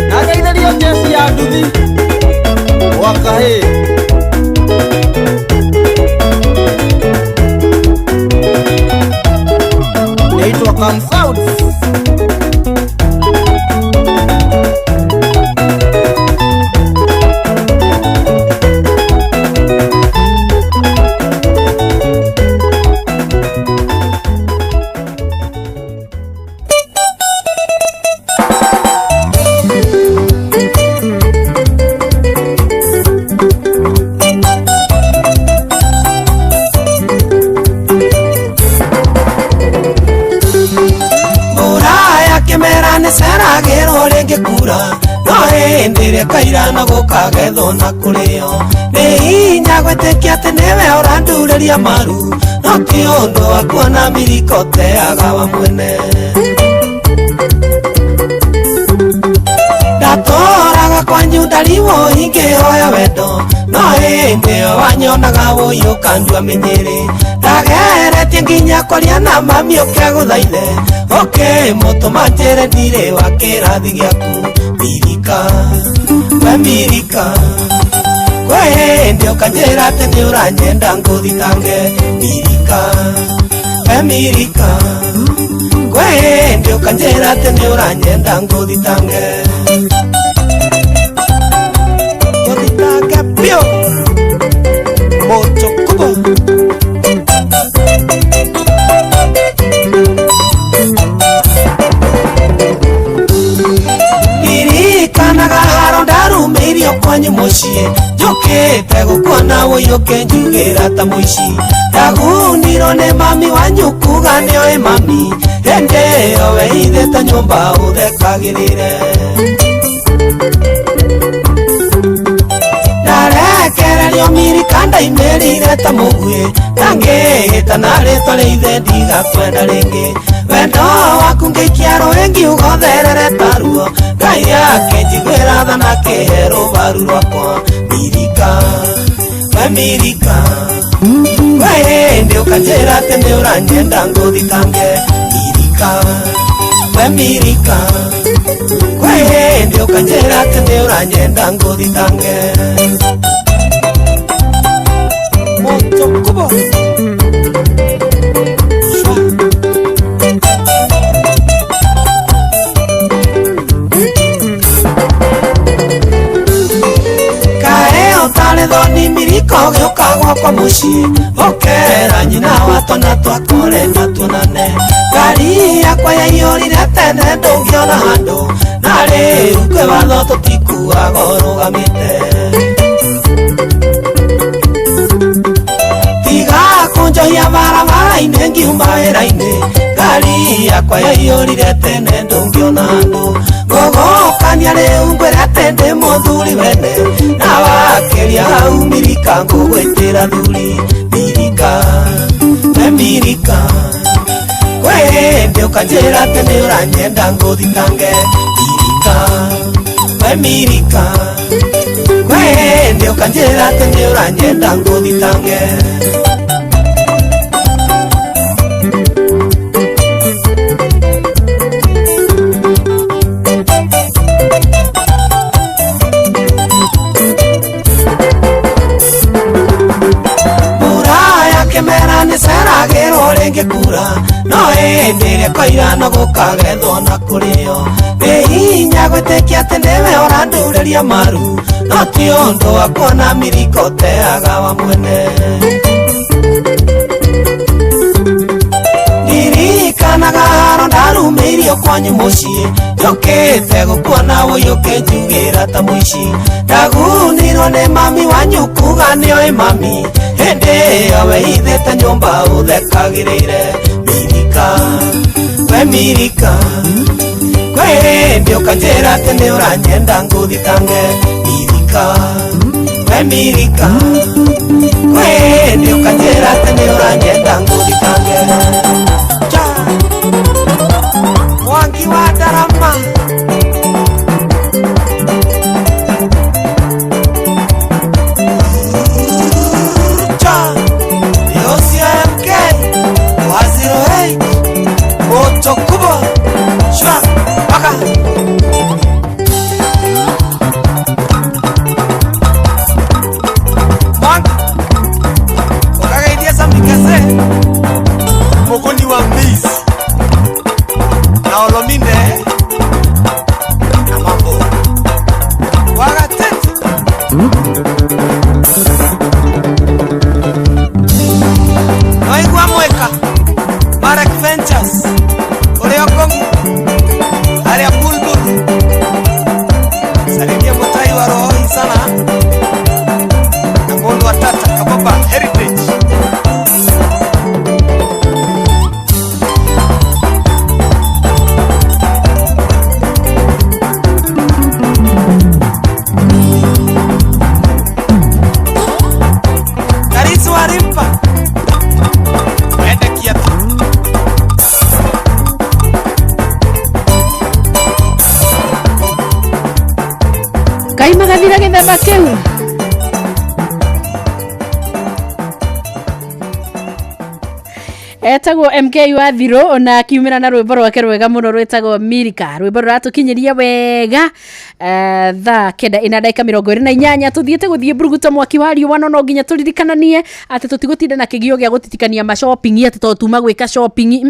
Na ngeithĩrio jeshi ya nduthi gwa kahĩĩ. Naitwa Kamsauts. Rĩngĩ kura no hĩndĩ ĩrĩa kaira na gũkagethwo na kũrĩo nĩ Nĩ hinya gwĩtĩkia atĩ nĩwe ũrandurĩria maru no ti ũndũ wa kuona miriko teaga wa mwene. Ndatũraga kwanyu ndariwo ingĩhoya wendo no hĩndĩ ĩyo wanyonaga wũi ũkandua mĩnyĩrĩ. Ndageretie nginya kwaria na mami ũkĩagũthaithe ũkĩmũtũma njĩre ndirĩ wa kĩrathi gĩaku. Mirika we mirika kwĩ hĩndĩ ũkanjĩra atĩ nĩ ũranyenda ngũthitange. Mirika we mirika kwĩ hĩndĩ ũkanjĩra atĩ nĩ ũranyenda ngũthitange. Ngũthitange biũ moto kubwa. Ndirikanaga haro ndarumĩirio kwanyu mũciĩ njũkĩte gũkuona wũi ũkĩnjugĩra ta mũici. Ndagunirwo nĩ mami wanyu kuga nĩoĩ mami hĩndĩ ĩyo weithĩte nyũmba ũthekagĩrĩre. Ndarekererio mirika ndaimĩrire ta mũguĩ ndangĩhĩta na rĩtwa rĩa ithe ndigakwenda rĩngĩ. Wendo waku ngĩikia rũĩ ngiuga ũtherere taruo Ngai akĩnjiguĩra tha na akĩhe rũbaru rwakwa. Mirika we mirika kwĩ hĩndĩ ũkanjĩra atĩ nĩ ũranyenda ngũthitange. Mirika we mirika kwĩ hĩndĩ ũkanjĩra atĩ nĩ ũranyenda ngũthitange. Moto kubwa. Kae ũtarĩ thoni miriko ũgĩũka gwakwa mũciĩ ũkera nyina wa twana twakwa ũrenda tuonane. Ngari yakwa yaiyũrire tene ndũngĩona handũ na rĩu kwĩ watho tũtikuaga ũrũgamĩte. Tiga kũnjohia barabara-inĩ ngiuma wĩra-inĩ ngari yakwa yaiyũrire tene ndũngĩona handũ. Ngũgũkania rĩu ngwĩre atĩ ndĩ mũthuri wene na wakĩria hau mirika ngũgwĩtĩra thuri. Mirika we mirika kwĩ hĩndĩ ũkanjĩra atĩ nĩ ũranyenda ngũthitange. Mirika we mirika kwĩ hĩndĩ ũkanjĩra atĩ nĩ ũranyenda ngũthitange. Kĩmera nĩ ceragĩrwo rĩngĩ kura no hĩndĩ ĩrĩa kwaira no gũkagethwo na kũrĩo. Nĩ hinya gwĩtĩkia atĩ nĩwe ũrandurĩria maru no ti ũndũ wa kuona miriko teaga wa mwene. Ndirikanaga haro ndarumĩirio kwanyu mũciĩ njũkĩte gũkuona wũi ũkĩnjugĩra ta mũici. Ndagunirwo nĩ mami wanyu kuga nĩoĩ mami hĩndĩ ĩyo weithĩte nyũmba ũthekagĩrĩire. Mirika we mirika kwĩ hĩndĩ ũkanjĩra atĩ nĩ ũranyenda ngũthitange. Mirika we mirika kwĩ hĩndĩ ũkanjĩra atĩ nĩ ũranyenda ngũthitange. Mwangi wa Ndarama. Moto kubwa shwa paka. Mwangi ukagaidia samikase mokoni wa mbizi na olomine na mambo wagatete. Noigua mweka Marek Ventures Oleo Kongu Aria Bulbul Salimia Mutai wa rohoi sana na mundu wa tata Kababa Heritage. Kĩrĩma kĩu. Etagwo MK wa Thiro na akiumĩra na rwĩmbo rwake rwega mũno rwĩtagwo Mirika. Rwĩmbo rũratũkinyĩria wega thaa 9 ina ndagĩka 28. Tũthiĩte gũthiĩ mburuguto mwaki wa riũa, no no nginya tũririkananie atĩ tũtigũtinda na kĩgio gĩa gũtitikania ma shopping atĩ tondũ tuma gwĩka shopping.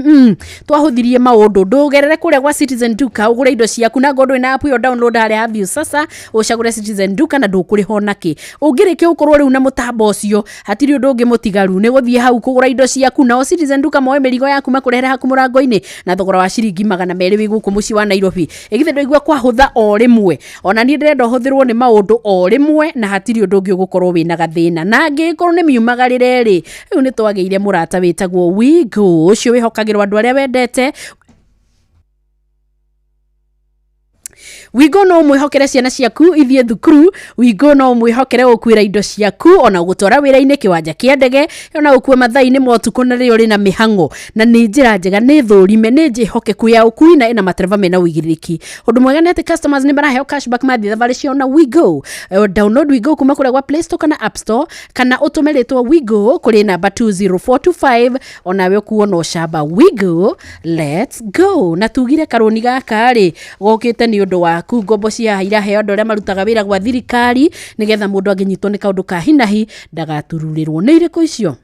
Twahũthirie maũndũ, ndũgerere kũrĩa gwa Citizen Duka ũgũre indo ciaku, na ngorwo ndũrĩ na app ĩyo download harĩa ha Viusasa, ũcagũre Citizen Duka na ndũkũrĩha onakĩ. Ũngĩrĩkia gũkorwo rĩu na mũtambo ũcio, hatirĩ ũndũ ũngĩ mũtigaru, nĩ gũthiĩ hau kũgũra indo ciaku. Nao Citizen Duka moe mĩrigo yaku makũrehere haku mũrango-inĩ na thogora wa ciringi 200 wĩ gũkũ mũciĩ wa Nairobi. Ĩgithĩ ndũigua kwahũtha o rĩmwe? Ona niĩ ndĩrenda ũhũthĩrwo nĩ maũndũ o rĩmwe na hatirĩ ũndũ ũngĩ ũgũkorwo wĩna gathĩna. Na angĩkorwo nĩ miumagarĩre rĩ, rĩu nĩ twagĩire mũrata wĩtagwo Wigo, ũcio wĩhokagĩrwo andũ arĩa wendete. Wigo no ũmwĩhokere ciana ciaku ithiĩ thukuru, Wigo no ũmwĩhokere gũkuĩra indo ciaku ona gũtwara wĩra-inĩ, kĩwanja kĩa ndege, ona gũkua mathaa-inĩ ma ũtukũ na rĩrĩa ũrĩ na mĩhang'o. Na nĩ njĩra njega, nĩ thũrime, nĩ njĩhokeku ya ũkui na ĩna matereba mena ũigĩrĩrĩki. Ũndũ mwega nĩ atĩ customers nĩ maraheo cashback mathiĩ thabarĩ ciao na Wigo. Download Wigo kuma kũrĩa gwa Play Store kana App Store, kana ũtũme rĩtwa Wigo kũrĩ namba 20425, onawe ũkuo na ũcamba. Wigo, let's go. Na tugire karũni gaka rĩ gokĩte nĩ ũndũ waku, ngombo cia iraheo andũ arĩa marutaga wĩra gwa thirikari nĩgetha mũndũ angĩnyitwo nĩ kaũndũ ka hinahi ndagatururĩrwo. Nĩ irĩkũ icio?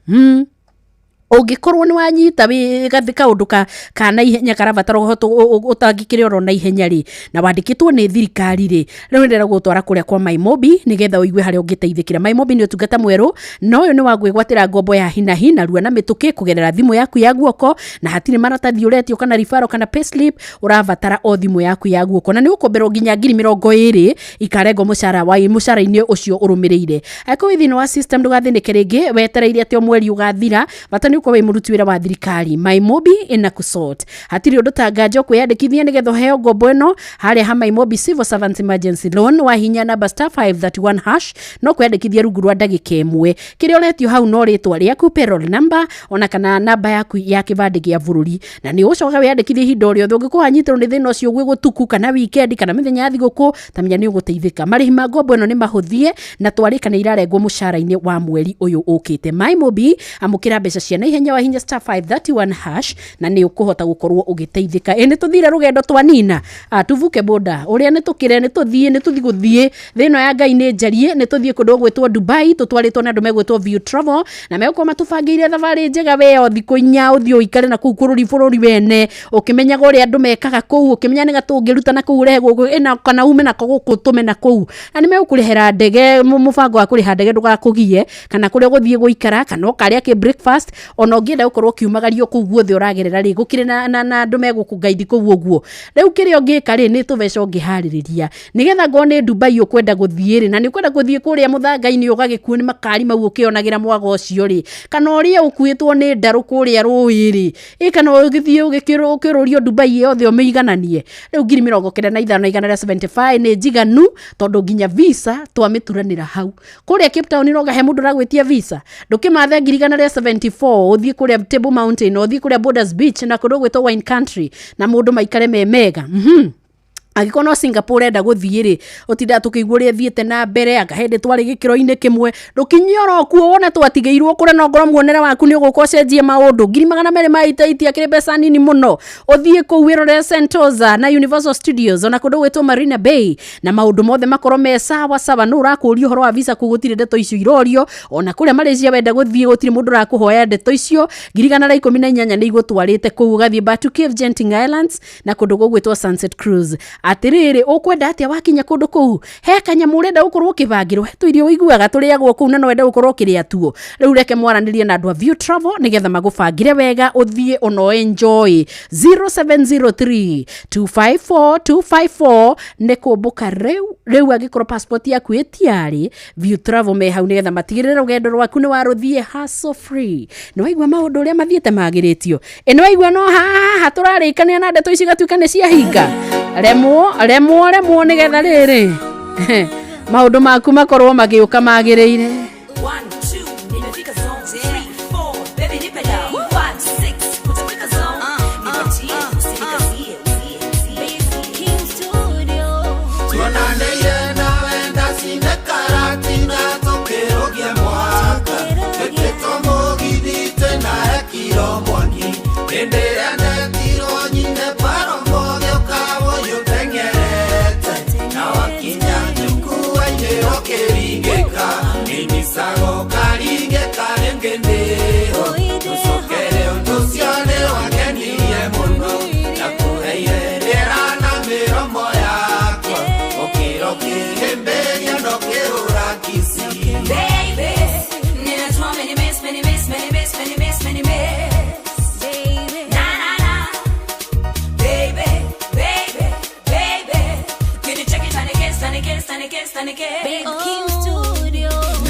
Ũngĩkorwo nĩ wanyita gathĩ kaũndũ ka naihenya karabatara ũtangĩkĩrĩ oro naihenya rĩ, na wandĩkĩtwo nĩ thirikari rĩ, rĩu ndĩrenda gũgũtwara kũrĩa kwa MyMobi nĩgetha ũigue harĩa ũngĩteithĩkĩra. MyMobi nĩ ũtungata mwerũ, na ũyũ nĩ wa gwĩgwatĩra ngombo ya hinahi narua na mĩtũkĩ kũgerera thimũ yaku ya guoko, na hatirĩ maratathi ũretio kana referral kana payslip, ũrabatara o thimũ yaku ya guoko, na nĩ ũgũkomberwo nginya 20,000 ikarengwo mũcara-inĩ ũcio ũrũmĩrĩire. Angĩkorwo wĩ thĩinĩ wa system ndũgathĩnĩke rĩngĩ wetereire atĩ o mweri ũgathira, bata nĩ ũkorwo wĩ mũruti wĩra wa thirikari. MyMobi ĩna kũsort, hatirĩ ũndũ ta nganja ũkwĩyandĩkithia nĩgetha ũheo ngombo ĩno harĩa ha MyMobi Civil Servants Emergency Loan. Wahihinya namba *531 hash no kwĩyandĩkithia rungu rwa ndagĩka ĩmwe. Kĩrĩa ũretio hau no rĩtwa rĩaku, payroll number, ona kana namba yaku ya kĩbandĩ gĩa bũrũri, na nĩ ũgũcoka wĩyandĩkithie ihinda o rĩothe. Ũngĩkorwo wanyitĩrwo nĩ thĩna ũcio gwĩ gũtuku kana weekend kana mĩthenya ya thigũkũ, ta menya nĩ ũgũteithĩka. Marĩhi ma ngombo ĩno nĩ mahũthie na twarĩka nĩ irarengwo mũcara-inĩ wa mweri ũyũ ũkĩte. MyMobi, amũkĩra mbeca cia naihenya wahihinya *531 hash na nĩ ũkũhota gũkorwo ũgĩteithĩka. Ĩ nĩ tũthire rũgendo twanina, tuvuke boda ũrĩa nĩ tũkĩre, nĩ tũthiĩ, nĩ tũthiĩ gũthiĩ thĩ ĩno ya Ngai nĩ njarie, nĩ tũthiĩ kũndũ gũgwĩtwo Dubai, tũtwarĩtwo nĩ andũ megwĩtwo View Travel, na megũkorwo matũbangĩire thabarĩ njega we o thikũ 4 ũthiĩ ũikare na kũu bũrũri wene, ũkĩmenyaga ũrĩa andũ mekaga kũu, ũkĩmenya nĩ gatũngĩruta na kũu ũrehe gũkũ, ĩna kana ume nako gũkũ ũtũme na kũu, na nĩ megũkũrĩhĩra ndege, mũbango wa kũrĩha ndege ndũgakũgie, kana kũrĩa ũgũthiĩ gũikara, kana ũkarĩa kĩ breakfast, ona ũngĩenda gũkorwo ũkiumagario kũu guothe ũragerera rĩ, gũkĩrĩ na andũ megũkũgaidi kũu ũguo. Rĩu kĩrĩa ũngĩka rĩ, nĩ tũbeca ũngĩharĩrĩria nĩgetha ngorwo nĩ Dubai ũkwenda gũthiĩ rĩ, na nĩ ũkwenda gũthiĩ kũrĩa mũthanga-inĩ ũgagĩkuo nĩ makari mau ũkĩonagĩra mwaga ũcio rĩ, kana ũrĩa ũkuĩtwo nĩ ndarũ kũrĩa rũĩ rĩ, ĩ kana ũgĩthiĩ ũkĩrũrio Dubai yothe ũmĩigananie. Rĩu 95,175 nĩ njiganu, tondũ nginya visa twamĩturanĩra hau. Kũrĩa Cape Town no he mũndũ ũragwĩtia visa, ndũkĩmathe 174 ũthiĩ kũrĩa Table Mountain, ũthiĩ kũrĩa Borders Beach na kũndũ gwĩtwo Wine Country, na mũndũ maikare me mega. Angĩkorwo no Singapore ũrenda gũthiĩ rĩ, ũtindaga tũkĩigua ũrĩa ĩthiĩte na mbere, anga hĩndĩ twarĩ gĩkĩro-inĩ kĩmwe, ndũkinye oro kuo wone twatigĩirwo kũrĩa, na ongorwo muonere waku nĩ ũgũka ũcenjie maũndũ. 280,000 akĩrĩ mbeca nini mũno, ũthiĩ kũu wĩrorere Sentosa na Universal Studios, ona kũndũ gwĩtwo Marina Bay, na maũndũ mothe makorwo me sawa sawa. Nũ ũrakũria ũhoro wa visa kũu, gũtirĩ ndeto icio irorio, ona kũrĩa Malaysia wenda gũthiĩ gũtirĩ mũndũ ũrakũhoya ndeto icio. 118,000 nĩ igũtwarĩte kũu, ũgathiĩ Batu Cave, Genting Islands na kũndũ gũgwĩtwo Sunset Cruise. Atĩrĩrĩ, ũkwenda atĩa wakinya kũndũ kũu? He kanyamũ ũrenda gũkorwo ũkĩbangĩrwo, he tũirio ũiguaga tũrĩagwo kũu na no wende gũkorwo ũkĩrĩa tuo. Rĩu reke mwaranĩrie na andũ a View Travel nĩgetha magũbangĩre wega ũthiĩ ono enjoy. 0703 254 254 nĩ kũmbũka rĩu angĩkorwo passport yaku ĩtiarĩ, View Travel me hau nĩgetha matigĩrĩre rũgendo rwaku nĩ warũthiĩ hassle free. Nĩ waigua maũndũ ũrĩa mathiĩte magĩrĩtio? Ĩ nĩ waigua no haha tũrarĩkania na ndeto ici igatuĩka nĩ ciahinga? Remwo remwo remwo nĩgetha rĩrĩ maũndũ maku makorwo magĩũka magĩrĩire. 1 2 nimefika zone 3 4 baby nipe down 5 6 utafika zone nipatie usinikazie. King Studio Tuonane nawe ndacinĩka.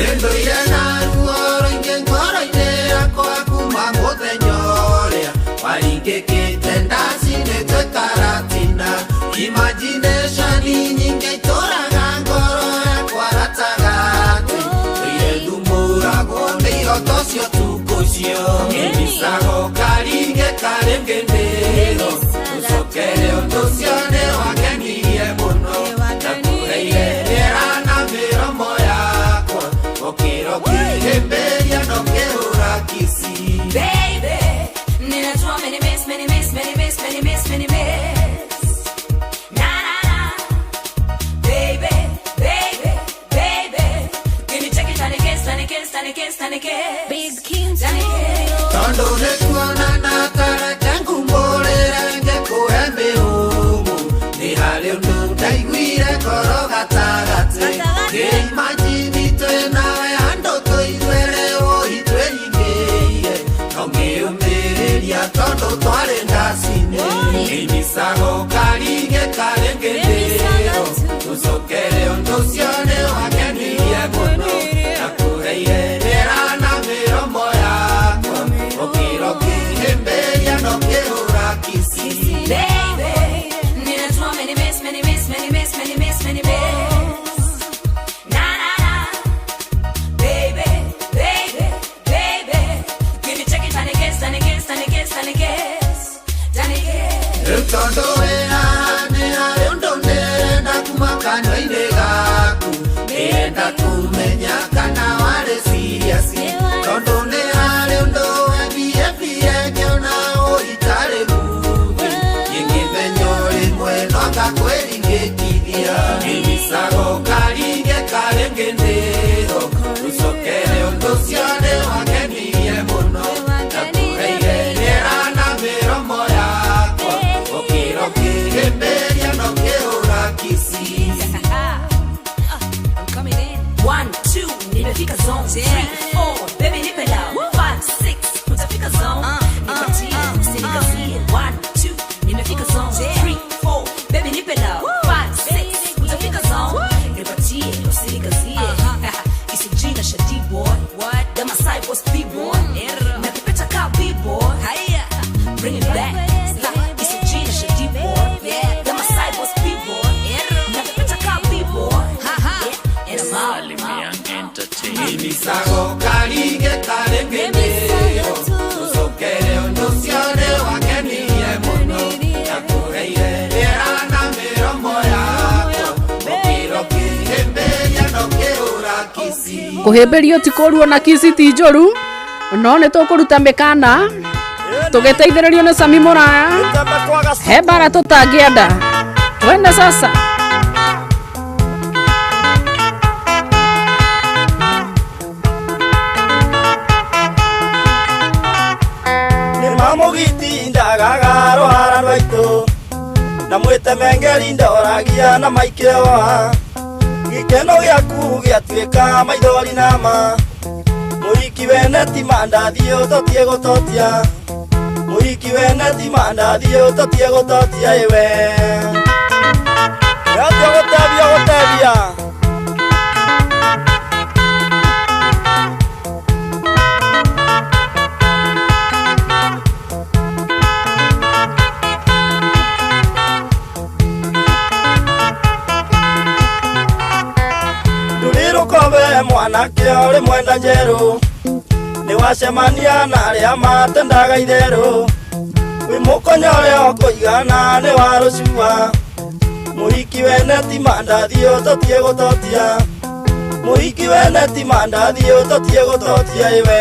Nĩndũire na ruo rũingĩ ngoro-inĩ yakwa kuma mũthenya ũrĩa waringĩkĩte ndacinĩtwe karatina. Imagination nyingĩ itũraga ngoro yakwa gatagatĩ. Tũire ndumũragwo nĩ iroto cia ũtukũ ũcio. Ngĩmicago karinge karĩ ngĩndĩro. Ũcokere ũndũ ũcio nĩwangenirie mũno. Ndakũheire rĩera na mĩromo yakwa. Ũkĩra ũkĩhĩmbĩria na ũkĩhũra kiss. Baby, ninajua many miss, many miss, many miss, many miss, many miss. Na na na. Baby, baby, baby. Give me check it, tani kiss, tani kiss, tani kiss, tani kiss. Big King, tani kiss. Tondũ nĩtuonana tareke ngumbũrĩre ngĩkũhe mĩhũmũ. Nĩ harĩ ũndũ ndaiguire ngoro gatagatĩ. Ngĩimagine twĩ nawe handũ tũiguere ũi twĩhingĩire. No ngĩũmĩrĩria tondũ twarĩ ndacinĩ. Ngĩmicago karinge karĩ ngĩndĩro. Tũcokere ũndũ ũcio nĩwangenirie mũno. Ndakũheire rĩera na mĩromo yakwa. Ũkĩra ũkĩhĩmbĩria na ũkĩhũra kiss. Baby, ninajua many miss, many miss, many miss, many miss, many miss. Na na na. Baby, baby, baby. Give me check it, tani kiss, tani kiss, tani kiss, tani kiss. Tani kiss. Rĩu tondũ wĩ haha nĩ harĩ ũndũ ndĩrenda kuma kanua-inĩ gaku. Ndĩrenda kũmenya kana warĩ serious. Tondũ nĩ harĩ ũndũ wembie ngĩona ũitarĩ movie. Ingĩmenya ũrĩmwe no ngakwĩringĩkithia. Ngĩmicago karinge karĩ ngĩndĩro. Ũcokere ũndũ ũcio nĩwangenirie mũno. Ndakũheire rĩera na mĩromo yakwa. Ũkĩra ũkĩhĩmbĩria na ũkĩhũra kiss. I'm coming in. 1, 2, nimefika zone. 3, 4, baby nipe down. 5, 6, utafika zone. Nipatie, usinikazie. 1, 2, nimefika zone. 3, 4, baby nipe down. 5, 6, utafika zone. Nipatie, usinikazie. It's a Gina Shadi boy. What? The Masai was B boy. Nakupeta ka B boy. Haya, bring it back. It's a Gina Shadi boy. Yeah. The Masai was B boy. Nakupeta ka B boy. Yeah. And I'm out. Ngĩmicago karinge karĩ ngĩndĩro. Tũcokere ũndũ ũcio nĩwangenirie mũno. Ndakũheire rĩera na mĩromo yakwa. Ũkĩra ũkĩhĩmbĩria na ũkĩhũra kiss. Kũhĩmbĩrio ti kũũru ona kiss ti njũru no nĩ tũkũruta mĩkana tũgĩteithĩrĩrio nĩ Sami Mũraya. He mbara tũtangĩenda. Twende sasa. Nĩmamũgitindaga rũhara rwaitũ na mwĩtemengeri ndoragia na maikĩoa gĩkeno gĩaku gĩatuĩka maithori nama mũhiki wene ti mandathi ũtotie gũtotia mũhiki wene ti mandathi ũtotie gũtotia ĩwe Yatia gũtebia gũtebia. Ndũrĩrũkobe mwanake ũrĩ mwenda njerũ nĩwacemania na arĩa matendaga itherũ wĩ mũkonyo ũrĩa ũkũigana nĩ wa rũcua mũhiki wene ti mandathi ũtotie gũtotia mũhiki wene ti mandathi ũtotie gũtotia ĩwe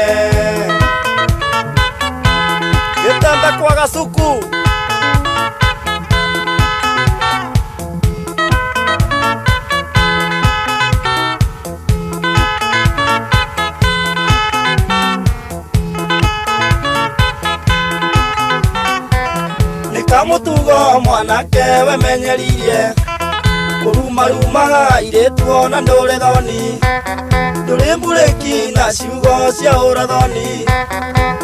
gĩtembe kwa gasuku. Nĩkamũtugo mwanake wemenyeririe kũrumarumaga airĩtu ona ndũrĩ thoni ndũrĩ mburĩki na ciugo cia ũrathoni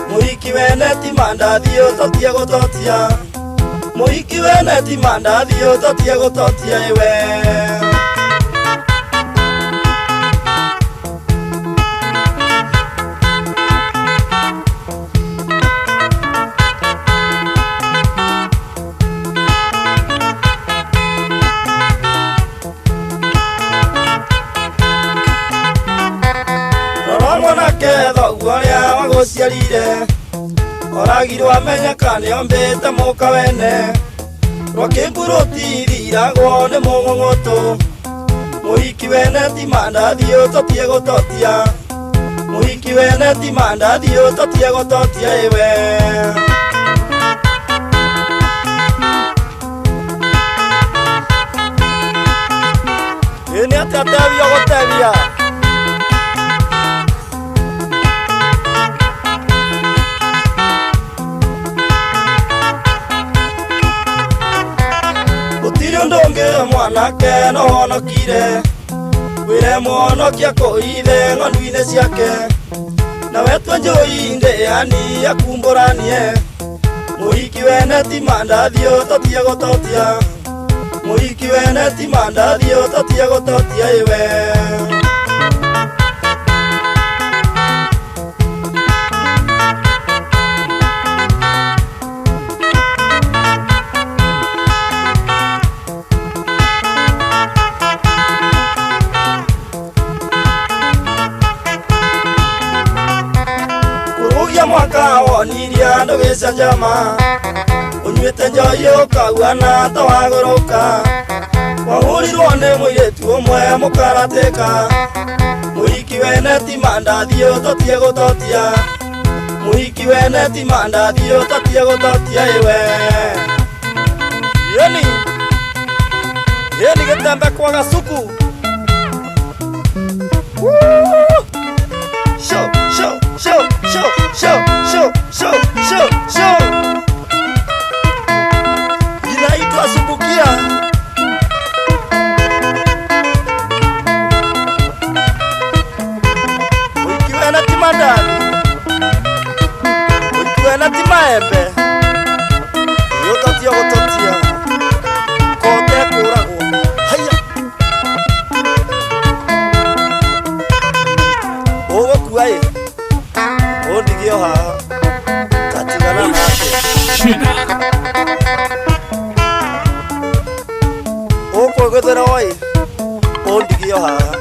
mũhiki wene ti mandathi ũtotie gũtotia mũhiki wene ti mandathi ũtotie gũtotia ĩwe. Mwanake thoguo ũrĩa wagũciarire oragirwo amenyeka nĩombĩte mũka wene rwakĩmbu rũtiriragwo nĩ mũng'ũng'ũtũ mũhiki wene ti mandathi ũtotie gũtotia mũhiki wene ti mandathi ũtotie gũtotia ĩwe. Ĩ nĩ atĩa tebia ũgũtebia? Gũtirĩ ũndũ ũngĩ mwanake no honokire wĩre mũhonokia kũithe ng'ondu-inĩ ciake na wetwe njũi ndĩani akumbũranie mũhiki wene ti mandathi ũtotie gũtotia mũhiki wene ti mandathi ũtotie gũtotia ĩwe. Kurugia mwaka wonirie andũ gĩcanjama ũnyuĩte njohi ũkauana ta wagũrũka wahũrirwo nĩ mũirĩtu ũmwe mũkaratĩka mũhiki wene ti mandathi ũtotie gũtotia mũhiki wene ti mandathi ũtotie gũtotia ĩwe. Yeni yeni gĩtembe kwa gasuku. Woo! Show, show, show, show, show, show, show, show, show. Inaitwa Subukia. Ukiwena ti mandathi, ukiwena ti maembe, ũtotie gũtotia, kote kũragwo. Haiya. Ũgũkua ĩ, ũndigie o haha, ngatigana nake. Ũkwĩgũthĩrwo ĩ, ũndigie o haha.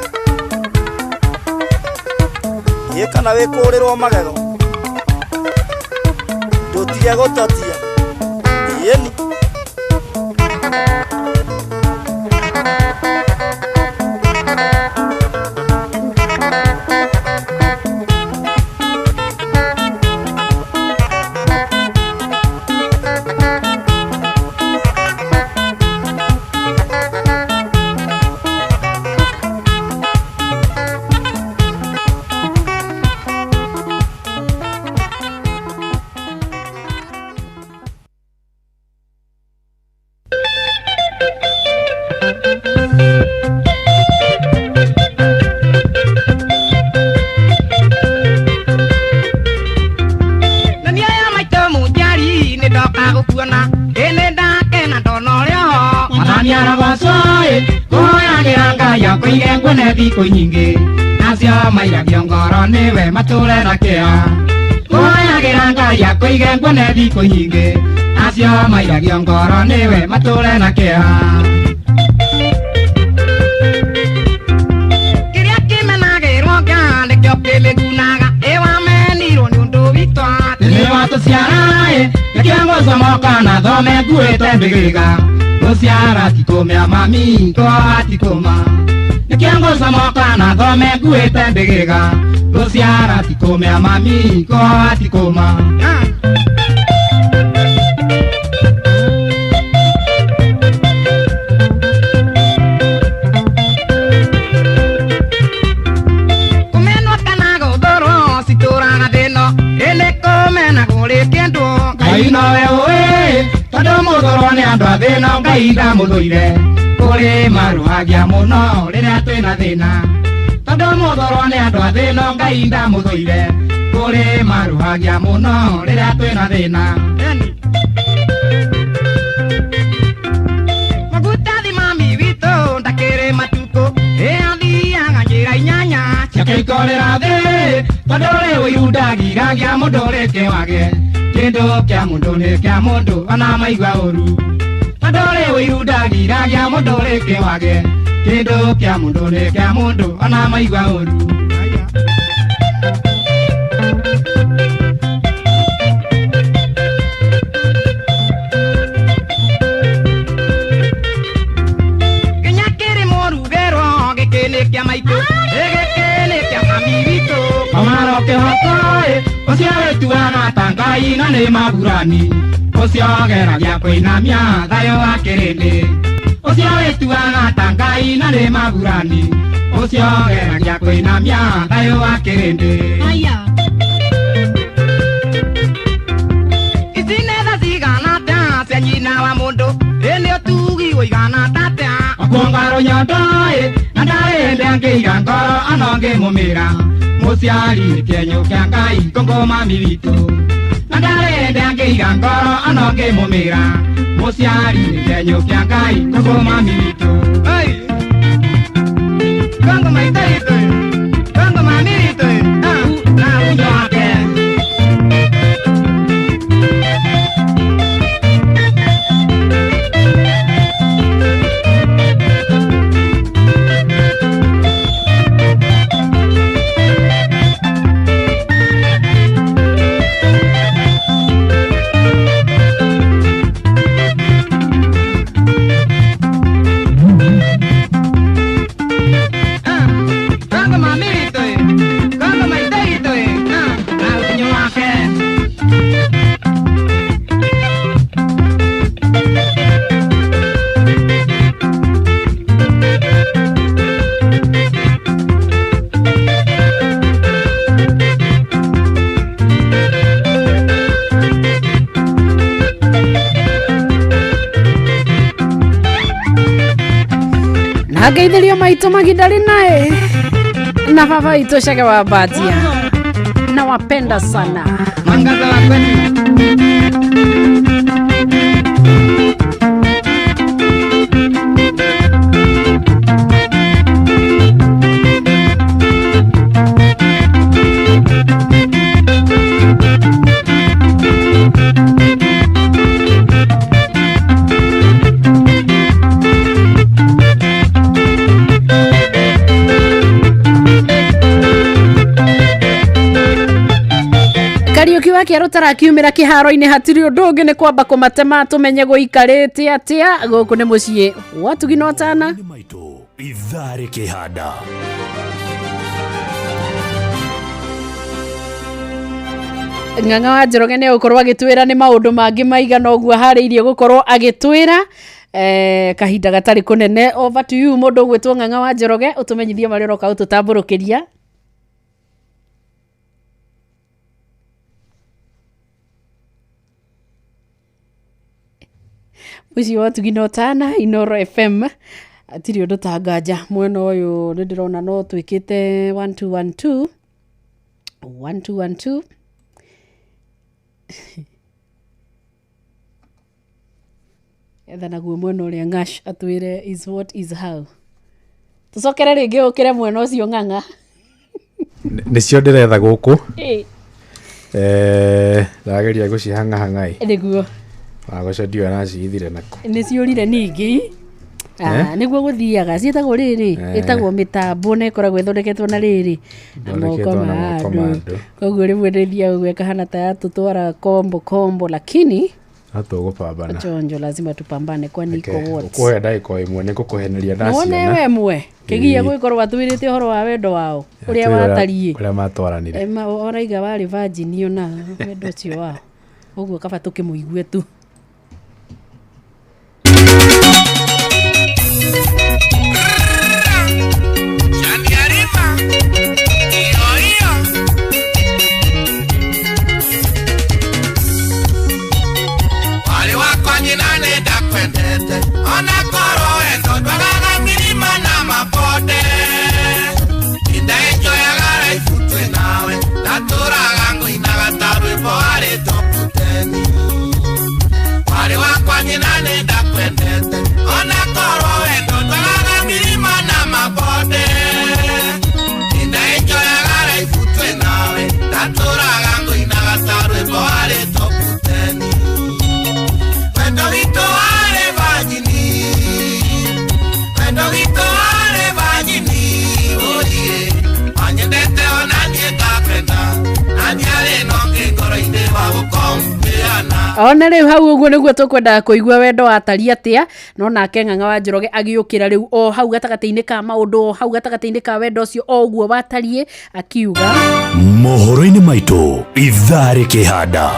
Ĩ kana wĩkũrĩrwo magego, ndũtige gũtotia. Ĩni. Na nĩ aya maitũ mũnjari nĩ ndoka gũkuona ĩ nĩ ndakena ndona ũrĩa ho mwathani arogocwo ĩ kũhoyagĩra Ngai akũige nguone thikũ nyingĩ nacio mairagio ngoro nĩwe matũre na kĩo kũhoyagĩra Ngai akũige nguone thikũ nyingĩ nacio mairagio ngoro nĩwe matũre na kĩo kĩrĩa kĩmenagĩrwo nga nĩkĩo kĩmĩgunaga ĩ wamenirwo nĩ ũndũ witũ atĩ nĩ watũciara ĩ nĩkĩo ngũcomoka na thome nguĩte mbĩgĩga gũciara ti kũmĩa mami koa ti kũma nĩkĩo ngũcomoka na thome nguĩte mbĩgĩga gũciara ti kũmĩa mami koa ti kũma. Kũmenwo kana gũthũrwo citũraga thĩno ĩnĩ kũmena kũrĩ kĩndũ Ngai nowe ũĩ tondũ mũthũrwo nĩ andũ a thĩno Ngai ndamũthũire kũrĩ marũhagia mũno rĩrĩa twĩna thĩna tondũ mũthũrwo nĩ andũ a thĩno Ngai ndamũthũire kũrĩ marũhagia mũno rĩrĩa twĩna thĩna. Magutathi mami witũ ndakĩrĩ matukũ ĩ athiaga njĩra inyanya ciake ikorĩra thĩ tondũ rĩu irundagiragia mũndũ rĩkĩ wage kĩndũ kĩa mũndũ nĩ kĩa mũndũ ona maigua ũru tondũ rĩu irundagiragia mũndũ rĩkĩ wage kĩndũ kĩa mũndũ nĩ kĩa mũndũ ona maigua ũru. Ũcio wĩtuaga ta Ngai na nĩ maburani ũcio geragia kũinamia thayũ wa kĩrĩndĩ ũcio wĩtuaga ta Ngai na nĩ maburani ũcio geragia kũinamia thayũ wa kĩrĩndĩ. Ici nĩ tha cigana atĩa cia nyina wa mũndũ ĩ nĩ ũtugi ũigana atĩa okuonga rũnyondo ĩ na ndarĩ hĩndĩ angĩiga ngoro ana ngĩmũmĩra mũciari nĩ kĩenyũ kĩa Ngai kũngũ mami witũ na ndarĩ hĩndĩ angĩiga ngoro ana ngĩmũmĩra mũciari nĩ kĩenyũ kĩa Ngai kũngũ mami witũ. Kũngũ maitũ witũ kũngũ mami witũ na unyo wake. Kwangu mami witũ kwangu maitũ witũ na unyo wake. Na ngeithĩrio maitũ mahinda rĩnaĩ na baba witũ Chege wa Mbatia, nawapenda sana. Mwangaza wa kweli. Kariuki wa kĩarũ tarakiumĩra kĩharo-inĩ hatirĩ ũndũ ũngĩ nĩ kwamba kũmatema tũmenye gũikarĩte atĩa. Gũkũ nĩ mũciĩ wa Tugi na Ũtana. Ithaa rĩkĩhanda. Ng'ang'a wa Njoroge nĩ egũkorwo agĩtwĩra nĩ maũndũ mangĩ maigana ũguo aharĩirie gũkorwo agĩtwĩra kahinda gatarĩ kũnene. Over to you mũndũ ũgwĩtwo Ng'ang'a wa Njoroge, ũtũmenyithie marĩa ũroka ũtũtambũrũkĩria. Mũciĩ wa Tugi na Ũtana, Inoro FM. Hatirĩ ũndũ ta nganja mwena ũyũ nĩ ndĩrona no twĩkĩte 1212 1212. Etha naguo mwena ũrĩa Ng'ash atwĩre is what is how. Tũcokere rĩngĩ ũkĩre mwena ũcio Ng'ang'a. Nĩcio ndĩretha gũkũ. Ĩ, Ndageria gũcihang'ahang'a ĩ. Nĩguo. Wagũcio ndiũĩ aracihithire nakũ. Nĩ ciũrire ningĩ. Nĩguo gũthiaga ciĩtagwo rĩrĩ ĩtagwo mĩtambo na ĩkoragwo ĩthondeketwo na rĩrĩ na moko Ĩthondeketwo na ma moko ma andũ. andũ. Koguo rĩmwe nĩ ĩthiaga ũguo ĩkahana ta yatũtwara kombo kombo, lakini No tũgũpambana. chonjo lazima tupambane kwani iko what. Ũkũhe ndagĩka o ĩmwe nĩ ngũkũheneria Wone ndaciona. we mwe kĩgia Ĩĩ. gũgĩkorwo atwĩrĩte ũhoro wa wendo wao ũrĩa Atwĩra watariĩ. ũrĩa matwaranire. Oraiga warĩ virgin ona wendo ũcio wao ũguo kaba tũkĩmũigue tu. Warĩ wakwa nyina nĩ ndakwendete ona korwo wendo ndwagaga mĩrima na mabonde indaenjoyaga raibu twĩ nawe ndatũraga ngũinaga ta rwĩmbo harĩ top 10. Ona rĩu hau ũguo nĩguo tũkwendaga kũigua wendo watariĩ atĩa. No nake Ng'ang'a wa Njoroge agĩũkĩra rĩu o hau gatagatĩ-inĩ ka maũndũ, o hau gatagatĩ-inĩ ka wendo ũcio o ũguo watariĩ, akiuga mohoro-inĩ maitũ ithaa rĩkĩhanda.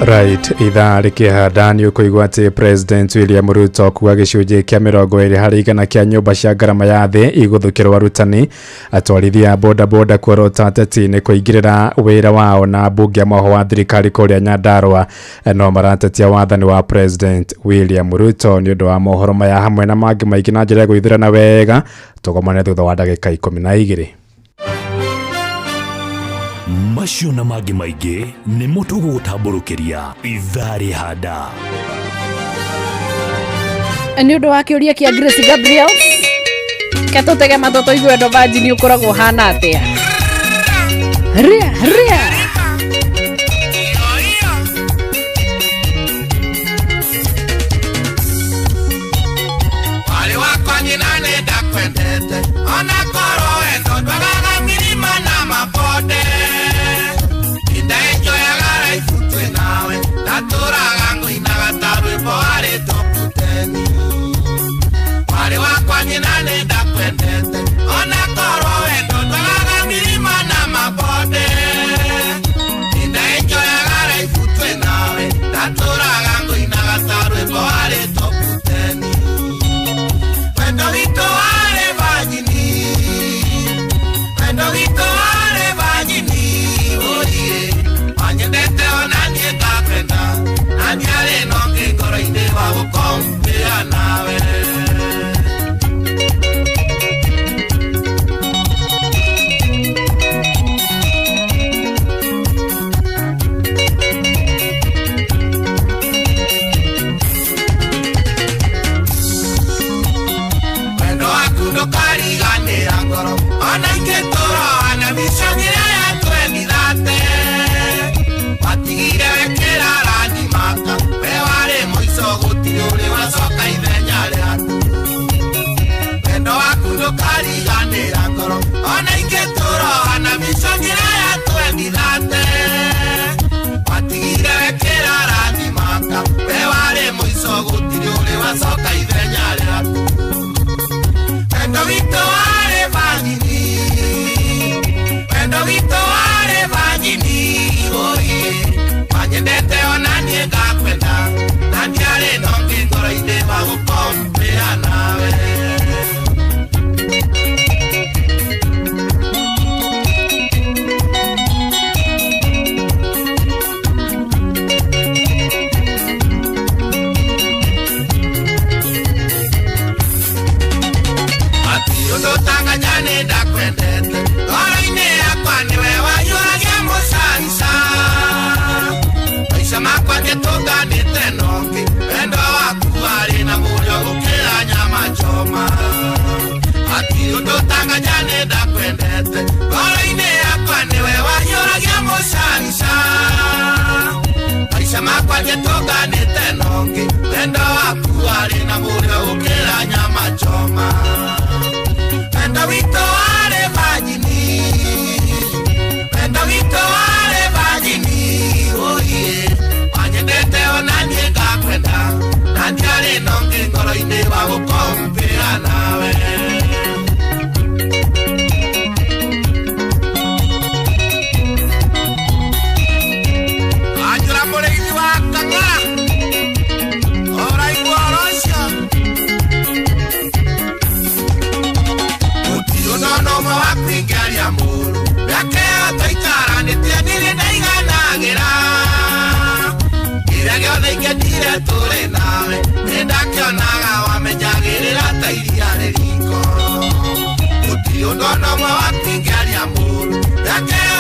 Right, ithaa rĩkĩhanda nĩ ũkũigua atĩ President William Ruto kuga gĩcunjĩ kĩa 20% kĩa nyũmba cia ngarama ya thĩ igũthũkĩrwo arutani. Atwarithia a bodaboda kuorota ateti nĩ kũingĩrĩra wĩra wao na mbunge ya mwahũ wa thirikari kũrĩa Nyandarua no maratetia wathani wa President William Ruto. Nĩ ũndũ wa mohoro maya hamwe na mangĩ maingĩ na njĩra ya gũithĩrana wega, tũgomane thutha wa ndagĩka 12. Macio na mangĩ maingĩ nĩmo tũgũgũtambũrũkĩria ithaa rĩhanda. Nĩ ũndũ wa kĩũria kĩa Grace Gabriel, ke tũtege matũ tũigue wendo Virgin ũkoragwo ũhana atĩa. Ria ria. Warĩ wakwa nyina nĩ ndakwendete ona korwo wendo ndwagaga mĩrima na mabonde. Nĩndenjoyaga raibu twĩ nawe, ndatũraga ngũinaga ta rwĩmbo warĩ toputeni. Warĩ wakwa nyina nĩ ndakwendete ona korwo wendo ndwagaga mĩrima na mabonde. Nĩndenjoyaga raibu twĩ nawe, ndatũraga ngũinaga ta rwĩmbo warĩ toputeni. Wendo witũ warĩ vagini, wendo witũ warĩ vagini, oiye. Wanyendete ona niĩ ngakwenda, na ndiarĩ na ũngĩ ngoro-inĩ wa gũkompea nawe. Wendo waku ndũkariganĩra ngoro, ona ingĩtũroa na micangĩra ya twendithate. Watigire wekĩra rangi maka, we warĩ mũico gũtirĩ ũrĩ wacoka ithenya rĩaku. Wendo waku ndũkariganĩra ngoro, ona ingĩtũroa na micangĩra ya twendithate. Watigire wekĩra rangi maka, we warĩ mũico gũtirĩ ũrĩ wacoka ithenya rĩaku. Wendo witũ warĩ vagini, wendo witũ warĩ vagini, oiye. Wanyendete ona niĩ ngakwenda, na ndiarĩ na ũngĩ ngoro-inĩ wa gũkompea nawe. Hatirĩ ũndũ ũtanganya nĩ ndakwendete, ngoro-inĩ yakwa nĩwe waiyũragia mũcaica. Maica makwa ndĩtũnganĩte na ũngĩ, wendo waku warĩ na mũrĩo gũkĩra nyama choma. Hatirĩ ũndũ ũtanganya nĩ ndakwendete, ngoro-inĩ yakwa nĩwe waiyũragia mũcaica. Maica makwa ndĩtũnganĩte na ũngĩ, wendo waku warĩ na mũrĩo gũkĩra nyama choma. Wendo witũ warĩ vagini, wendo witũ warĩ vagini, oiye. Wanyendete ona niĩ ngakwenda, na ndiarĩ na ũngĩ ngoro-inĩ wa gũkompea nawe. Anjũra mũrĩithi wa Kang'ara, ũraigua ũhoro ũcio? Gũtirĩ ũndũ ona ũmwe wa kũingĩria mũru, mĩaka ĩyo tũikaranĩtie ndirĩ ndaiganagĩra. Kĩrĩa gĩothe ingĩendire tũrĩ nawe, nĩndakĩonaga wamenyagĩrĩra ta iria rĩ riko. Gũtirĩ ũndũ ona ũmwe wa kũingĩria mũru, mĩaka ĩyo.